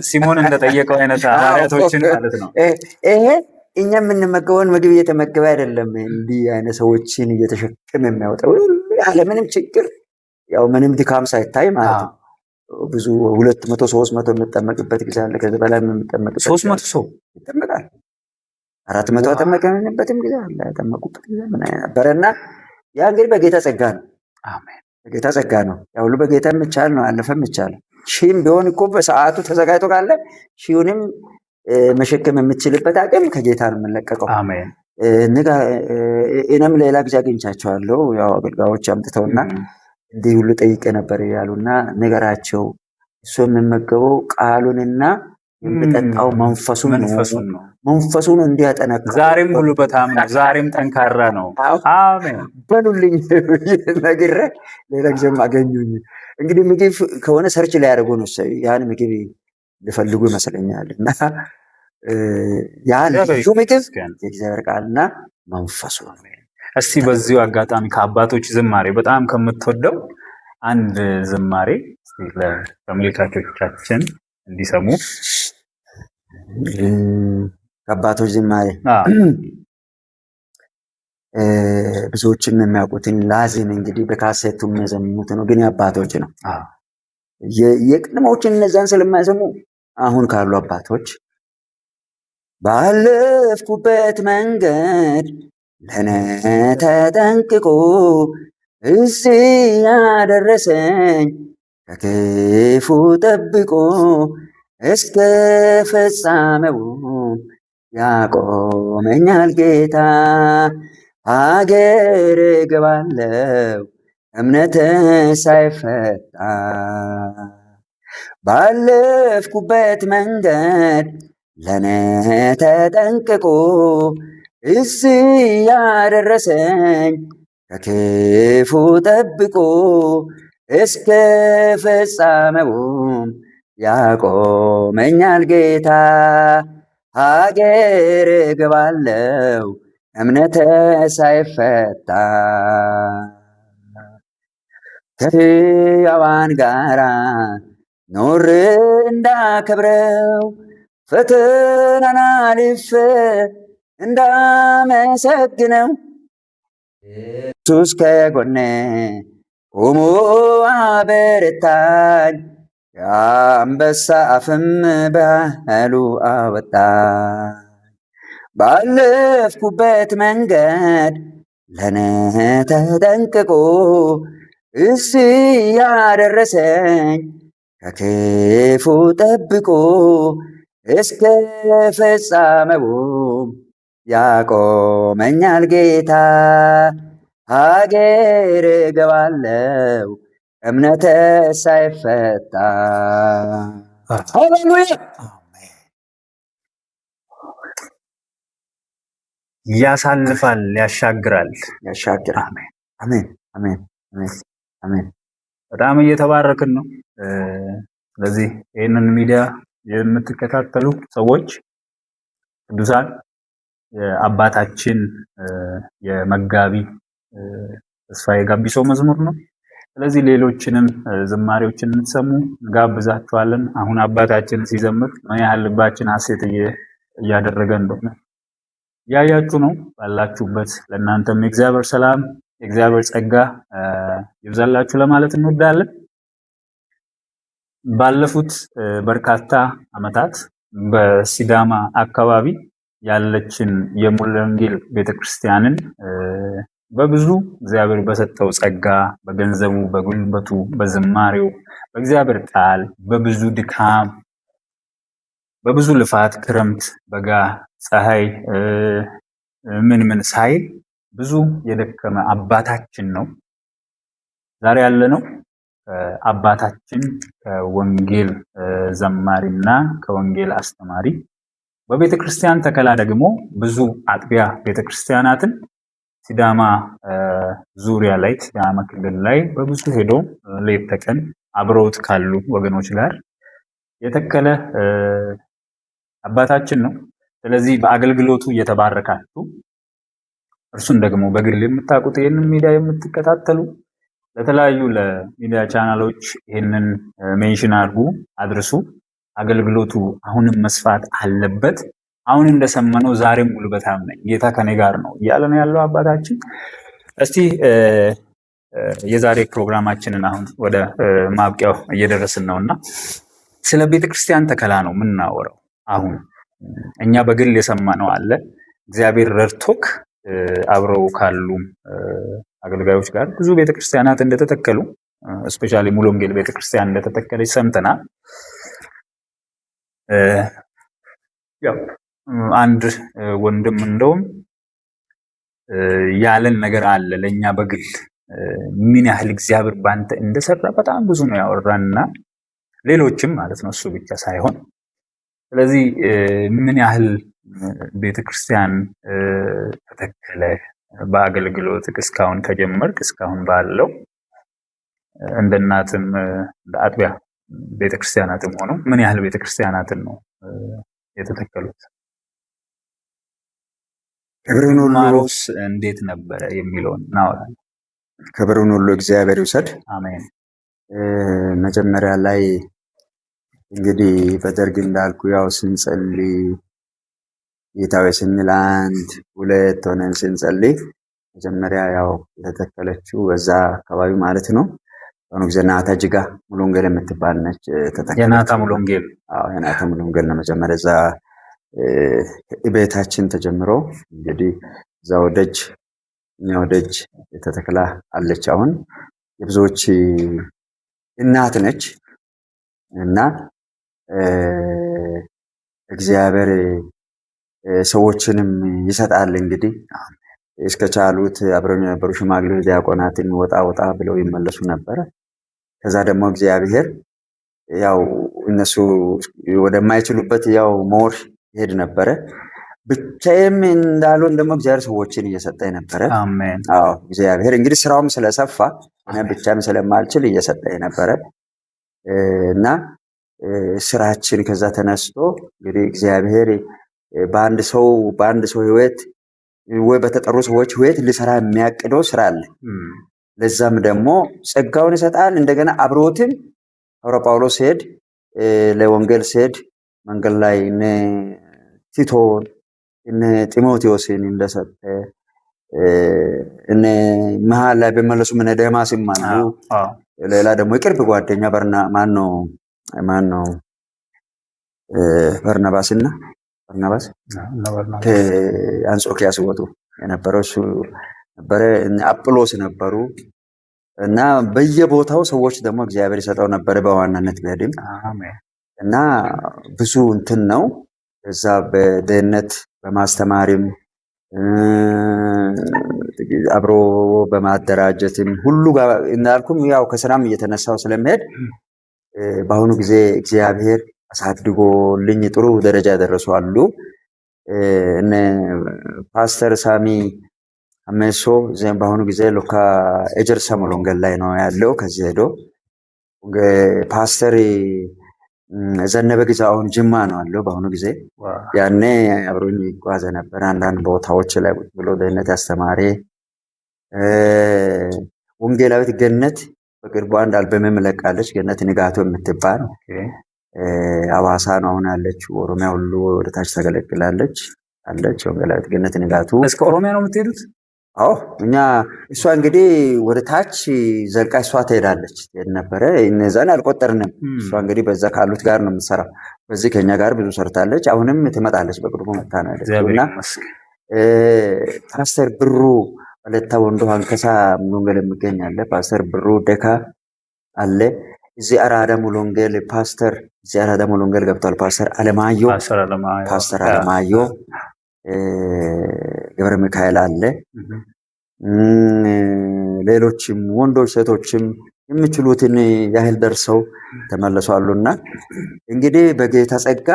Speaker 1: ሲሞን እንደጠየቀው አይነት ሐዋርያቶችን ማለት ነው።
Speaker 2: ይሄ እኛ የምንመገበውን ምግብ እየተመገበ አይደለም፣ እንዲህ አይነት ሰዎችን እየተሸከመ የሚያወጣው ያለምንም ችግር፣ ያው ምንም ድካም ሳይታይ ማለት ነው። ብዙ 200 300 የምጠመቅበት ጊዜ አለ። ከዚህ በላይ የምጠመቅበት
Speaker 1: 300 ሰው
Speaker 2: ይጠመቃል። 400 ያጠመቅንበትም ጊዜ አለ። ያጠመቁበት ጊዜ ምን ነበረ። እና ያ እንግዲህ በጌታ ጸጋ ነው።
Speaker 1: አሜን።
Speaker 2: በጌታ ጸጋ ነው። ያ ሁሉ በጌታ የሚቻል ነው። ያለፈም ይቻላል። ሺህም ቢሆን እኮ በሰዓቱ ተዘጋጅቶ ካለ ሺውንም መሸከም የምትችልበት አቅም ከጌታ ነው የምንለቀቀው።
Speaker 1: አሜን።
Speaker 2: እኔም ሌላ ጊዜ አግኝቻቸዋለሁ። ያው አገልጋዮች አምጥተውና እንዲህ ሁሉ ጠይቄ ነበር ያሉና፣ ንገራቸው እሱ የምመገበው ቃሉንና የሚጠጣው መንፈሱን ነው።
Speaker 1: መንፈሱን ነው።
Speaker 2: መንፈሱን እንዲያጠነክረው
Speaker 1: ዛሬም ጉልበታም ነው። ዛሬም ጠንካራ ነው። አሜን።
Speaker 2: በሉልኝ ነግሬ ሌላ ጊዜም አገኙኝ። እንግዲህ ምግብ ከሆነ search ሊያደርጉ ነው፣ ያን ምግብ ሊፈልጉ ይመስለኛል። እና ያ ልዩ ምግብ የእግዚአብሔር ቃልና መንፈሱ ነው።
Speaker 1: እስቲ በዚሁ አጋጣሚ ከአባቶች ዝማሬ በጣም ከምትወደው አንድ ዝማሬ እስቲ ለተመልካቾቻችን እንዲሰሙ።
Speaker 2: ከአባቶች ዝማሬ ብዙዎችም የሚያውቁትን ላዚም እንግዲህ በካሴቱ የሚያዘምኑት ነው፣ ግን የአባቶች ነው። የቅድሞዎችን እነዛን ስለማይሰሙ አሁን ካሉ አባቶች ባለፍኩበት መንገድ ለእኔ ተጠንቅቆ እዚህ ያደረሰኝ ከክፉ ጠብቆ እስከ ፍጻሜው ያቆመኛል ጌታ። ሀገር እገባለሁ እምነት ሳይፈታ። ባለፍኩበት መንገድ ለእኔ ተጠንቅቆ እዚህ ያደረሰኝ ከክፉ ጠብቆ እስከ ፍጻሜው ያቆመኛል ጌታ። ሀገር እገባለሁ እምነቴ ሳይፈታ። ከሕያዋን ጋራ ኖሬ እንዳከብረው ፈተናን አልፌ እንዳመሰግነው ኢየሱስ ከጎኔ ቆሞ አበረታኝ፣ የአንበሳ አፍም በኃይሉ አወጣኝ። ባለፍኩበት መንገድ ለእኔ ተጠንቅቆ እዚህ ያደረሰኝ ከክፉ ጠብቆ እስከ ፍጻሜው ያቆመኛል ጌታ። ሀገር እገባለሁ እምነቴ ሳይፈታ። ሃሌሉያ።
Speaker 1: ያሳልፋል፣ ያሻግራል፣
Speaker 2: ያሻግራል።
Speaker 1: አሜን።
Speaker 2: አሜን፣ አሜን፣ አሜን፣ አሜን።
Speaker 1: በጣም እየተባረክን ነው። ስለዚህ ይህንን ሚዲያ የምትከታተሉ ሰዎች ቅዱሳን የአባታችን የመጋቢ ተስፋዬ ጋቢሶ መዝሙር ነው። ስለዚህ ሌሎችንም ዝማሬዎችን እንድትሰሙ እንጋብዛችኋለን። አሁን አባታችን ሲዘምር ምን ያህል ልባችን ሐሴት እያደረገ እንደሆነ እያያችሁ ነው። ባላችሁበት ለእናንተም የእግዚአብሔር ሰላም የእግዚአብሔር ጸጋ ይብዛላችሁ ለማለት እንወዳለን። ባለፉት በርካታ ዓመታት በሲዳማ አካባቢ ያለችን የሙሉ ወንጌል ቤተክርስቲያንን በብዙ እግዚአብሔር በሰጠው ጸጋ፣ በገንዘቡ፣ በጉልበቱ፣ በዝማሬው፣ በእግዚአብሔር ቃል፣ በብዙ ድካም፣ በብዙ ልፋት፣ ክረምት፣ በጋ፣ ፀሐይ ምን ምን ሳይል ብዙ የደከመ አባታችን ነው። ዛሬ ያለነው አባታችን ከወንጌል ዘማሪና ከወንጌል አስተማሪ፣ በቤተክርስቲያን ተከላ ደግሞ ብዙ አጥቢያ ቤተክርስቲያናትን ሲዳማ ዙሪያ ላይ፣ ሲዳማ ክልል ላይ በብዙ ሄዶ ሌት ተቀን አብረውት ካሉ ወገኖች ጋር የተከለ አባታችን ነው። ስለዚህ በአገልግሎቱ እየተባረካችሁ እርሱን ደግሞ በግል የምታውቁት ይህንን ሚዲያ የምትከታተሉ ለተለያዩ ለሚዲያ ቻናሎች ይህንን mention አድርጉ፣ አድርሱ። አገልግሎቱ አሁንም መስፋት አለበት። አሁን እንደሰማነው ዛሬም ጉልበታም ነኝ፣ ጌታ ከኔ ጋር ነው እያለ ነው ያለው አባታችን። እስቲ የዛሬ ፕሮግራማችንን አሁን ወደ ማብቂያው እየደረስን ነውና ስለ ቤተክርስቲያን ተከላ ነው የምናወራው። አሁን እኛ በግል የሰማነው አለ። እግዚአብሔር ረድቶክ አብረው ካሉ አገልጋዮች ጋር ብዙ ቤተክርስቲያናት እንደተተከሉ፣ especially ሙሉ ወንጌል ቤተክርስቲያን እንደተተከለች ሰምተናል። ያው አንድ ወንድም እንደውም ያለን ነገር አለ ለኛ በግል ምን ያህል እግዚአብሔር ባንተ እንደሰራ በጣም ብዙ ነው ያወራንና ሌሎችም ማለት ነው፣ እሱ ብቻ ሳይሆን። ስለዚህ ምን ያህል ቤተክርስቲያን ተተከለ በአገልግሎት እስካሁን ከጀመርክ እስካሁን ባለው እንደ እናትም እንደ አጥቢያ ቤተክርስቲያናትም ሆነው ምን ያህል ቤተክርስቲያናትን ነው የተተከሉት?
Speaker 2: ክብሩን ሁሉ
Speaker 1: ማሮስ እንዴት ነበረ የሚለውን እናወራለን።
Speaker 2: ክብሩን ሁሉ እግዚአብሔር ይውሰድ።
Speaker 1: አሜን።
Speaker 2: መጀመሪያ ላይ እንግዲህ በደርግ እንዳልኩ ያው ስንጸልይ ጌታዊ ስንል አንድ ሁለት ሆነን ስንጸልይ መጀመሪያ ያው የተተከለችው በዛ አካባቢ ማለት ነው። በአሁኑ ጊዜ ናታ ጅጋ ሙሉ ወንጌል የምትባል ነች የተተከለችው።
Speaker 1: የናታ ሙሉ ወንጌል።
Speaker 2: አዎ፣ የናታ ሙሉ ወንጌል ነው። መጀመሪያ እዛ ቤታችን ተጀምሮ እንግዲህ እዛው ደጅ እኛው ደጅ የተተክላ አለች። አሁን የብዙዎች እናት ነች እና እግዚአብሔር ሰዎችንም ይሰጣል። እንግዲህ እስከቻሉት አብረው የነበሩ ሽማግሌዎች ዲያቆናትን ወጣ ወጣ ብለው ይመለሱ ነበር። ከዛ ደግሞ እግዚአብሔር ያው እነሱ ወደማይችሉበት ያው more ይሄድ ነበረ። ብቻዬም እንዳልሆን ደግሞ እግዚአብሔር ሰዎችን እየሰጠኝ ነበረ።
Speaker 1: አሜን።
Speaker 2: አዎ፣ እግዚአብሔር እንግዲህ ስራውም ስለሰፋ እኔ ብቻም ስለማልችል እየሰጠኝ ነበረ እና ስራችን ከዛ ተነስቶ እንግዲህ እግዚአብሔር በአንድ ሰው ህይወት ወይ በተጠሩ ሰዎች ህይወት ሊሰራ የሚያቅደው ስራ አለ። ለዛም ደግሞ ጸጋውን ይሰጣል። እንደገና አብሮትም ሐዋርያ ጳውሎስ ሲሄድ ለወንጌል ሲሄድ መንገድ ላይ እነ ቲቶን እነ ጢሞቴዎስን እንደሰጠ፣ እነ መሀል ላይ በመለሱም እነ ደማስም አሉ። ሌላ ደግሞ የቅርብ ጓደኛ በርና ማነው ማነው በርናባስና በርናባስ ከአንጾኪያ ሲወጡ የነበረው እሱ ነበረ። እነ አጵሎስ ነበሩ እና በየቦታው ሰዎች ደግሞ እግዚአብሔር ይሰጠው ነበረ በዋናነት ቢሄድም እና ብዙ እንትን ነው እዛ በድህነት በማስተማርም አብሮ በማደራጀትም ሁሉ ጋር እንዳልኩም ያው ከስራም እየተነሳው ስለሚሄድ በአሁኑ ጊዜ እግዚአብሔር አሳድጎልኝ ጥሩ ደረጃ ያደረሱ አሉ። እነ ፓስተር ሳሚ አሜሶ በአሁኑ ጊዜ ሎካ ኤጀርሳ ሙሉ ወንጌል ላይ ነው ያለው። ከዚህ ሄዶ ፓስተር ዘነበ ጊዜ አሁን ጅማ ነው ያለው በአሁኑ ጊዜ። ያኔ አብሮኝ ይጓዘ ነበር። አንዳንድ ቦታዎች ላይ ቁጭ ብሎ ደህንነት ያስተማሪ ወንጌላዊት ገነት በቅርቡ አንድ አልበምም ለቃለች። ገነት ንጋቱ የምትባል ሐዋሳ ነው አሁን ያለችው። ኦሮሚያ ሁሉ ወደታች ታገለግላለች አለች። ወንጌላዊት ገነት ንጋቱ።
Speaker 1: እስከ ኦሮሚያ ነው የምትሄዱት?
Speaker 2: አዎ፣ እኛ እሷ እንግዲህ ወደ ታች ዘልቃ እሷ ትሄዳለች፣ ትሄድ ነበረ። እነዛን አልቆጠርንም። እሷ እንግዲህ በዛ ካሉት ጋር ነው የምትሰራው። በዚህ ከኛ ጋር ብዙ ሰርታለች። አሁንም ትመጣለች። በቅርቡ መታ ነው ያለችው። እና ፓስተር ብሩ ወለታ ወንዶ አንከሳ ሙሉ ወንጌል የሚገኝ አለ። ፓስተር ብሩ ደካ አለ። እዚህ አራዳ ሙሉ ወንጌል ፓስተር፣ እዚህ አራዳ ሙሉ ወንጌል ገብቷል። ፓስተር አለማየሁ፣ ፓስተር አለማየሁ ገብረ ሚካኤል አለ። ሌሎችም ወንዶች ሴቶችም የሚችሉትን ያህል ደርሰው ተመለሱ አሉና እንግዲህ በጌታ ጸጋ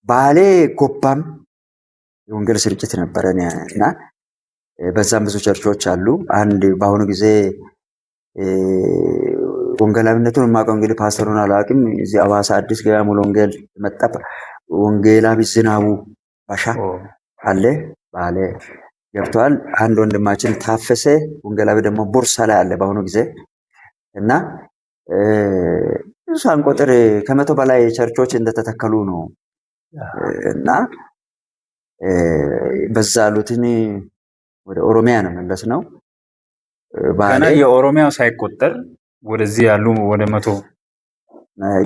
Speaker 2: ባሌ ጎባም የወንጌል ስርጭት ነበረ እና በዛም ብዙ ቸርቾች አሉ። አንድ በአሁኑ ጊዜ ወንጌላዊነቱን የማውቀው እንግዲህ ፓስተሩን አላውቅም። እዚህ አዋሳ አዲስ ገበያ ሙሉ ወንጌል መጣ ወንጌላዊ ዝናቡ ባሻ አለ፣ ባሌ ገብቷል። አንድ ወንድማችን ታፈሰ ወንጌላዊ ደግሞ ቦርሳ ላይ አለ በአሁኑ ጊዜ። እና ብዙ ሳንቆጥር 100 በላይ ቸርቾች እንደተተከሉ ነው። እና በዛ ያሉትን ወደ ኦሮሚያ ነው መለስ ነው።
Speaker 1: ገና የኦሮሚያው ሳይቆጠር ወደዚህ ያሉ ወደ 100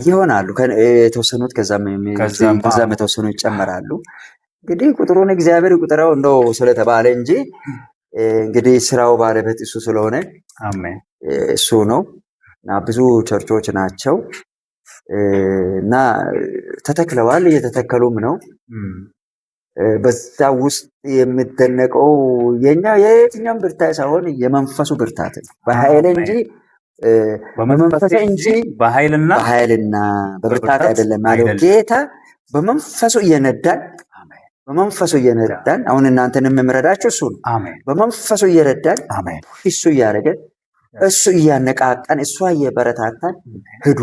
Speaker 2: ይሆናሉ። የተወሰኑት ከዛም የተወሰኑ ይጨመራሉ። እንግዲህ ቁጥሩን እግዚአብሔር ቁጥረው እንደው ስለተባለ እንጂ እንግዲህ ስራው ባለቤት እሱ ስለሆነ
Speaker 1: አሜን
Speaker 2: እሱ ነው። እና ብዙ ቸርቾች ናቸው እና ተተክለዋል፣ እየተተከሉም ነው። በዛ ውስጥ የሚደነቀው የኛ የየትኛውም ብርታት ሳይሆን የመንፈሱ ብርታት ነው። በኃይል እንጂ በመንፈስ እንጂ በኃይልና በብርታት አይደለም ያለው ጌታ። በመንፈሱ እየነዳን፣ በመንፈሱ እየነዳን አሁን እናንተንም የምረዳችሁ እሱ ነው። በመንፈሱ እየረዳን፣ እሱ እያደረገን፣ እሱ እያነቃቃን፣ እሱ እየበረታታን ሂዱ።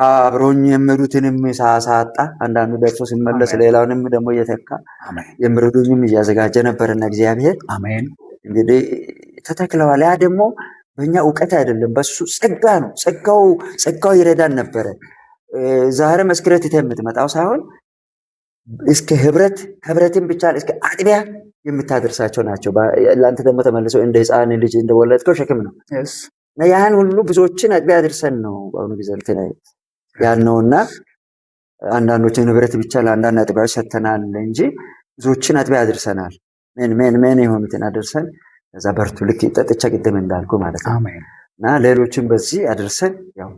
Speaker 2: አብሮኝ የሚሄዱትንም ሳሳጣ አንዳንዱ ደርሶ ሲመለስ ሌላውንም ደግሞ እየተካ የሚረዱኝም እያዘጋጀ ነበርና እግዚአብሔር እንግዲህ ተተክለዋል። ያ ደግሞ በእኛ እውቀት አይደለም፣ በሱ ጸጋ ነው። ጸጋው ይረዳን ነበረ። ዛሬ መስክረት ትተህ የምትመጣው ሳይሆን እስከ ህብረት፣ ህብረትን ብቻ እስከ አጥቢያ የምታደርሳቸው ናቸው። ለአንተ ደግሞ ተመልሰው እንደ ህፃን ልጅ እንደወለድከው ሸክም ነው። ያን ሁሉ ብዙዎችን አጥቢያ አድርሰን ነው በአሁኑ ጊዜ እንትን ያልነውና አንዳንዶችን ንብረት ብቻ ለአንዳንድ አጥቢያዎች ሰጥተናል እንጂ ብዙዎችን አጥቢያ አድርሰናል። ምን ምን ምን የሆኑትን አድርሰን ከዛ በርቱ ልክ ጠጥቻ ቅድም እንዳልኩ ማለት ነው። እና ሌሎችን በዚህ አድርሰን ያው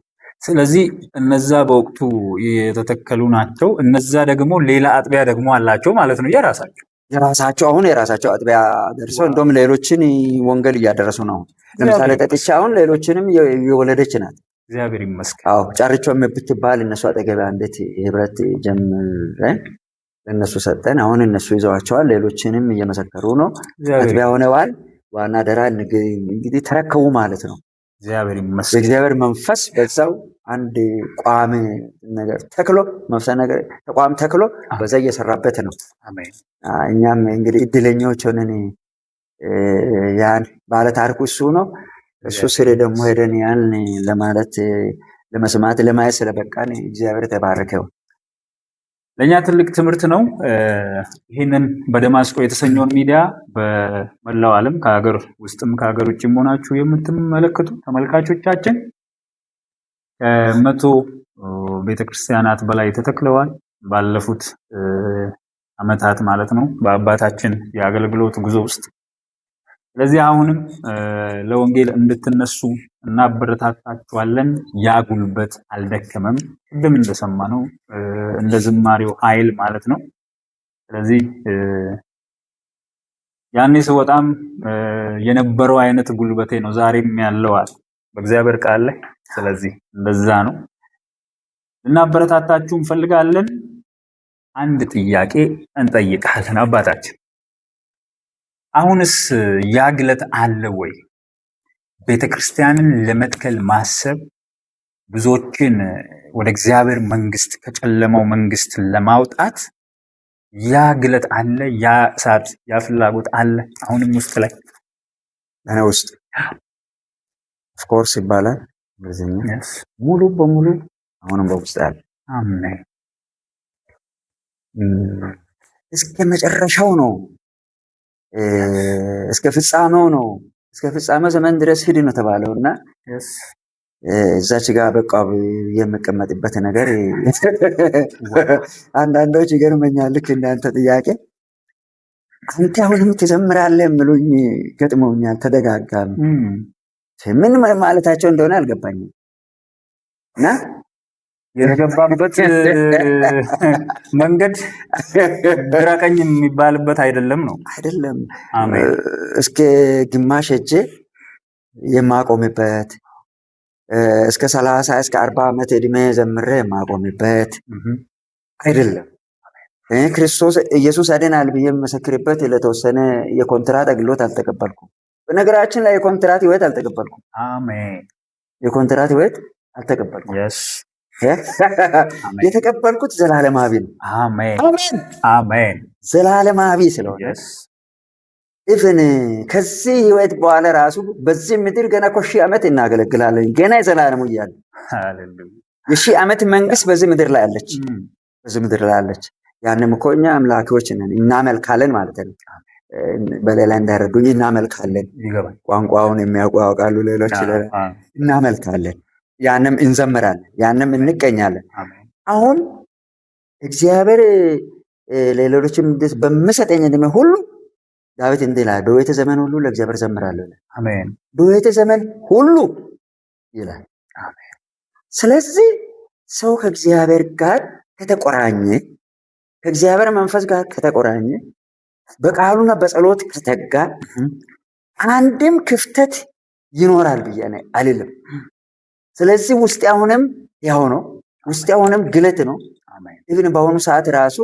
Speaker 1: ስለዚህ እነዛ በወቅቱ የተተከሉ ናቸው። እነዛ ደግሞ ሌላ አጥቢያ ደግሞ አላቸው ማለት ነው። የራሳቸው
Speaker 2: የራሳቸው አሁን የራሳቸው አጥቢያ ደርሰው እንደውም ሌሎችን ወንጌል እያደረሱ ነው። ለምሳሌ ጠጥቻ አሁን ሌሎችንም የወለደች ናት።
Speaker 1: እግዚአብሔር ይመስገን።
Speaker 2: አዎ፣ ጫርቾ የምትባል እነሱ አጠገብ አንዲት ህብረት ጀምረን ለእነሱ ሰጠን። አሁን እነሱ ይዘዋቸዋል። ሌሎችንም እየመሰከሩ ነው። አጥቢያ ሆነዋል። ዋና ደራ እንግዲህ ተረከቡ ማለት ነው።
Speaker 1: እግዚአብሔር ይመስገን።
Speaker 2: የእግዚአብሔር መንፈስ በዛው አንድ ቋሚ ነገር ተክሎ መንፈሳዊ ነገር ተቋም ተክሎ በዛ እየሰራበት ነው። እኛም እንግዲህ እድለኞች ሆነን ያን ባለ ታሪኩ እሱ ነው። እሱ ስር ደግሞ ሄደን ያን ለማለት፣ ለመስማት፣ ለማየት ስለበቃን እግዚአብሔር የተባረከው።
Speaker 1: ለእኛ ትልቅ ትምህርት ነው። ይህንን በደማስቆ የተሰኘውን ሚዲያ በመላው ዓለም ከሀገር ውስጥም ከሀገር ውጭም ሆናችሁ የምትመለከቱ ተመልካቾቻችን ከ100 ቤተክርስቲያናት በላይ ተተክለዋል። ባለፉት አመታት ማለት ነው። በአባታችን የአገልግሎት ጉዞ ውስጥ ስለዚህ አሁንም ለወንጌል እንድትነሱ እናበረታታችኋለን። ያ ጉልበት አልደከመም። ቅድም እንደሰማነው እንደ ዝማሬው ኃይል ማለት ነው። ስለዚህ ያኔ ስወጣም የነበረው አይነት ጉልበቴ ነው ዛሬም ያለው አለ በእግዚአብሔር ቃል ላይ። ስለዚህ እንደዛ ነው። ልናበረታታችሁ እንፈልጋለን። አንድ ጥያቄ እንጠይቃለን አባታችን፣ አሁንስ ያ ግለት አለ ወይ? ቤተክርስቲያንን ለመትከል ማሰብ፣ ብዙዎችን ወደ እግዚአብሔር መንግስት ከጨለማው መንግስት ለማውጣት ያ ግለት አለ፣ ያ እሳት፣ ያ ፍላጎት አለ አሁንም ውስጥ ላይ?
Speaker 2: እኔ ውስጥ of course ይባላል እንግሊዝኛ፣ ሙሉ በሙሉ አሁንም በውስጥ አለ።
Speaker 1: አሜን።
Speaker 2: እስከ መጨረሻው ነው፣ እስከ ፍጻሜው ነው፣ እስከ ፍጻሜው ዘመን ድረስ ሂድ ነው ተባለው እና እዛች ጋር በቃ የምቀመጥበት ነገር አንዳንዶች ይገርመኛል። ልክ እንዳንተ ጥያቄ አንተ አሁንም ትዘምራለህ የሚሉኝ ገጥመውኛል ተደጋጋሚ። ምን ማለታቸው እንደሆነ አልገባኝም። እና
Speaker 1: የተገባበት መንገድ ግራ ቀኝ የሚባልበት አይደለም ነው።
Speaker 2: አይደለም።
Speaker 1: አሜን።
Speaker 2: እስከ ግማሽ ሄጄ የማቆምበት፣ እስከ 30 እስከ 40 ዓመት እድሜ ዘምሬ የማቆምበት አይደለም። ክርስቶስ ኢየሱስ ያድናል ብዬ የምመሰክርበት ለተወሰነ የኮንትራት አገልግሎት አልተቀበልኩም። በነገራችን ላይ የኮንትራት ህይወት አልተቀበልኩም።
Speaker 1: አሜን።
Speaker 2: የኮንትራት ህይወት አልተቀበልኩም። የተቀበልኩት ዘላለማዊ ነው።
Speaker 1: አሜን።
Speaker 2: አሜን።
Speaker 1: አሜን።
Speaker 2: ዘላለማዊ ስለሆነ even ከዚህ ህይወት በኋላ ራሱ በዚህ ምድር ገና እኮ 1000 ዓመት እናገለግላለን። ገና የዘላለሙ እያለ የ1000 ዓመት መንግስት በዚህ ምድር ላይ አለች። በዚህ ምድር ላይ አለች። ያንም እኮ እኛ አምላኪዎች ነን፣ እናመልካለን ማለት ነው። በሌላ እንዳይረዱኝ እናመልካለን። ቋንቋውን የሚያውቁ ያውቃሉ፣ ሌሎች እናመልካለን። ያንም እንዘምራለን፣ ያንም እንቀኛለን። አሁን እግዚአብሔር ለሌሎችም በሚሰጠኝ እድሜ ሁሉ ዳዊት እንዲህ ይላል፣ በሕይወቴ ዘመን ሁሉ ለእግዚአብሔር ዘምራለሁ ይላል።
Speaker 1: አሜን።
Speaker 2: በሕይወቴ ዘመን ሁሉ ይላል።
Speaker 1: አሜን።
Speaker 2: ስለዚህ ሰው ከእግዚአብሔር ጋር ከተቆራኘ፣ ከእግዚአብሔር መንፈስ ጋር ከተቆራኘ፣ በቃሉና በጸሎት ከተጋ አንድም ክፍተት ይኖራል ብዬ እኔ አልልም። ስለዚህ ውስጤ አሁንም ያው ነው። ውስጤ አሁንም ግለት ነው። even በአሁኑ ሰዓት ራሱ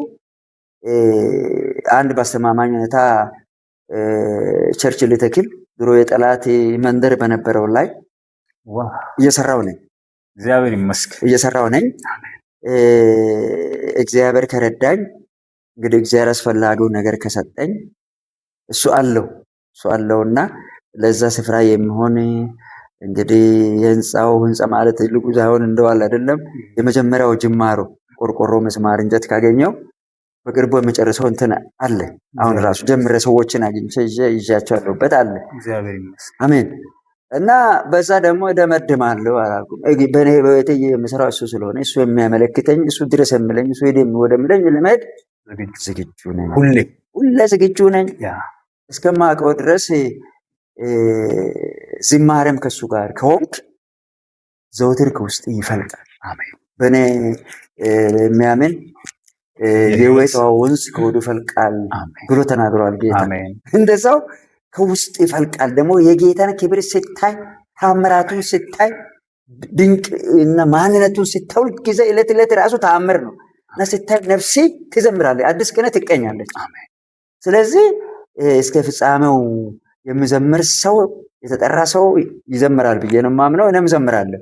Speaker 2: አንድ በአስተማማኝ ሁኔታ church ልተክል ድሮ የጠላት መንደር በነበረው ላይ እየሰራው ነኝ።
Speaker 1: እግዚአብሔር ይመስገን።
Speaker 2: እየሰራው ነኝ። እግዚአብሔር ከረዳኝ እንግዲህ እግዚአብሔር አስፈላጊው ነገር ከሰጠኝ እሱ አለው፣ እሱ አለውና ለዛ ስፍራ የሚሆን እንግዲህ የህንጻው ህንጻ ማለት ትልቁ ሳይሆን እንደዋል አይደለም፣ የመጀመሪያው ጅማሮ ቆርቆሮ፣ ምስማር፣ እንጨት ካገኘው በቅርቡ የመጨረሰው እንትን አለ። አሁን ራሱ ጀምሬ ሰዎችን አግኝቼ ይዣቸው ያለሁበት አለ።
Speaker 1: እግዚአብሔር ይመስገን።
Speaker 2: አሜን። እና በዛ ደግሞ እደመድማለሁ አላልኩም። በእኔ በቤቴ የምሰራው እሱ ስለሆነ እሱ የሚያመለክተኝ፣ እሱ ድረስ የሚለኝ፣ እሱ ሂድ ወደሚለኝ ለመሄድ ዝግጁ ነኝ።
Speaker 1: ሁሌ
Speaker 2: ሁሌ ዝግጁ ነኝ። እስከማውቀው ድረስ ዝማሬም ከሱ ጋር ከሆንክ ዘውትር ከውስጥ ይፈልቃል።
Speaker 1: አሜን።
Speaker 2: በእኔ የሚያምን የሕይወት ወንዝ ከሆዱ ይፈልቃል ብሎ ተናግሯል ጌታ። እንደዛው ከውስጥ ይፈልቃል። ደግሞ የጌታን ክብር ስታይ፣ ታምራቱን ስታይ፣ ድንቅ እና ማንነቱን ስታይ ሁልጊዜ ዕለት ዕለት ራሱ ተአምር ነው እና ስታይ ነፍሴ ትዘምራለች፣ አዲስ ቅኔ ትቀኛለች። ስለዚህ እስከ ፍጻሜው የሚዘምር ሰው፣ የተጠራ ሰው ይዘምራል ብዬ ነው የማምነው። እኔም እዘምራለሁ፣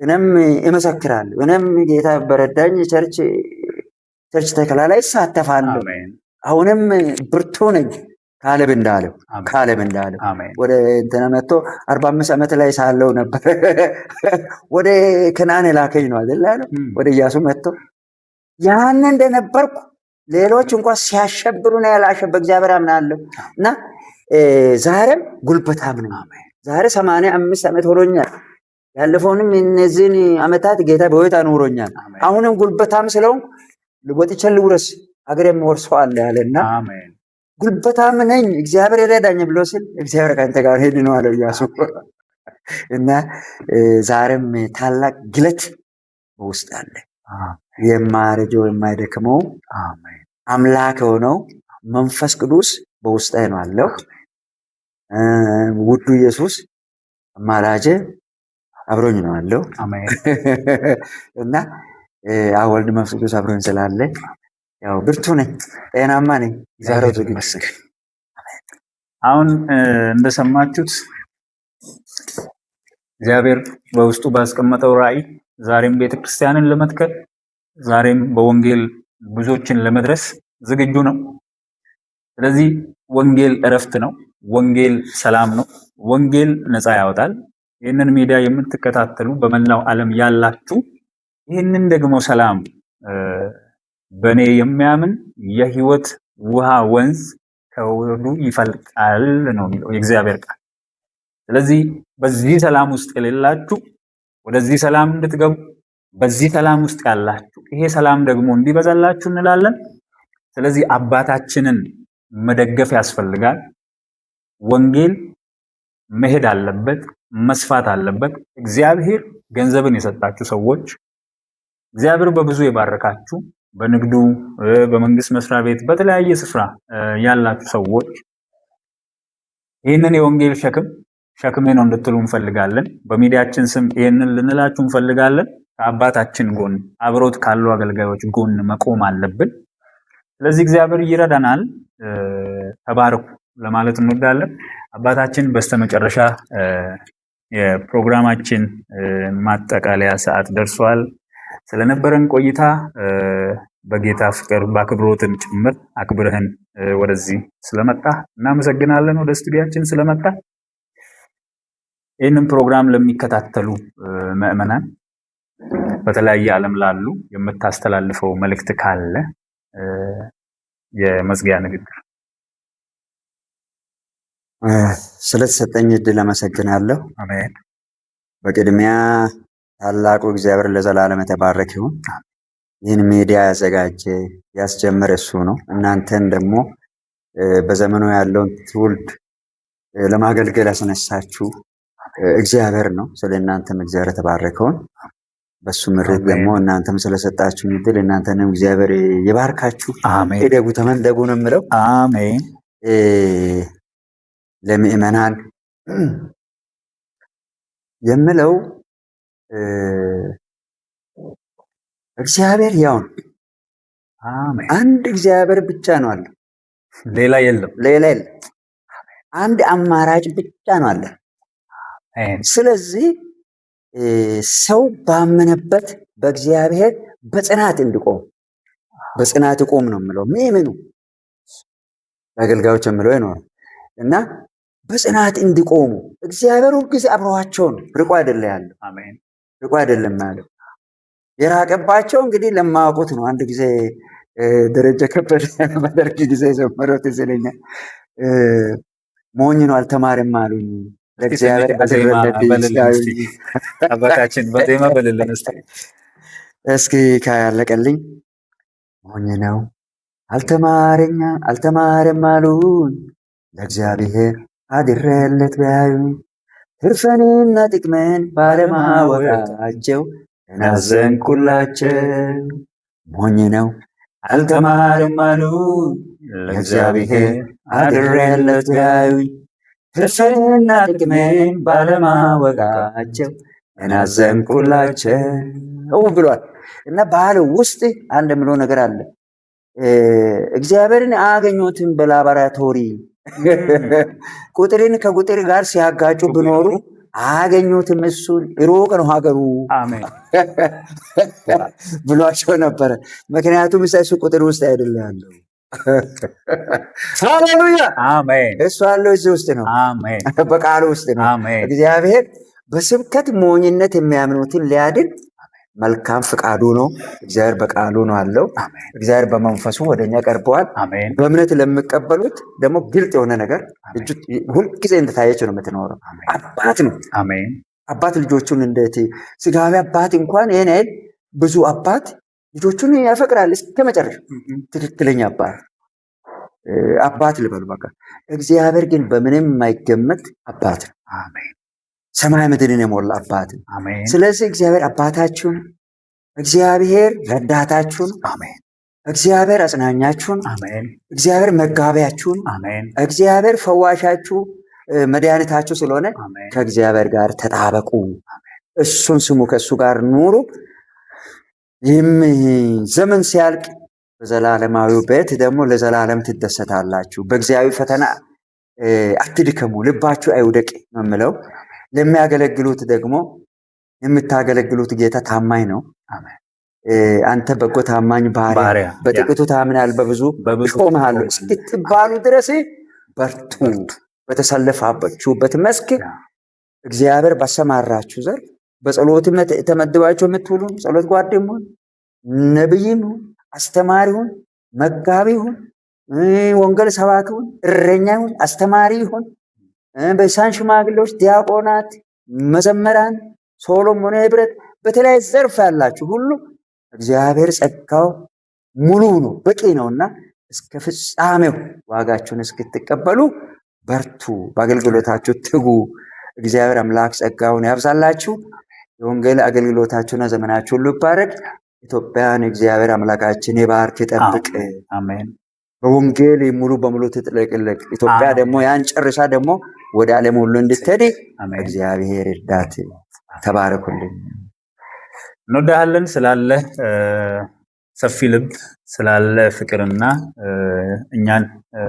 Speaker 2: እኔም እመሰክራለሁ። እኔም ጌታ በረዳኝ church ተከላ ላይ እሳተፋለሁ። አሁንም ብርቱ ነኝ። ካሌብ እንዳለው፣ ካሌብ እንዳለው ወደ እንትና መጥቶ 45 ዓመት ላይ ሳለው ነበር ወደ ከነዓን የላከኝ ነው አይደል ያለው። ወደ ኢያሱ መጥቶ ያን እንደነበርኩ ሌሎች እንኳን ሲያሸብሩ ነው ያላሸበ እግዚአብሔር አምናለሁ። እና ዛሬም ጉልበታም ነኝ። ዛሬ 85 ዓመት ሆኖኛል። ያለፈውንም እነዚህን ዓመታት ጌታ በሕይወት አኑሮኛል። አሁንም ጉልበታም ስለሆንኩ ወጥቼ ልውረስ፣ ሀገር የምወርሰው አለ ያለና ጉልበታም ነኝ እግዚአብሔር ይረዳኝ ብሎ ሲል እግዚአብሔር ከአንተ ጋር ሂድ ነው አለው ኢያሱ። እና ዛሬም ታላቅ ግለት በውስጥ አለ። የማያረጀው የማይደክመው አምላክ የሆነው መንፈስ ቅዱስ በውስጤ ነው አለው። ውዱ ኢየሱስ አማላጄ አብሮኝ ነው አለው። እና ወልድ መንፈስ ቅዱስ አብሮኝ ስላለ ያው ብርቱ ነኝ፣ ጤናማ ነኝ። እግዚአብሔር ይመስገን።
Speaker 1: አሁን እንደሰማችሁት እግዚአብሔር በውስጡ ባስቀመጠው ራእይ ዛሬም ቤተክርስቲያንን ለመትከል ዛሬም በወንጌል ብዙዎችን ለመድረስ ዝግጁ ነው። ስለዚህ ወንጌል እረፍት ነው። ወንጌል ሰላም ነው። ወንጌል ነፃ ያወጣል። ይህንን ሚዲያ የምትከታተሉ በመላው ዓለም ያላችሁ ይህንን ደግሞ ሰላም በእኔ የሚያምን የህይወት ውሃ ወንዝ ከሆዱ ይፈልቃል ነው የሚለው የእግዚአብሔር ቃል። ስለዚህ በዚህ ሰላም ውስጥ የሌላችሁ ወደዚህ ሰላም እንድትገቡ፣ በዚህ ሰላም ውስጥ ያላችሁ ይሄ ሰላም ደግሞ እንዲበዛላችሁ እንላለን። ስለዚህ አባታችንን መደገፍ ያስፈልጋል። ወንጌል መሄድ አለበት፣ መስፋት አለበት። እግዚአብሔር ገንዘብን የሰጣችሁ ሰዎች፣ እግዚአብሔር በብዙ የባረካችሁ በንግዱ፣ በመንግስት መስሪያ ቤት፣ በተለያየ ስፍራ ያላችሁ ሰዎች ይህንን የወንጌል ሸክም ሸክሜ ነው እንድትሉ እንፈልጋለን። በሚዲያችን ስም ይህንን ልንላችሁ እንፈልጋለን። ከአባታችን ጎን አብሮት ካሉ አገልጋዮች ጎን መቆም አለብን። ስለዚህ እግዚአብሔር ይረዳናል። ተባረኩ ለማለት እንወዳለን። አባታችን በስተመጨረሻ የፕሮግራማችን ማጠቃለያ ሰዓት ደርሷል። ስለነበረን ቆይታ በጌታ ፍቅር በአክብሮትም ጭምር አክብረህን ወደዚህ ስለመጣ እናመሰግናለን። ወደ ስቱዲያችን ስለመጣ ይህንን ፕሮግራም ለሚከታተሉ ምዕመናን በተለያየ ዓለም ላሉ የምታስተላልፈው መልእክት ካለ የመዝጊያ ንግግር።
Speaker 2: ስለተሰጠኝ እድል አመሰግናለሁ።
Speaker 1: አሜን።
Speaker 2: በቅድሚያ ታላቁ እግዚአብሔር ለዘላለም የተባረከ ይሁን። ይህን ሚዲያ ያዘጋጀ ያስጀመረ እሱ ነው። እናንተን ደግሞ በዘመኑ ያለውን ትውልድ ለማገልገል ያስነሳችሁ እግዚአብሔር ነው። ስለ እናንተም እግዚአብሔር የተባረከውን በሱ ምሬት ደግሞ እናንተም ስለሰጣችሁ እድል እናንተንም እግዚአብሔር ይባርካችሁ።
Speaker 1: አሜን።
Speaker 2: እደጉ ተመንደጉ ነው የምለው።
Speaker 1: አሜን።
Speaker 2: ለምእመናን የምለው እግዚአብሔር ያው ነው።
Speaker 1: አሜን።
Speaker 2: አንድ እግዚአብሔር ብቻ ነው አለ።
Speaker 1: ሌላ የለም።
Speaker 2: ሌላ የለም። አንድ አማራጭ ብቻ ነው አለ።
Speaker 1: አሜን።
Speaker 2: ስለዚህ ሰው ባመነበት በእግዚአብሔር በጽናት እንዲቆም በጽናት ይቆም ነው የምለው። ምእመኑ ለአገልጋዮች የምለው ይኖራል እና በጽናት እንዲቆሙ እግዚአብሔር ሁልጊዜ አብረዋቸው ነው። ርቆ አይደለም ያለው።
Speaker 1: አሜን።
Speaker 2: ርቆ አይደለም ያለው። የራቀባቸው እንግዲህ ለማያውቁት ነው። አንድ ጊዜ ደረጀ ከበደ በደርግ ጊዜ የዘመረው ትዝ ይለኛል። ሞኝ ነው አልተማርም አሉኝ፣ ለእግዚአብሔር
Speaker 1: በዜማ
Speaker 2: አደረለት
Speaker 1: በልልን እስቲ። አባታችን በዜማ በልልን እስቲ።
Speaker 2: እስኪ ካለቀልኝ ሞኝ ነው አልተማረም አሉኝ፣ ለእግዚአብሔር አድሬለት ቢያዩኝ፣ ትርፈንና ጥቅምን ባለማወቃቸው እናዘንኩላቸው። ሞኝ ነው አልተማረም አሉኝ፣ ለእግዚአብሔር አድሬለት ቢያዩኝ፣ ትርፍንና ጥቅምን ባለማወቃቸው እናዘንኩላቸው ብሏል። እና ባለው ውስጥ አንድ የምለው ነገር አለ። እግዚአብሔርን አያገኙትም በላቦራቶሪ ቁጥርን ከቁጥር ጋር ሲያጋጩ ቢኖሩ አያገኙትም፣ እሱን ሩቅ ነው ሀገሩ
Speaker 1: አሜን
Speaker 2: ብሏቸው ነበረ። ምክንያቱም እሱ ቁጥር ውስጥ አይደለም ያለው። ሃሌሉያ!
Speaker 1: አሜን።
Speaker 2: እሱ ያለው እዚህ ውስጥ ነው፣
Speaker 1: አሜን።
Speaker 2: በቃሉ ውስጥ ነው።
Speaker 1: አሜን።
Speaker 2: እግዚአብሔር በስብከት ሞኝነት የሚያምኑትን ሊያድን መልካም ፍቃዱ ነው። እግዚአብሔር በቃሉ ነው አለው። እግዚአብሔር በመንፈሱ ወደኛ ቀርበዋል።
Speaker 1: አሜን።
Speaker 2: በእምነት ለሚቀበሉት ደግሞ ግልጥ የሆነ ነገር እጁ ሁልጊዜ እንደታየች ነው የምትኖረው። አባት ነው።
Speaker 1: አሜን።
Speaker 2: አባት ልጆቹን እንዴት ስጋዊ አባት እንኳን ይሄን ያህል ብዙ አባት ልጆቹን ያፈቅራል እስከ መጨረሻ። ትክክለኛ አባት አባት ልበሉ በቃ። እግዚአብሔር ግን በምንም የማይገመት አባት ነው። ሰማይ ምድርን የሞላ አባት ነው። ስለዚህ እግዚአብሔር አባታችሁ ነው። እግዚአብሔር ረዳታችሁ ነው። እግዚአብሔር አጽናኛችሁ ነው። እግዚአብሔር መጋቢያችሁ ነው። እግዚአብሔር ፈዋሻችሁ መድኃኒታችሁ ስለሆነ ከእግዚአብሔር ጋር ተጣበቁ። እሱን ስሙ፣ ከእሱ ጋር ኑሩ። ይህም ዘመን ሲያልቅ በዘላለማዊው ቤት ደግሞ ለዘላለም ትደሰታላችሁ። በጊዜያዊ ፈተና አትድከሙ፣ ልባችሁ አይውደቅ ነው የምለው። ለሚያገለግሉት ደግሞ የምታገለግሉት ጌታ ታማኝ ነው። አንተ በጎ ታማኝ ባሪያ፣ በጥቂቱ ታምናል፣ በብዙ እሾምሃለሁ እስክትባሉ ድረስ በርቱ። በተሰለፋችሁበት መስክ እግዚአብሔር ባሰማራችሁ ዘርፍ በጸሎት ተመድባችሁ የምትውሉ ጸሎት ጓድም ሁን፣ ነብይም ሁን፣ አስተማሪ ሁን፣ መጋቢ ሁን፣ ወንጌል ሰባኪ ሁን፣ እረኛ ሁን፣ አስተማሪ ሁን፣ በሳን ሽማግሌዎች፣ ዲያቆናት፣ መዘመራን፣ ሶሎሞን ህብረት፣ በተለያየ ዘርፍ ያላችሁ ሁሉ እግዚአብሔር ጸጋው ሙሉ ነው፣ በቂ ነውና እስከ ፍጻሜው ዋጋችሁን እስክትቀበሉ በርቱ፣ በአገልግሎታችሁ ትጉ። እግዚአብሔር አምላክ ጸጋውን ያብዛላችሁ። የወንጌል አገልግሎታችሁና ዘመናችሁ ሁሉ ይባረክ። ኢትዮጵያን እግዚአብሔር አምላካችን ይባርክ፣ ይጠብቅ።
Speaker 1: አሜን።
Speaker 2: በወንጌል ሙሉ በሙሉ ትጥለቅለቅ። ኢትዮጵያ ደግሞ ያን ጨርሳ ደግሞ ወደ ዓለም ሁሉ እንድትሄድ እግዚአብሔር ይርዳት። ተባረኩልኝ።
Speaker 1: እንወዳለን ስላለ ሰፊ ልብ፣ ስላለ ፍቅርና እኛን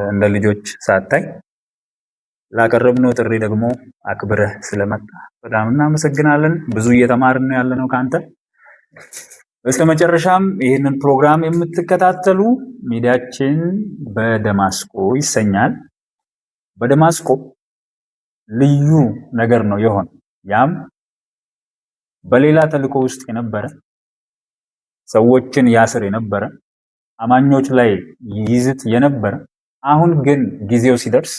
Speaker 1: እንደ ልጆች ሳታይ ላቀረብነው ጥሪ ደግሞ አክብረህ ስለመጣ በጣም እናመሰግናለን። ብዙ እየተማርን ነው ያለነው ከአንተ። በስተመጨረሻም ይህንን ፕሮግራም የምትከታተሉ ሚዲያችን በደማስቆ ይሰኛል። በደማስቆ ልዩ ነገር ነው የሆነው። ያም በሌላ ተልእኮ ውስጥ የነበረ፣ ሰዎችን ያስር የነበረ፣ አማኞች ላይ ይዝት የነበረ፣ አሁን ግን ጊዜው ሲደርስ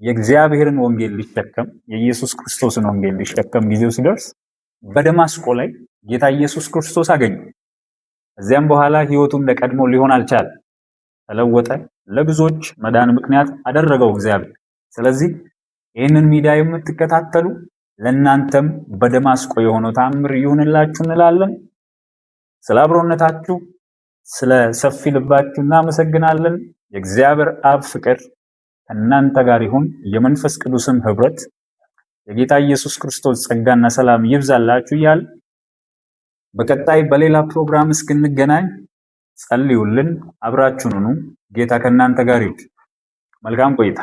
Speaker 1: የእግዚአብሔርን ወንጌል ሊሸከም፣ የኢየሱስ ክርስቶስን ወንጌል ሊሸከም ጊዜው ሲደርስ በደማስቆ ላይ ጌታ ኢየሱስ ክርስቶስ አገኘ። ከዚያም በኋላ ህይወቱ እንደቀድሞ ሊሆን አልቻለም። ተለወጠ። ለብዙዎች መዳን ምክንያት አደረገው እግዚአብሔር። ስለዚህ ይህንን ሚዲያ የምትከታተሉ ለእናንተም በደማስቆ የሆነው ተአምር ይሁንላችሁ እንላለን። ስለ አብሮነታችሁ፣ ስለ ሰፊ ልባችሁ እናመሰግናለን። የእግዚአብሔር አብ ፍቅር ከእናንተ ጋር ይሁን። የመንፈስ ቅዱስም ህብረት፣ የጌታ ኢየሱስ ክርስቶስ ጸጋና ሰላም ይብዛላችሁ እያል በቀጣይ በሌላ ፕሮግራም እስክንገናኝ ጸልዩልን፣ አብራችሁን ሁኑ። ጌታ ከእናንተ ጋር ይሁን። መልካም ቆይታ።